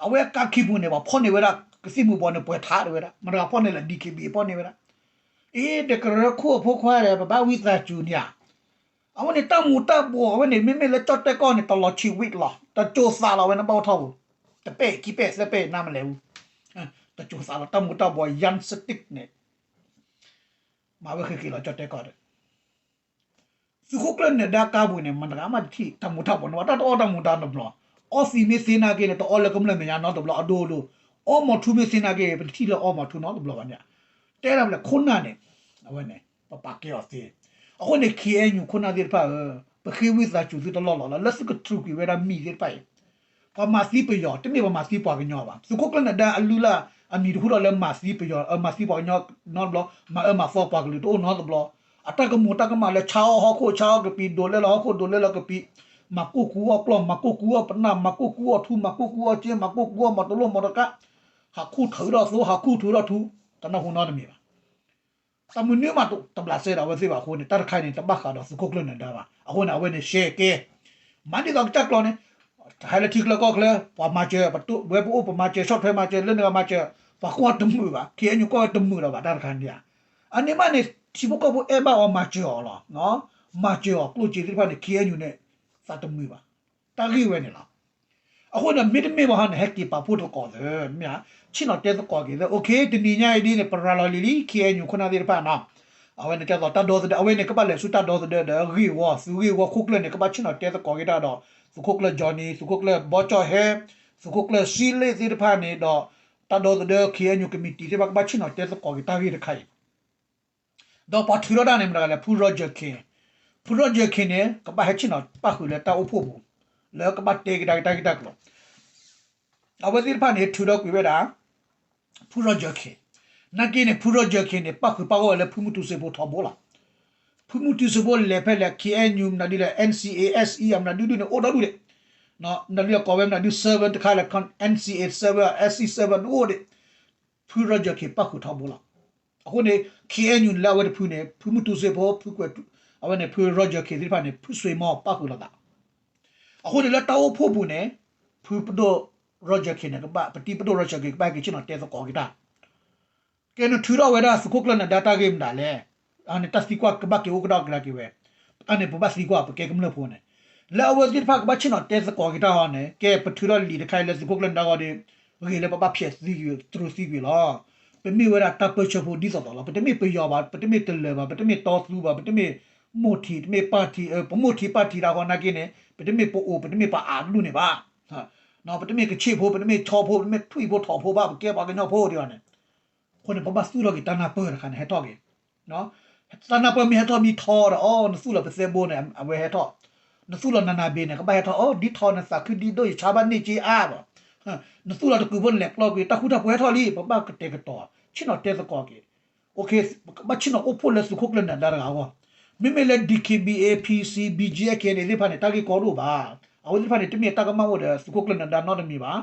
အဝဲအကါခံပူၤန့ၣ် ပှၤဖီၣ်န့ၢ်ဝဲဒၣ်ကသ့ၣ်မုၢ်ဘှီးန့ၣ် ပှဲၤထးတဝဲဒၣ်, မတၤတဂၤဖီၣ်န့ၢ်လဲၣ် DKBA ဖီၣ်န့ၢ်ဝဲဒၣ်. အ့ ဒီးကရၢခိၣ်အဖိခွါဒီး ပဘၣ်ဝံသးစူၤန့ၣ်ဧါ. အဝဲန့ၣ်တၢ်မူၤတၢ်ဘှီး အဝဲန့ၣ် မ့မ့ၢ်လၢကၠီၣ်တဲၣ်ကီၢ်န့ၣ် တလီၤဆံးဝံၤလီၤ, တစိၤသးလီၤ ဝဲန့ၣ်ဘၣ်အိၣ်ထီၣ်ပူၤ, တပဲၣ်ခံပဲၣ်သၢပဲၣ်နၤမလဲၣ်အူ, တစိၤသးလီၤ တၢ်မူၤတၢ်ဘှီး ယၢၣ်စတံးန့ၣ် မၤဝဲဃ့က့ၤလီၤကၠီၣ်တဲၣ်ကီၢ်ဒီး သုးခိၣ်ကျၢၢ်နၢၤဒါကါပူၤန့ၣ် မတၤတဂၤမးတထံၣ်တၢ်မူၤတၢ်ဘှီးန့ၣ်ဘၣ်, တၢ်တအီၣ်တၢ်မူၤတၢ်တဘျီ, အီသံးမ့ၢ်သ့နာ်က့န့ၣ် တအီလၢကမျၢၢ်မဲာ်ညါနီတဘျီ, အဒိဒိ, အီမီၤထူမ့ၢ်သ့နာ်က့ ပတထံၣ်လၢအီမီၤထူနီတဘျီဘၣ်န့ၣ်, တဲဒၣ်ဖဲလဲၣ် ခိၣ်နၢ်န့ၣ်, အဝဲန့ၣ် ပပာ်ကဲအီၤသ့, အဃိန့ၣ် KNU ခိၣ်နၢ်သ့ၣ်တဖၣ်ဧၢ, ပဃ့ဝံသးစူၤသုတလီၢ်လီၤလီၤ လၢသုကထုးကွံာ်ဝဲဒၣ်မံၤသ့ၣ်တဖၣ်အံၤ ပှၤမၤသံပယီၤ တမ့ၢ်ပှၤမၤသံပှၤကညီဘၣ်. သုးခိၣ်ကျၢၢ်နၢၤဒါအလုၢ်အလၢ်အမံၤတဟူထီၣ်လၢမၤသံပယီၤ, မၤသံပှၤကညီနီတဘျီ, မၤအၢမၤသီပှၤကလုာ်တအိၣ်နီတဘျီ. အတၢ်ကမူၤတၢ်ကမၣ်လၢဆါအီၣ်ဟီၣ်ခိၣ် ဆါအီၣ်ကပံာ် ဒိးလဲလီၤဟီၣ်ခိၣ် ဒိးလဲလီၤကပံာ်, မၤကိၢ်ကူအီၣ်ကျီၢ် မၤကိၢ်ကူအီၣ်ပနၢ် မၤကိၢ်ကူအီၣ်ထူ မၤကိၢ်ကူအီၣ်က့ မၤကိၢ်ကူအီၣ်မီၤတလီၢ်မီၤတကး, ဟးခူၣ်ထုးဒီးသိ ဟးခူၣ်ထုးဒီးထူ, တနၢ်ဟူနီတမံၤဘၣ်. တၢ်မနုၤမးတဘျးစဲဒီးအဝဲသ့ၣ်ဘၣ်အဃိန့ၣ် တၢ်တခါန့ၣ် တဘၣ်ဃးဒီးသုးခိၣ်ကျၢၢ်နၢၤဒါဘၣ်. အဃိန့ၣ် အဝဲန့ၣ်ရှဲကဲ, မၤဒ်သိးကစၢ်ကျိာ်န့ၣ်, ဟဲလၢထံချၢကီၢ်ချၢ ပှၤမၤစၢၤ, ပဝဲပအိၣ်ပမၤစၢၤ ဆီၣ်ထွဲမၤစၢၤ လၢနဂၤမၤစၢၤ, ပှၤကွၢ်တမုာ်ဘၣ်, KNU ကွၢ်ဝဲတမုာ်လီၤဘၣ် တၢ်တခါန့ၣ်ဧါ. အန့ၣ်မးန့ၣ် ထံဖိကီၢ်ဖိအဲၣ်ဘၣ်အီၤမၤစၢၤအီၤလီၤ. မၤစၢၤအီၤကျိၣ်စ့သ့ၣ်တဖၣ်န့ၣ် KNU န့ၣ် သးတမုာ်ဘၣ်. တၢ်ဂ့ၢ်ဝဲန့ၣ်လီၤ. အဃိန့ၣ် မ့တမ့ၢ်ဘၣ်ဟီန့ၣ် ဟဲက့ၤပာ်ဖှိၣ်သကိးသ့, မ့ၢ်ဧါ, ဆ့ၣ်နီၤတဲသကိးက့ၤသ့, OK တနံၤညါအံၤဒ်န့ၣ် ပရၤလီၤလံၤလံ KNU ခိၣ်နၢ်သ့ၣ်တဖၣ်နီၤ, အဝဲန့ၣ်ကဲသိးတၢ်ဒီသဒၢ, အဝဲန့ၣ်ကဘၣ်လဲၤဆူတၢ်ဒီသဒၢဒီးဂ့ၢ်ဝီ, သုးဂ့ၢ်ဝီခိၣ်ကျၢၢ်န့ၣ် ကဘၣ်ဆ့ၣ်နီၤတဲသကိးက့ၤတၢ်ဒီး သုးခိၣ်ကျၢၢ် Johnny, သုးခိၣ်ကျၢၢ်ဘီကၠီၣ်ဟဲ, သုးခိၣ်ကျၢၢ်စံလ့ၣ်သ့ၣ်တဖၣ်န့ၣ်ဒီး တၢ်ဒီသဒၢ KNU committee သ့ၣ်တဖၣ်ကဘၣ်ဆ့ၣ်နီၤတဲသကိးက့ၤတၢ်ဂ့ၢ်တခါအံၤ ဒီးပှၤထုးထီၣ်တၢ်န့ၣ် မတၤတဂၤလဲၣ်, ဖု Roger Khin, ဖု Roger Khin န့ၣ် ကဘၣ်ဟဲဆ့ၣ်နီၤပၣ်ဃုာ်လၢတၢ်အိၣ်ဖှိၣ်ပူၤ, လၢကဘၣ်တဲကဒါက့ၤတၢ်ဂ့ၢ်တၢ်ကျိၤ, အဝဲသ့ၣ်တဖၣ်န့ၣ် ထုးထီၣ်ကွံာ်ဝဲဒၣ် ဖု Roger Khin, နာ်က့န့ၣ် ဖု Roger Khin န့ၣ် ပၣ်ဃုာ်ပၣ်ဂီၢ်ဝဲလၢဖုမုၢ်တူစ့ဖိထီဘိလီၤ. ဖုမုၢ်တူစ့ဖိလဲၤဖဲလဲၣ် KNU မနုၤဒ်လဲၣ် NCA SE မနုၤဒ်န့ၣ် အိၣ်ဒီဒူၣ်ဒံး, မနုၤဒ်လဲၣ်ကိးဝဲမနုၤဒ် seven တခါလဲၣ် NCA seven, SE seven တအိၣ်ဒံး ဖု Roger Khin ပၣ်ဃုာ်ထီဘိလီၤ. အဃိန့ၣ် KNU လၢအဝဲတဖုန့ၣ် ဖုမုၢ်တူစ့ဖိ, ဖုကွဲး, အဝဲန့ၣ် ဖု Roger Khin သ့ၣ်တဖၣ်န့ၣ် ဖုဆွ့မီပၣ်ဃုာ်လိာ်သး. အဃိန့ၣ်လၢတၢ်အိၣ်ဖှိၣ်ပူၤန့ၣ် ဖုပဒိၣ် Roger Khin န့ၣ် ကဘၣ်, ပတံၤပဒိၣ် Roger Khin ကဘၣ်ဟဲက့ၤဆ့ၣ်နီၤတဲသကိးက့ၤတၢ် ကဲနထုးထီၣ်ဝဲဒၣ်သုးခိၣ်ကျၢၢ်နၢၤဒါတၢ်ဂ့ၢ်မတၤလဲၣ်. အန့ၣ်တၢ်သံကွၢ်ကဘၣ်က့ၤအိၣ်ကဒီးကဒါက့ၤဝဲ, အန့ၣ်ပဘၣ်သံကွၢ်ပကဲကမျၢၢ်ဖိန့ၣ်, လၢအဝဲသ့ၣ်တဖၣ်ကဘၣ်ဆ့ၣ်နီၤတဲသကိးက့ၤတၢ်အီၤန့ၣ် ကဲပထုးထီၣ်လံာ်တခါအံၤလၢသုးခိၣ်ကျၢၢ်နၢၤဒါဂီၢ်ဒီး ဂ့ၤလၢပဘၣ်ဖျဲးသံကွံာ် တြူးသံကွံာ်လီၤ. ပမ့ၢ်ဝဲဒၣ်တၢ်ပၢဆှၢဖိဒ်သိးသိးလီၤ. ပတမ့ၢ်ပယီၤဘၣ်, ပတမ့ၢ်တလၢၤဘၣ်, ပတမ့ၢ်တီသူဘၣ်, ပတမ့ၢ်မိၢ်ထံး, တမ့ၢ်ပၢ်ထံး, ပမိၢ်ထံးပၢ်ထံးတၢ်ဃီနာ်က့န့ၣ် ပတမ့ၢ်ပအိၣ်, ပတမ့ၢ်ပအးတဒူၣ်န့ၣ်ဘၣ်. ပတမ့ၢ်ကဆ့ၣ်ဖိ, ပတမ့ၢ်ဆီဖိ, ပတမ့ၢ်ထွံၣ်ဖိထိးဖိဘၣ်, ပကဲပှၤကညီဖိဒံးအီၤန့ၣ် အဃိန့ၣ် ပဘၣ်သူၣ်ထီၣ်က့ၤတၢ်နၢ်ပၢၢ်တခါန့ၣ် ဟဲထီၣ်က့ၤ, တၢ်နၢ်ပၢၢ်မ့ၢ်ဟဲထီၣ်မံထီဒီး အိ နသူၣ်လီၤပသဲဘိန့ၣ် အဝဲဟဲထီၣ်, နသူၣ်လီၤနၤနၤဘ့န့ၣ် ကဘၣ်ဟဲထီၣ်, အိ ဒ်ထီနသးခုဒ်ဒိၣ်ယဆါဘၣ်န့ၢ်က့အါဘၣ်, နသူၣ်လီၤတကုာ်ဖိနလဲၤကျီကွံာ် တၢ်ဃူတၢ်ဖိးဟဲထီၣ်လံ, ပဘၣ်ကတဲာ်ကတီၤ ဆ့ၣ်နီၤတဲသကိးက့ၤ, ဘၣ်ဆ့ၣ်နီၤအိၣ်ဖှိၣ်လၢသုးခိၣ်ကျၢၢ်နၢၤဒါတဂၤအဂီၢ်. မ့မ့ၢ်လၢ DKBA PC BGF သ့ၣ်တဖၣ်န့ၣ် တၢ်ဂ့ၢ်ကီဒိၣ်ဘၣ်. အဝဲသ့ၣ်တဖၣ်န့ၣ် တမ့ၢ်တၢ်ကမၣ်အိၣ်ဒီးသုးခိၣ်ကျၢၢ်နၢၤဒါနီတမံၤဘၣ်.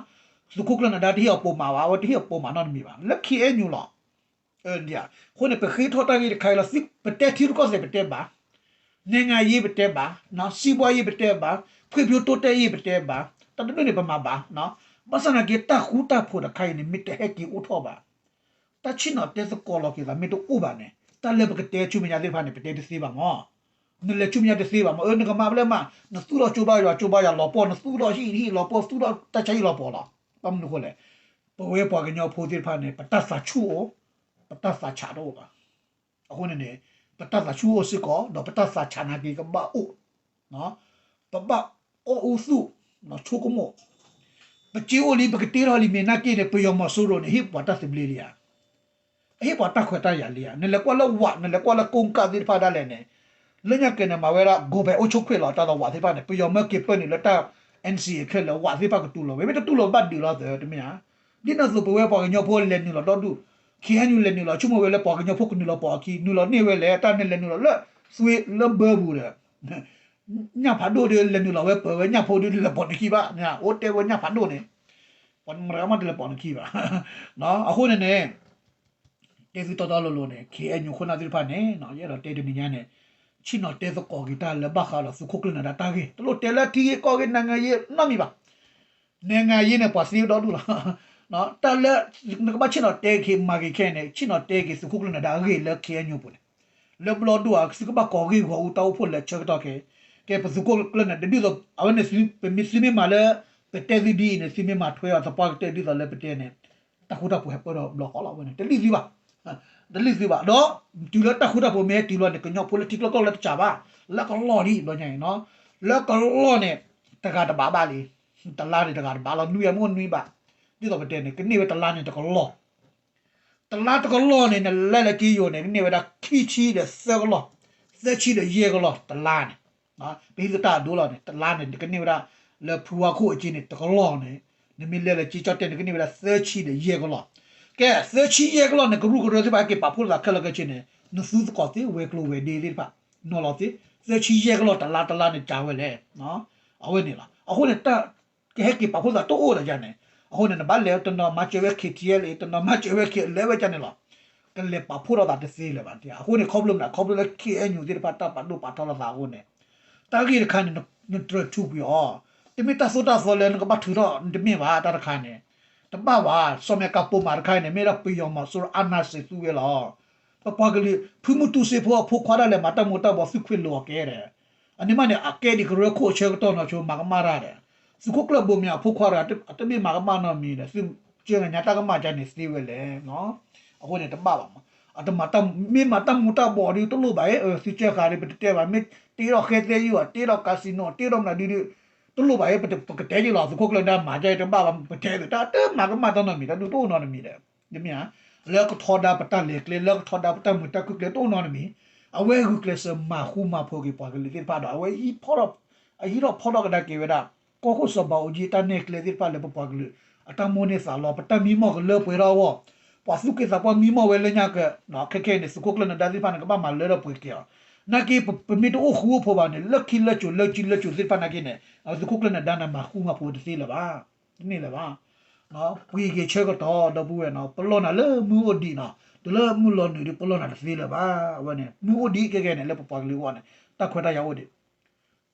သုးခိၣ်ကျၢၢ်နၢၤဒါတဟ့ၣ်အပိာ်မၤဘၣ်, အဝဲတဟ့ၣ်အပိာ်မၤနီတမံၤဘၣ် လၢ KNU လီၤ. အဃိန့ၣ် ပဃ့ထီၣ်တၢ်ဂ့ၢ်တခါအံၤလီၤ. ပတဲထံရူၢ်ကီၢ်သဲးပတဲဘၣ်, နိုင်ငံရေး ပတဲဘၣ်, စီးပွားရေး ပတဲဘၣ်, ဖွံ့ဖြိုးတိုးတက်ရေး ပတဲဘၣ်, တၢ်တဒူၣ်န့ၣ်ပမၤဘၣ်. ဘၣ်ဆၣ်သနာ်က့ တၢ်ဃူတၢ်ဖိးတခါအံၤန့ၣ် မ့ၢ်တဟဲက့ၤအိၣ်ထီၣ်ဘၣ် တၢ်ဆ့ၣ်နီၤတဲသကိးလီၤက့ၤသးမ့ၢ်တအိၣ်ဘၣ်န့ၣ် တၢ်လၢပကတဲဆူမဲာ်ညါသ့ၣ်တဖၣ်န့ၣ် ပတဲတသ့ဘၣ်မး. နလဲၤဆူမဲာ်ညါတသ့ဘၣ်မး. အၢ နကမၤဖဲလဲၣ်မး, နသူၣ်ထီၣ်ကၠိဘါယွၤကၠိဘါယွၤလီၤပှီၢ်, နသူၣ်ထီၣ်ဟံၣ်ဟံၣ်လီၤပှီၢ်, သူၣ်ထီၣ်တၢ်ဆါဟံၣ်လီၤပှီၢ်လီၤ. ဘၣ်မနုၤအဃိလဲၣ်, ပဝဲပှၤကညီဖိသ့ၣ်တဖၣ်န့ၣ် ပတၢ်သးဆူၣ်အိၣ်, ပတၢ်သးဆးတအိၣ်ဘၣ်. အဃိန့ၣ်န့ၣ် ပတၢ်သးဆူၣ်အိၣ်စ့ၢ်ကီး ဒီးပတၢ်သးဆးနာ်က့ကဘၣ်အိၣ်, ပဘၣ်အီၣ်အူသူၣ်, ဆိကမိၣ်, ပစ့အိၣ်လံ ပကတ့ထီၣ်လံမ့ၢ်နာ်က့န့ၣ် ပယီၤမီၤစိရိၤန့ၣ် ဟ့ၣ်ပှၤတၢ်သဘျ့လံဧါ. အဟ့ၣ်ပှၤတၢ်ခွဲးတၢ်ယာ်လံဧါ. နလဲၤကွၢ်လၢဝး, နလဲၤကွၢ်လၢကိးကၢ်သ့ၣ်တဖၣ်ဒၣ်လဲာ်န့ၣ်, လၢညါက့န့ၣ် မၤဝဲဒၣ် ကိုယ်ပိုင်အုပ်ချုပ်ခွင့် လီၤ. တၢ်လၢဝးသ့ၣ်တဖၣ်န့ၣ် ပယီၤမၢက့ၤပၢနုာ်လၢတၢ် NCA အချၢလၢဝးသ့ၣ်တဖၣ်ကတူၢ်လိာ်ဝဲ, မ့ၢ်တတူၢ်လိာ်ဘၣ်ဒုးလီၤသၢ တမ့ၢ်ဧါ. ဒ်န့ၣ်အသိး ပဝဲပှၤကညီဖိလဲၤနုာ်လီၤဒီဒူၣ်, KNU လဲၤနုာ်လီၤ ဆိကမိၣ်ဝဲလၢပှၤကညီဖိကနုာ်လီၤပိာ်အခံ, နုာ်လီၤန့ၢ်ဝဲလဲၣ်, တၢ်န့ၣ်လဲၤနုာ်လီၤလၢ သွေး လၢဘၢပူၤဒီး ညၣ်ဖးဒိၣ်ဒီး လဲၤနုာ်လီၤဝဲပၢၤဝဲညၣ်ဖိဒီး လဲၤပိာ်နခံဘၣ်, အိၣ်တဲဝဲညၣ်ဖးဒိၣ်န့ၣ်, ပှၤမတၤဂၤမးတလဲၤပိာ်နခံဘၣ်. အဃိန့ၣ်န့ၣ် တဲသုတီတီလိၤလိၤန့ၣ် KNU ခိၣ်နၢ်သ့ၣ်တဖၣ်န့ၣ် ယအဲၣ်ဒိးတဲတနံၤညါန့ၣ် ဆ့ၣ်နီၤတဲသကိးက့ၤတၢ်လၢဘၣ်ဃးဒီးသုးခိၣ်ကျၢၢ်နၢၤဒါတၢ်ဂ့ၢ်, တလိၣ်တဲလၢထံဂ့ၢ်ကီၢ်ဂ့ၢ် နိုင်ငံရေး နီတမံၤဘၣ်. နိုင်ငံရေး န့ၣ် ပှၤသ့ကဒီဒူၣ်လီၤ. တၢ်လၢ နကဘၣ်ဆ့ၣ်နီၤတဲက့ၤမၤက့ၤခဲအံၤန့ၣ် ဆ့ၣ်နီၤတဲက့ၤသုးခိၣ်ကျၢၢ်နၢၤဒါအဂ့ၢ်လၢ KNU ပူၤန့ၣ်, လၢဘျီဒိၣ်ဧါ သုကဘၣ်ကိးဂ့ၢ်ဂီၤအူတၢ်အိၣ်ဖှိၣ်လၢဆၢကတီၢ်ခဲအံၤ, ကဲ ပသုးခိၣ်ကျၢၢ်နၢၤဒါ ဒ်သိး အဝဲန့ၣ် ပမ့ၢ်သုမ့ၢ်မၤလၢ ပတဲသုဒ်အံၤန့ၣ် သုမ့ၢ်မၤထွဲအီၤသပှၢ်ကတၢၢ်ဒ်သိးလၢပတဲန့ၣ် တၢ်ဃူတၢ်ဖိးဟဲပၢၢ်ထီၣ်ဘျီဃီလီၤ. အဝဲန့ၣ် တလံၣ်သုဘၣ်, တလံၣ်သုဘၣ်. ဒီးတုၤလၢတၢ်ဃူတၢ်ဖိးမ့ၢ်ဟဲတုၤလီၤန့ၣ် ကညီဖိလၢထံကျိကီၢ်လၢတစှၤဘၣ်, လၢကလီၢ်ဒ်အံၤဘျီညါအံၤ, လၢကလီၢ်န့ၣ် တဂၤတဘးဘၣ်လံ, တလါန့ၣ်တဂၤတဘးလီၤ, နွံဂၤမ့ၢ်အိၣ်နွံဘး, ဒ်သိးပတဲန့ၣ် ကန့ၢ်ဝဲတလါန့ၣ်တကလီၢ် တလါတကလီၢ်န့ၣ် နလဲၤလၢက့ယိာ်န့ၣ် ကန့ၢ်ဝဲဒၣ်ခံဆံဒီးသၢကလီၢ်, သၢဆံဒီးယဲၢ်ကလီၢ်တလါန့ၣ်, ပဟံးသတၢ်အဒိလီၤန့ၣ် တလါန့ၣ် ကန့ၢ်ဝဲဒၣ် လၢဖုဝါခိၣ်အက့န့ၣ် တကလီၢ်န့ၣ်, နမ့ၢ်လဲၤလၢက့ကၠီၣ်တဲၣ်န့ၣ် ကန့ၢ်ဝဲဒၣ်သၢဆံဒီးယဲၢ်ကလီၢ်. ကဲ သၢဆံယဲၢ်ကလီၢ်န့ၣ် ကရူၢ်ကရၢသ့ၣ်တဖၣ်ဟဲက့ၤပာ်ဖှိၣ်လိာ်သးခဲလၢာ်ခဲဆ့န့ၣ် နသူသကိးသ့ ဝဲၤကျိၤဝဲၤဒ့သ့ၣ်တဖၣ် နီၤလီၤသ့, သၢဆံယဲၢ်ကလီၢ်တလါတလါန့ၣ် ကးဝဲလဲၣ်. အဝဲန့ၣ်လီၤ. အဃိန့ၣ် တၢ် ကဟဲက့ၤပာ်ဖှိၣ်သးတအိၣ်ဒီးယၤန့ၣ်, အဃိန့ၣ် နဘၣ်လဲၤတနီၤမၤစၢၤဝဲ KTLA တနီၤမၤစၢၤဝဲ ခဲလၢာ်ဝဲဒ်န့ၣ်လီၤ. ကလဲၤပာ်ဖှိၣ်ထီၣ်သးတသ့လၢၤဘၣ်. အဃိန့ၣ် ခီဖျိမနုၤ ခီဖျိလၢ KNU သ့ၣ်တဖၣ်တၢ်ပာ်ဒိၣ်ပာ်ထီလီၤသးအဃိန့ၣ်, တၢ်ဂ့ၢ်တခါန့ၣ် နတြၢၤထူကွံာ်အီၤ, တမ့ၢ်တၢ်သိၣ်တၢ်သီလၢနကဘၣ်ထုးထီၣ် တမ့ၢ်ဘၣ် တၢ်တခါန့ၣ်, တဘၣ်ဘၣ်. စီၤမဲာ်ကးပိာ်မၤတခါအံၤန့ၣ် မ့ၢ်ဒၣ်ပယီၤမီၤစိရိၤအါနါစံးသူဝဲလီၤ. ပပှၤကလုာ် ဖုမုၢ်တူစ့ဖိအဖိခွါဒၣ်လဲာ် မၤတၢ်မူၤတၢ်ဘှီး သုးခွ့းလိာ်အီၤကဲဒီး, အန့ၣ်မးန့ၣ် အကဲဒံးကရၢခိၣ်အဆၢကတီၢ်နီၤဆိ မၤကမၣ်တၢ်ဒီး, သုးခိၣ်ကျၢၢ်ဘိမၠးအဖိခွါတဂၤ အတမ့ၢ်မၤကမၣ်နီတမံၤဒီး သုကၢၤနၤညါတၢ်ကမၣ်ကန့ၣ်သ့ဝဲလဲၣ်. အဃိန့ၣ် တဘၣ်ဘၣ်မး, အတမၤတၢ်, မ့ၢ်မၤတၢ်မူၤတၢ်ဘှီးဒီး တလိၣ်ဘၣ်အံၤ, သုကၢၤဃာ်ဒီး ပတတဲဘၣ်, မ့ၢ်တ့ထီၣ်ဃဲသဲယုၢ်အီၤ တ့ထီၣ် casino တ့ထီၣ်မနုၤဒုဒု, တလိၣ်ဘၣ်အံၤ, ပကတဲက့ၤလီၤ သုးခိၣ်ကျၢၢ်နၢၤဒါမၤကဲအံၤ တဘၣ်ဘၣ် ပတဲသု တၢ်တမၤကမၣ်တၢ်နီတမံၤ တၢ်ဒုးတအိၣ်နီတမံၤဒီး, တမ့ၢ်ဧါ, လၢကထီဒါပတၢ်လဲၤကျဲ လၢကထီဒါပတၢ်မုာ်တၢ်ခုၣ်ကျဲတအိၣ်နီတမံၤ, အဝဲဂုာ်ကျဲးစၢးမၤဃူမၤဖိးက့ၤပှၤကလုာ်သ့ၣ်တဖၣ်ဒီး အဝဲဟံးထီၣ်, အဟံးထီၣ်ဖီထီၣ်ကဒါက့ၤဝဲဒၣ် ကီၢ်ခိၣ်စီၤဘးအူကၠံ တၢ်နဲၣ်ကျဲသ့ၣ်တဖၣ်လၢပပှၤကလုာ် အတၢ်မိၣ်န့ၢ်သးလီ ပတၢ်မံမီၢ်ကလၢပှဲၤထီၣ်အဂီၢ်, ပှၤသူၣ်က့သးပှၢ်မံမီၢ်ဝဲလၢညါက့ၤ, ခဲခဲအံၤန့ၣ် သုးခိၣ်ကျၢၢ်နၢၤဒါသ့ၣ်တဖၣ်န့ၣ် ကဘၣ်မၤလၢထီၣ်ပှဲၤက့ၤအီၤ, နာ်က့ ပမ့ၢ်တအိၣ်ဃူအိၣ်ဖိးဘၣ်န့ၣ် လၢခံလၢကၠိၤ လၢကၠံလၢကၠိၤသ့ၣ်တဖၣ်နာ်က့န့ၣ် သုးခိၣ်ကျၢၢ်နၢၤဒါန့ၣ် မၤဃူမၤဖိးတသ့လၢၤဘၣ်, တန့ၢ်လၢၤဘၣ်. ပှ့ၤက့ၤဆၢကတီၢ် ဒီပုၢ်ဝဲၢ်နီၤ, ပလီၢ်နၤလၢမုၢ်အိၣ်ဒံးနီၤ, တုၤလၢမုၢ်လီၤနုာ်ဒီး ပလီၢ်နၤတသ့လၢၤဘၣ်. အဝဲန့ၣ် မုၢ်အိၣ်ဒံးခဲကဲန့ၣ် လၢပပှၤကလုာ်အဂီၢ်န့ၣ် တၢ်ခွဲးတၢ်ယာ်အိၣ်ဒံး,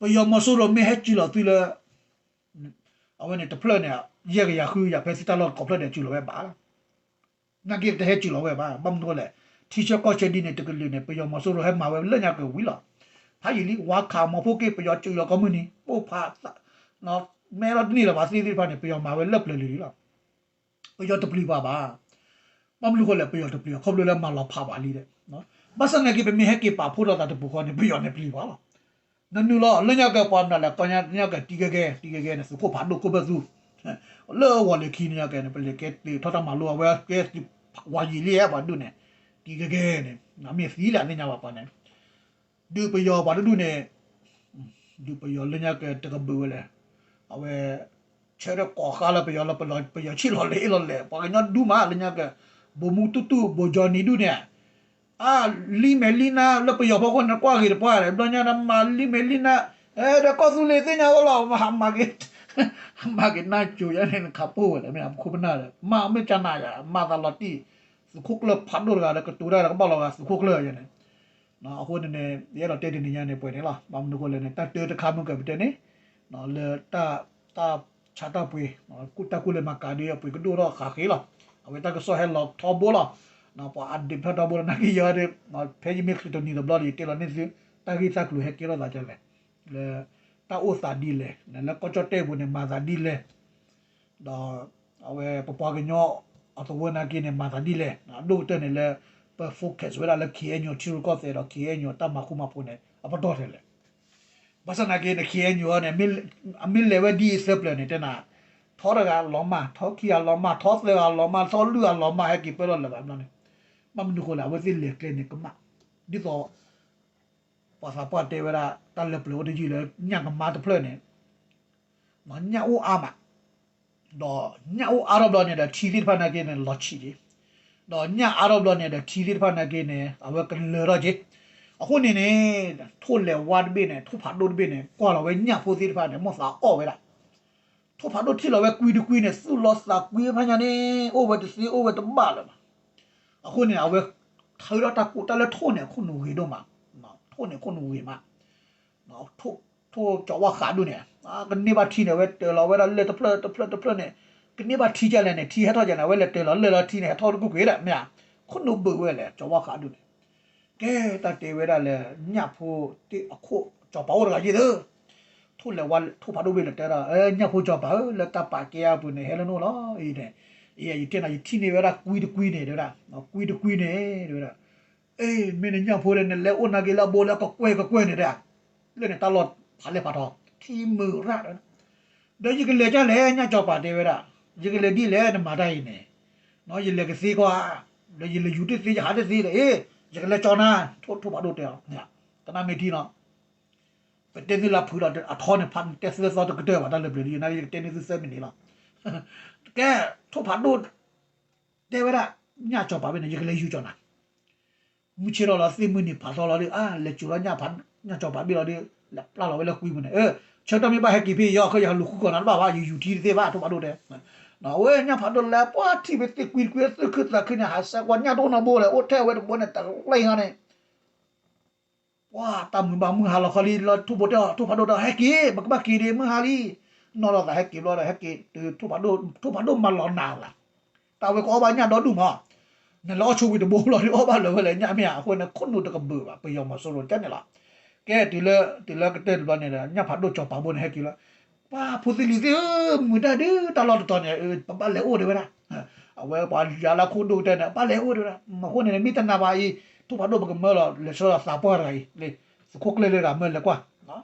ပယီၤမီၤစိရိၤမ့ၢ်ဟဲစူၤလီၤသုလၢ အဝဲန့ၣ်တဖျၢၣ်န့ၣ် ယဲၢ်ကယၤဃုကယၤ ဖဲသုတၢ်လီၢ်တကိးဖျၢၣ်ဒီး စူၤလီၤဝဲဘၣ်လီၤ. နာ်က့တဟဲစူၤလီၤဝဲဘၣ်. ဘၣ်မနုၤလဲၣ်, ထံဆၢကီၢ်ဆၢဒ်န့ၣ် တကလုာ်န့ၣ် ပယီၤမီၤစိရိၤဟဲမၤဝဲလၢညါက့ၤဝံၤလီၤ. ဖးယံာ်လံ ဝါခးမီၤဖိက့ၣ် ပယီၤစူၤလီၤကိးမုၢ်နံၤ ပိၢ်ဖး မဲထီၣ်တန့ၢ်လၢၤဘၣ်သ့ၣ်သ့ၣ်တဖၣ်န့ၣ် ပယီၤမၤဝဲလၢပျၢၤလံၤလံလီၤ. ပယီၤတပျံၤပှၤဘၣ်. ဘၣ်မနုၤဃိလဲၣ် ပယီၤတပျံၤ ခီဖျိလၢမၤလီၤဖးပှၤလံဒီး, ဘၣ်ဆၣ်နာ်က့ ပမ့ၢ်ဟဲက့ၤပာ်ဖှိၣ်ထီၣ်သးတပူၤဃီန့ၣ် ပယီၤန့ၣ်ပျံၤပှၤလီၤ. နနုာ်လီၤ လၢညါက့ၤပှၤမနုၤလဲၣ် ကီၢ်ညါက့ၤတံၤဂ့ၤဂ့ၤန့ၣ် သုးခိၣ်ဖးဒိၣ်ခိၣ်ဘၢၣ်သူ လၢအဂီၢ်လၢခံန့ၣ်ညါက့ၤန့ၣ် ပလဲၤကဲသုးထီၣ်တၢ်မၤလိအဝဲကဲသုးဝၤယံာ်လံ ပှၤဒုးန့ၣ် တံၤဂ့ၤဂ့ၤန့ၣ် မ့ၢ်သံလၢအသ့ၣ်ညါဘၣ်ပှၤန့ၣ် ဒုးပယီၤပှၤတဒူၣ်န့ၣ် ဒုးပယီၤလၢညါက့ၤတကဘုးဝဲလဲၣ်. အဝဲ ဆၢထၢၣ်ကိးဃါလၢပယီၤလၢပယီၤဆံၣ်လီၤလဲၤအ့ၣ်လီၤလဲၣ် ပှၤကညီဒူၣ်မးလၢညါက့ၤ ဘိၣ်မူတူၢ်တူၢ် ဘိၣ်ကၠီနံၤဒူၣ်န့ၣ် အါ လံမဲာ်လံနါ လၢပယီၤဖီခိၣ်န့ၣ် ကွၢ်ဂ့ၤတပှၢ်ဒီး ဘျီညါနမၤလံမဲာ်လံနါ ဒီးကီၢ်သူလ့ၤသ့ၣ်ညါအိၣ်လီၤ မၤက့ၤ မၤက့ၤနါစိၤယါန့ၣ် နခးပိၢ်ဝဲလဲၣ် မ့ၢ်အခိၣ်ပနၢ်ဒီး မၤမ့ၢ်ကနၤယါ မၤသးလီၤတံၢ် သုးခိၣ်ကျၢၢ်ဖးဒိၣ်တဂၤဒီး ကတိၤတၢ်ဒီးကဘၣ်လီၤဂာ်သုးခိၣ်ကျၢၢ်ယါန့ၣ် အဃိန့ၣ်န့ၣ် ယအဲၣ်ဒိးတဲတနံၤညါန့ၣ် ပှဲၤန့ၣ်လီၤ. ဘၣ်မနုၤဃိလဲၣ်န့ၣ် တၢ်တၢတခါမုၢ်ကပတဲန့ၣ် လၢ တၢ်ဆါတၢ်ပှ့ၤ တၢ်ကူၣ်လဲၤမၤကၤဒုးအပှ့ၤကဒိၣ်ထီၣ်ဃးဃ့လီၤ. အဝဲတၢ်ကစီၣ်ဟဲလီၤထီဘိလီၤ. ပှၤအဒ့းဖျၢၣ်ထီဘိလီၤ နာ်က့ယၤဒီး ဖဲယမ့ၢ်ချုးတနံၤတဘျီဒီး ယတဲလီၤန့ၢ်သု တၢ်ဂ့ၢ်တၢ်ကျိၤဟဲကဲထီၣ်သးဒ်လဲၣ်, လၢ တၢ်အိၣ်သးဒ်လဲၣ်, လၢကီၢ်ကၠီၣ်တဲၣ်ပူၤန့ၣ် မၤသးဒ်လဲၣ်, ဒီး အဝဲပပှၤကညီအသဝီနာ်က့န့ၣ် မၤသးဒ်လဲၣ်, အဒိၣ်ကတၢၢ်န့ၣ်လၢ ပ focus ဝဲဒၣ်လၢ ခ့ၣ်အဲၣ်ယူၣ် ထံရူၢ်ကီၢ်သဲးဒီး ခ့ၣ်အဲၣ်ယူၣ် တၢ်မၤဃူမၤဖိးန့ၣ် အပတီၢ်ထဲလဲၣ်. ဘၣ်ဆၣ်နာ်က့န့ၣ် ခ့ၣ်အဲၣ်ယူၣ်န့ၣ် အမ့ၢ်လဲၤဝဲဒ်အံၤသၢပျၢၤန့ၣ် တဲနၤ ထီတဂၤလီၤမၢ်, ထီခံဂၤလီၤမၢ်, ထီသၢဂၤလီၤမၢ်, ထီလွံၢ်ဂၤလီၤမၢ် ဟဲက့ၤပၢလီၤလၢၤဘၣ်ဘျီန့ၣ်, ဘၣ်မနုၤဃိလဲၣ် အဝဲသ့ၣ်လဲၤကျဲန့ၣ်ကမၣ်, ဒ်သိး ပှၤသးပှၢ်တဲဝဲဒၣ် တၢ်လၢပျၢၤအိၣ်တယုၢ်လၢညၣ်ကမါတဖျၢၣ်န့ၣ် ညၣ်အိၣ်အါမး, ဒီးညၣ်အိၣ်အါထီၣ်ဘျီန့ၣ်ဒီး ထံသ့ၣ်တဖၣ်နာ်က့န့ၣ် လီၤဆံးက့ၤ, ဒီးညၣ်အါထီၣ်ဘျီန့ၣ်ဒီး ထံသ့ၣ်တဖၣ်နာ်က့န့ၣ် အဝဲကလၢၤထီၣ်က့ၤ, အဃိန့ၣ်န့ၣ် ထိၣ်လဲၤဝါတဘ့ၣ်န့ၣ် ထိၣ်ဖးဒိၣ်တဘ့ၣ်န့ၣ် ကွၢ်လီၤဝဲညၣ်ဖိသ့ၣ်တဖၣ်န့ၣ် မိၣ်သးအီၣ်ဝဲဒၣ်, ထိၣ်ဖးဒိၣ်ထံၣ်လီၤဝဲကွံတကွံန့ၣ် သူၣ်လီၤသးကွံဖဲညါန့ၣ် အိၣ်ဝဲတသ့အိၣ်ဝဲတဘၣ်လၢၤဘၣ်, အဃိန့ၣ် အဝဲ ထုးထီၣ်တၢ်ကိးတၢ်လၢထိၣ်န့ၣ် အခိၣ်နူာ်ဂ့ၤဒိၣ်မး, ထိၣ်န့ၣ်အခိၣ်နူာ်ဂ့ၤမး ထိၣ်ကၠီၤဝါဃးဒူၣ်န့ၣ် ကန့ၢ်ဘၣ်ထံန့ၣ် အဝဲတၢၤလီၤဝဲဒၣ်လၢၢ်တဖျၢၣ်တဖျၢၣ်တဖျၢၣ်န့ၣ် ကန့ၢ်ဘၣ်ထံကလဲၣ်န့ၣ် ထံဟဲထီၣ်ကလဲၣ်န့ၣ် အဝဲလဲၤတၢၤလီၤလၢၢ်လီၤထံန့ၣ် ဟဲထီၣ်တကူာ်ကွံာ်ဒၣ်မ့ၢ်ဧါ, ခိၣ်နူာ်ဘုးဝဲလဲၣ် ကၠီၤဝါဃးဒူၣ်န့ၣ်, ကဲတၢ်တဲဝဲဒၣ်လၢ ညၣ်ဖိသ့ၣ်အခိၣ်ကၠီၤပၤအိၣ်တဂၤယ့ၢ်သၢ ထိၣ်လဲၤဝါထိၣ်ဖးဒိၣ်ဘ့ၣ်လဲၤတဲဒီး ညၣ်ဖိကၠီၤပၤဧၢ လၢတၢ်ပာ်ကဲအပူၤန့ၣ် ဟဲလၢနအိၣ်လီၤအံၤန့ၣ်, ယတဲနၤ ယထံၣ်န့ၢ်ဝဲဒၣ်ကွံတကွံန့ၣ် တဲဝဲဒၣ်, ကွံတကွံန့ၣ် တဲဝဲဒၣ်, အ့ မ့ၢ်နညၣ်ဖိဒီး နလဲၤအိၣ်နာ်က့လၢအဘိလၢကကွဲၢ်ကကွဲၢ်န့ၣ်တဲ, လၢန့ၣ်တၢ်လီၢ်ဖးလဲၢ်ဖးထီ ထံမုၢ်ရၣ်ဒီး, ဒီးယကလဲၤဒ်လဲၣ် ညၣ်ကၠီၤပၤတဲဝဲဒၣ်, ယကလဲၤဒ်လဲၣ် နမၤတၢ်အံၤန့ၣ်, ယလဲၤကသ့ကွၢ်, ဒီးယလဲၤယူၤတသ့ ယဟးတသ့ဒီး အ့ ယကလဲၤကၠီၤနၤ, ထိၣ်ဖးဒိၣ်တဲအီၤ, ကနၣ်မ့ၢ်ထံနီၤ ပတဲသုလၢဖုးလီၤ အထီန့ၣ်ဖးတဲသၢသီတကတၢၢ်ဘၣ် တၢ်လၢပျၢၤလံ ယနာ်က့ယကတဲန့ၢ်သုသၢမံးနံးလီၤ, ကဲ ထိၣ်ဖးဒိၣ် တဲဝဲဒၣ် ညၣ်ကၠီၤပၤဘ့ၣ်န့ၣ် ယကလဲၤယူၤကၠီၤနၤ, မုၢ်ဆ့ၣ်ထီၣ်လီၤ သ့ၣ်မုၢ်နံၤဖးထီလီၤဒီး အါ လဲၤကၠီၤလီၤ ညၣ်ကၠီၤပၤဘ့ၣ်လီၤဒီး လဲၤပျၢ်လီၤဝဲလၢကွံပူၤန့ၣ်, ဆၢကတီၢ်မ့ၢ်ဘၣ်ဟဲက့ၤဖဲယီၤ ခဲယဟးလူၤဃုကီၢ်နၤတဘၣ်ဘၣ် ယယူၤထံတသ့ဘၣ် ထိၣ်ဖးဒိၣ်တဲ, အဝဲညၣ်ဖးဒိၣ်လဲၤပှၤထံၣ်ဖဲသ့ၣ်ကွံတကွံ သူၣ်ခုသးခုန့ၣ် ဟးဆှဲးကွၢ်ညၣ်တအိၣ်နီတဘိလဲၣ် အိၣ်ထဲအဝဲတဘိန့ၣ် တလၢဟီန့ၣ် ပှၤတၢ်မုာ်ဘၣ်မုၢ်ဟါလီၤခီလံ လၢထိၣ်ဖိတဲအီၤ ထိၣ်ဖးဒိၣ်တဲ ဟဲက့ၤ ပကဘၣ်က့ၤဒံးမုၢ်ဟါလံ, နီၢ်လီၤသးဟဲက့ၤဘျီဒီး ဟဲက့ၤတုၤထိၣ်ဖးဒိၣ် ထိၣ်ဖးဒိၣ်မၤလီၤနၤလၢ်, တၢ်ဝဲကအီၣ်ဘၣ်ညၣ်ဒီဒူၣ်မး, နလဲၤအီၣ်ဆိဝံၤတဘိလီၤဒီး အီၣ်ဘၣ်လၢၤဝဲလဲၣ်ညၣ်မ့ၢ်ဧါ, အဃိန့ၣ် ခိၣ်နူာ်တကဘုးဘၣ် ပယီၤမီၤစိရိၤကန့ၣ်လီၤ, ကဲတုၤလၢ တုၤလၢကတၢၢ်တဘျီန့ၣ်ဒီး ညၣ်ဖးဒိၣ်ကၠီၤပၤဘိန့ၣ် ဟဲက့ၤလီၤ, ပှၤဖိသ့ၣ်လံၤသ့ၣ်ဧၢ မုာ်တၢ်ဒုးတၢ်လီၢ်တတီၤန့ၣ် ပဘၣ်လဲၤအိၣ်တဲဝဲဒၣ် အဝဲပှၤယၤလၢခိၣ်ဒိၣ်ကတၢၢ်န့ၣ် ဘၣ်လဲၤအိၣ်တဲဝဲဒၣ်, အဃိန့ၣ် မ့ၢ်တနာ်ဘၣ်အံၤ ထိၣ်ဖးဒိၣ်ပကမၢလီၤ လဲၤဆှၢလီၤသးပှၢ်တဂၤအံၤ လၢ သုးခိၣ်ကျၢၢ်လၢတဂၤမၢလဲၤကွၢ်,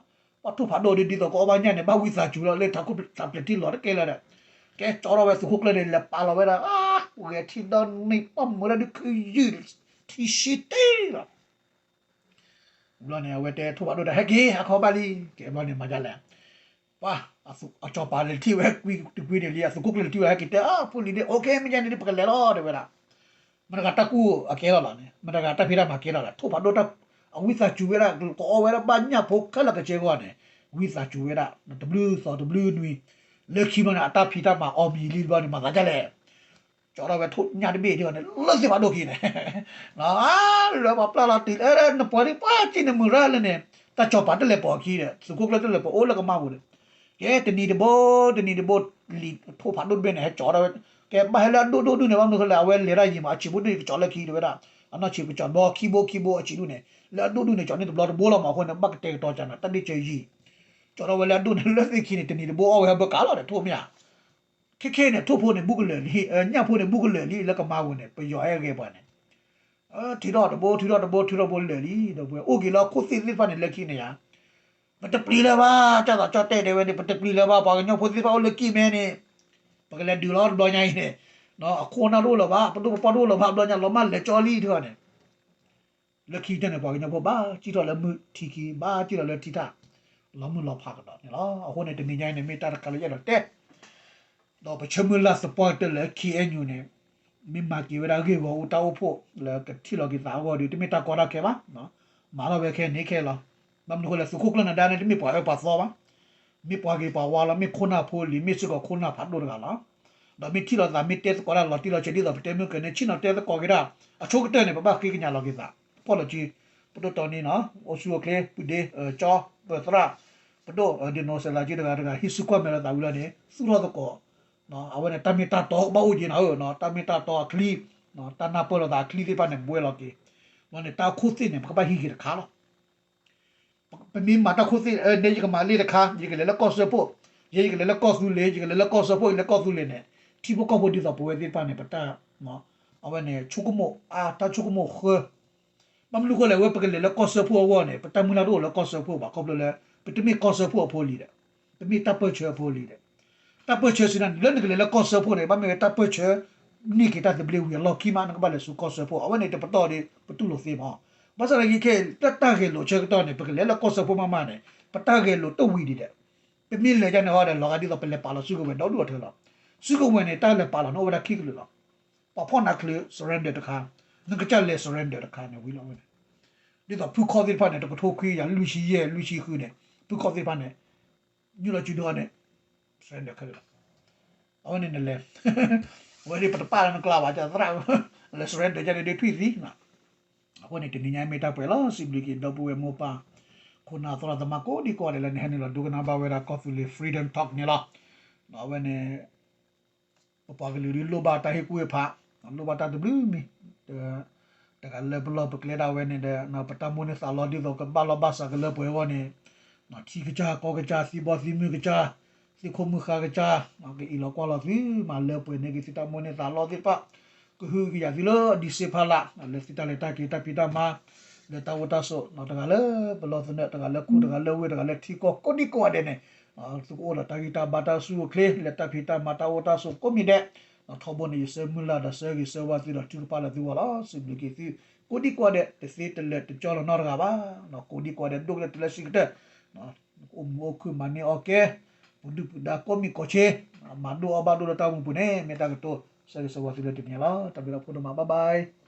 ပှၤထိၣ်ဖးဒိၣ်ဒ်ဒ်သိးကအီၣ်ဘၣ်ညၣ်န့ၣ် ဘၣ်ဝံသးစူၤလီၤ လၢတၢ်ပျဲၢ်ထံလီၤတကဲလၢၤဒီး, ကဲကၠီထီၣ်ဝဲသုးခိၣ်ကျၢၢ်န့ၣ် လဲၤပာ်လီၤဝဲဒၣ် ဂဲၤထံဒီနံၣ် ပှၢ်မုာ်ဒၣ်ဒုးခုယုၢ် ထံဆံတ့ၢ်လီၤ ဘျီန့ၣ် အဝဲတဲထိၣ်ဖးဒိၣ်ဒီး ဟဲက့ၤ ဟးခီဘၣ်လံ, ကဲဘျီန့ၣ် မၤဒ်လဲၣ်, ပှၤ အကၠီၤပၤလဲၤထံၣ်ဝဲကွံတကွံန့ၣ်လံ အသုးခိၣ်ကျၢၢ်လဲၤထံၣ်ဝဲ ဟဲက့ၤတဲ အဖိလံၤဒ် အိၣ်ခ့ မ့ၢ်ယဲန့ၣ်ဒ် ပကလဲၤလီၤ တဲဝဲဒၣ်, မတၤတဂၤတၢ်ကူၣ်အကဲလီၤလီၤန့ၣ် မတၤတဂၤတၢ်ဖံးတၢ်မၤကဲလီၤလီၤ ထိၣ်ဖးဒိၣ်တၢ် အဝံသးစူၤဝဲဒၣ် ကအီၣ်ဝဲဒၣ်ဘၣ်ညၣ်ဖိခဲလၢာ်ကစဲဂီၢ်န့ၣ် ဝံသးစူၤဝဲဒၣ် တဘျုးသီတဘျုးနွံ လၢခံဘျီန့ၣ် အတၢ်ဖံးတၢ်မၤအီၣ်မံၤလံတဘျီန့ၣ် မၤသးဒ်လဲၣ် ကၠီထီၣ်ဝဲထိၣ်ညၣ်တဘ့ၣ်ဒ်န့ၣ် လၢသ့ၣ်ဖးဒိၣ်ခံန့ၣ် လၢပှၤပျၢ်လီၤတံၢ်လၢနပှၤဒ်ပှၤစံၣ်န့ၣ်မုာ်ရၣ်လၢန့ၣ် တၢ်ကၠီၤပၤတလဲၤပိာ်အခံဒီး သုးခိၣ်ကျၢၢ်တလဲၤပိာ်အိၣ်လၢကမၣ်ပူၤဒီး ကဲတနံၤတဘိ တနံၤတဘိ လံာ်ထိၣ်ဖးဒိၣ်တဘ့ၣ်န့ၣ် ဟဲကၠီထီၣ်ဝဲ ကဲဘၣ်ဟဲလၢအဒိၣ်ဒိၣ်ဒုၣ်န့ၣ် ဘၣ်မနုၤဃိလဲၣ် အဝဲလဲၤတၢ်ယံၤမး အဆံးဖိဒုၣ်ကၠီလၢခံတဲဝဲဒၣ် အနီၢ်ဆံးကၠီဘီခံဘိခံဘိအဆံးဒုၣ်န့ၣ် လၢအဒိၣ်ဒုၣ်န့ၣ် ကၠီန့ၢ်တဘျီတဘိလီၤမး အဃိန့ၣ် ဘၣ်ကတဲာ်ကတီၤကနၤ တၢ်ဒ့ၣ်စၢၤယံၤ ကၠီထီၣ်ဝဲလၢအဒိၣ်န့ၣ် လၢသ့ၣ်ခံန့ၣ် တနံၤတဘိအီၣ်ဝဲဟဲဘၢကးလီၤဒီး ထိၣ်မ့ၢ်ဧါ ခဲခဲန့ၣ် ထိၣ်ဖိန့ၣ် ဘူးကလၢာ်လံ ညၣ်ဖိန့ၣ် ဘူးကလၢာ်လံ လၢကမါပူၤန့ၣ် ပယီၤဟဲဂဲၤပှၤန့ၣ် ထုးထီၣ်တဘိ ထုးထီၣ်တဘိ ထုးထီၣ်ဘိလၢာ်လံ ဒီးပှၤအိၣ်က့ၤလၢခိၣ်သ့ၣ်သ့ၣ်တဖၣ်န့ၣ် လၢခံန့ၣ်ယါ ပတပျံၤလၢၤဘၣ် တၢ်သးကၠီၣ်တဲၣ်တဲဝဲန့ၣ် ပတပျံၤလၢၤဘၣ် ပှၤကညီဖိသ့ၣ်တဖၣ်အိၣ်လၢကံၢ်မဲန့ၣ် ပကလဲၤဒုးလီၤတဘျီညါအံၤန့ၣ် အခိၣ်နၢ်တအိၣ်လၢၤဘၣ် ပဒိၣ်ပပှၢ်တအိၣ်လၢၤဘၣ် ဘျီညါလီၤမၢ်လဲၤကၠီလံတခီန့ၣ် လၢခံကတၢၢ်န့ၣ် ပှၤကညီဖိဘၣ်စံၣ်ထီၣ်လၢမုၢ်ထံခံ ဘၣ်စံၣ်ထီၣ်လၢထံထၣ် လီၤမုၢ်လီၤဖးကဒီးန့ၣ်လီၤ. အဃိန့ၣ် တနံၤညါအံၤန့ၣ် မ့ၢ်တၢ်တခါလၢယအဲၣ်ဒိးတဲ ဒီးပဆၢမုၢ်လၢ်သပှၢ်ကတၢၢ်လၢ ခ့ၣ်အဲၣ်ယူၣ်န့ၣ် မ့ၢ်မၤက့ၤဝဲဒၣ်ဂ့ၢ်ဂီၢ်အူတၢ်အိၣ်ဖှိၣ်လၢကထံၣ်လီၤက့ၤသးအဂီၢ်ဒီး တမ့ၢ်တၢ်ကီတၢ်ခဲဘၣ်. မၤထီၣ်ဝဲခဲန့ၣ်ခဲလီၤ. ဘၣ်မနုၤအဃိလဲၣ် သုးခိၣ်ကျၢၢ်နဒါန့ၣ် တမ့ၢ်ပှၤအၢပှၤသီဘၣ်. မ့ၢ်ပှၤဂ့ၤပှၤဝါလီၤ, မ့ၢ်ခိၣ်နၢ်ဖိလံၤ, မ့ၢ်စ့ၢ်ကီးခိၣ်နၢ်ဖးဒိၣ်တဂၤလီၤ. ဒီးမ့ၢ်ထံၣ်လိာ်သး မ့ၢ်တဲသကိးတၢ်လီၤတံၢ်လီၤဆဲး ဒ်သိးပတဲမုၢ်ကန့ၣ် ဆ့ၣ်နီၤတဲသကိးက့ၤတၢ် အဆိကတၢၢ်န့ၣ် ပဘၣ်ဃ့ကညးလီၤက့ၤသး. ဖီၣ်လီၤစု, ပဒိၣ်တီနံနီၤ, အိၣ်ဆူၣ်အိၣ်ချ့ ပုၢ်ဒ့, ကၠီ, ပသရၣ်, ပဒိၣ်, ဒ့နိစဲးလၤက့တဂၤတဂၤ ဟံးစုကွၢ်မဲာ်လိာ်သးဝံၤလီၤန့ၣ် သူၣ်ထီၣ်သကိး အဝဲန့ၣ် တၢ်မ့ၢ်တၢ်တီဘၣ်အိၣ်က့ၤနၤဧၢ, တၢ်မ့ၢ်တၢ်တီအချံ, တၢ်နၢ်ပၢၢ်လိာ်သးအချံသ့ၣ်တဖၣ်န့ၣ် ဘှဲလီၤက့ၤ. လီၤန့ၣ် တၢ်ခိၣ်သ့ၣ်န့ၣ် ပကဘၣ်ဟံးက့ၤတခါလီၤ. ပမ့ၢ်မၤတၢ်ခိၣ်သ့ၣ်န့ၣ် ယကမၤလ့တခါ, ယကလဲၤလၢကီၢ်စၢဖှိၣ်, ယဲယကလဲၤလၢကီၢ်သူလ့ၤ, ယကလဲၤလၢကီၢ်စၢဖှိၣ်, ယလဲၤကီၢ်သူလ့ၤန့ၣ် ထံဖိကီၢ်ဖိဒ်သိးပဝဲသ့ၣ်တဖၣ်န့ၣ် ပတၢ်, အဝဲန့ၣ် ဆိကမိၣ်အါ တၢ်ဆိကမိၣ်ဃၢ ဘၣ်မနုၤဃိလဲၣ် အဝဲပကလဲၤလၢကီၢ်စၢဖှိၣ်အဂီၢ်န့ၣ် ပတၢ်မုၢ်လၢ်တအိၣ်လၢကီၢ်စၢဖှိၣ်ဘၣ် ခီဖျိလၢ ပတမ့ၢ်ကီၢ်စၢဖှိၣ်အဖိအလံၤဒီး ပမ့ၢ်တၢ်ပၢၢ်ဆၢအဖိအလံၤဒီး တၢ်ပၢၢ်ဆၢစံးနၤန့ၣ် လၢနကလဲၤလၢကီၢ်စၢဖှိၣ်န့ၣ် ဘၣ်မ့ၢ်ဝဲတၢ်ပၢၢ်ဆၢ န့ၢ်က့ၤတၢ်သဘျ့ဝံၤအလီၢ်ခံမး နကဘၣ်လဲၤဆူကီၢ်စၢဖှိၣ် အဝဲန့ၣ်တပတီၢ်ဒီး ပတူၢ်လိာ်သ့မး. ဘၣ်ဆၣ်သနာ်က့ခဲအံၤ တၢ်တၢ်ဂဲၤလိာ်ဆၢကတီၢ်န့ၣ် ပကလဲၤလၢကီၢ်စၢဖှိၣ်မးမးန့ၣ် ပတၢ်ဂဲၤလိာ်တဝံၤဒံးဒီး ပမ့ၢ်လဲၤဒ်န့ၣ်ဟီဒီး လီၤဂာ်ဒ်သိးပလဲၤပာ်လီၤစုကဝဲၤဒီဒူၣ်အထၢလီၤ. စုကဝဲၤန့ၣ် တၢ်လဲၤပာ်လီၤန့ၣ်အိၣ်ဝဲဒၣ်ခံကလုာ်လီၤ. ပှၤဖီၣ်နၤချုး surrender တခါ, နကစၢ်လဲၤ surrender တခါန့ၣ်ဝံၤလီၤဝဲန့ၣ်. ဒ်သိးဖုခီၣ်သ့ၣ်တဖၣ်န့ၣ် တကထိခွံကယၤလွံၢ်ဆံယဲၢ် လွံၢ်ဆံဃုန့ၣ် ဖုခီၣ်သ့ၣ်တဖၣ်န့ၣ် ညိၣ်လီၤစုဒိၣ်န့ၣ် surrender ခဲလၢာ်လီၤ. အဝဲန့ၣ်နလဲၤ အဝဲဒၣ်ပတပာ်လၢနကျါဘၣ် ကသရၣ် လဲၤ surrender ကန့ၣ်ဒုးထွံၣ်သံ အဃိန့ၣ် တနံၤညါမ့ၢ်တၢ်ပှဲၤလီၤ. စံးဘျုးက့ၤဒီပုၢ်ဝဲၢ်မိၢ်ပၢ် ခိၣ်နၢ်သရၣ်သမါကိးဒံကိးဂၤဒဲးလၢနဟဲနုာ်လီၤဒိကနၣ်ဘၣ်ဝဲဒၣ်ကီၢ်သူလ့ၤ Freedom Talk န့ၣ်လီၤ. အဝဲန့ၣ် ပပှၤကလုာ်ဒုးလိၣ်ဘၣ်တၢ်ဟ့ၣ်ကူၣ်ဟ့ၣ်ဖး, လိၣ်ဘၣ်တၢ်တဘျုးမံၤ, တဂၤလၢပလီၢ်ပကျဲဒၣ်ဝဲန့ၣ်ဒီး ပတၢ်မိၣ်န့ၢ်သးလီဒ်သိးကဘၣ်လီၢ်ဘၣ်စးကလၢပှဲၤအဂီၢ်န့ၣ် ထံကစၢ်ကီၢ်ကစၢ် သံဘီသံမုၢ်ကစၢ် သံခိၣ်မုၢ်ဃါကစၢ် ကအ့ၣ်လိာ်ကွၢ်လိာ်သု မၤလၢပှဲၤန့ၢ်က့ၤသုတၢ်မိၣ်န့ၢ်သးလီသ့ၣ်တဖၣ် ကဟုကယာ်သုလၢဒံးစ့ဖးလး လၢသုတၢ်လဲၤတၢ်က့ၤတၢ်ဖံးတၢ်မၤ လၢတၢ်အိၣ်တၢ်ဆိး တဂၤလၢပလီၢ်သနၢၣ် တဂၤလၢခူ တဂၤလၢဝ့ၢ် တဂၤလၢထံကီၢ် ကိးဒံကိးဂၤဒဲးန့ၣ် သုကအိၣ်ဒီးတၢ်ဂံၢ်တၢ်ဘါတၢ်ဆူၣ်အိၣ်ချ့ လၢတၢ်ဖံးတၢ်မၤတၢ်အိၣ်တၢ်ဆိးကိးမံၤဒဲး ထီဘိန့ၣ် ယဆၢမုၢ်လၢ်ဒီးဆၢဂ့ၤဆၢဝါသုဒီးထုကဖၣ်လၢသုဂီၢ်လီၤ. စံးဘျုးက့ၤသု ကိးဒံကိးဂၤဒဲး တသ့တလၢာ်တကၠီလီၤနီတဂၤဘၣ်. ကိးဒံကိးဂၤဒဲး ဒိၣ်ကတၢၢ်တုၤလၢဆံးကတၢၢ် အိၣ်မုာ်အိၣ်ခုၣ်မၤန့ၢ်အီၣ်ကဲ ပဒုၣ်ပဒါကိးမံၤကိးဆ့ မၤဒိၣ်အီၣ်ဘၣ်ဒိၣ်လၢတၢ်အိၣ်မူပူၤန့ၣ် မ့ၢ်တၢ်ကတိၤ ဆၢဂ့ၤဆၢဝါသုလၢတနံၤညါလီၤ. တၢ်ဘျုးလၢဖိဒိၣ်မး bye bye.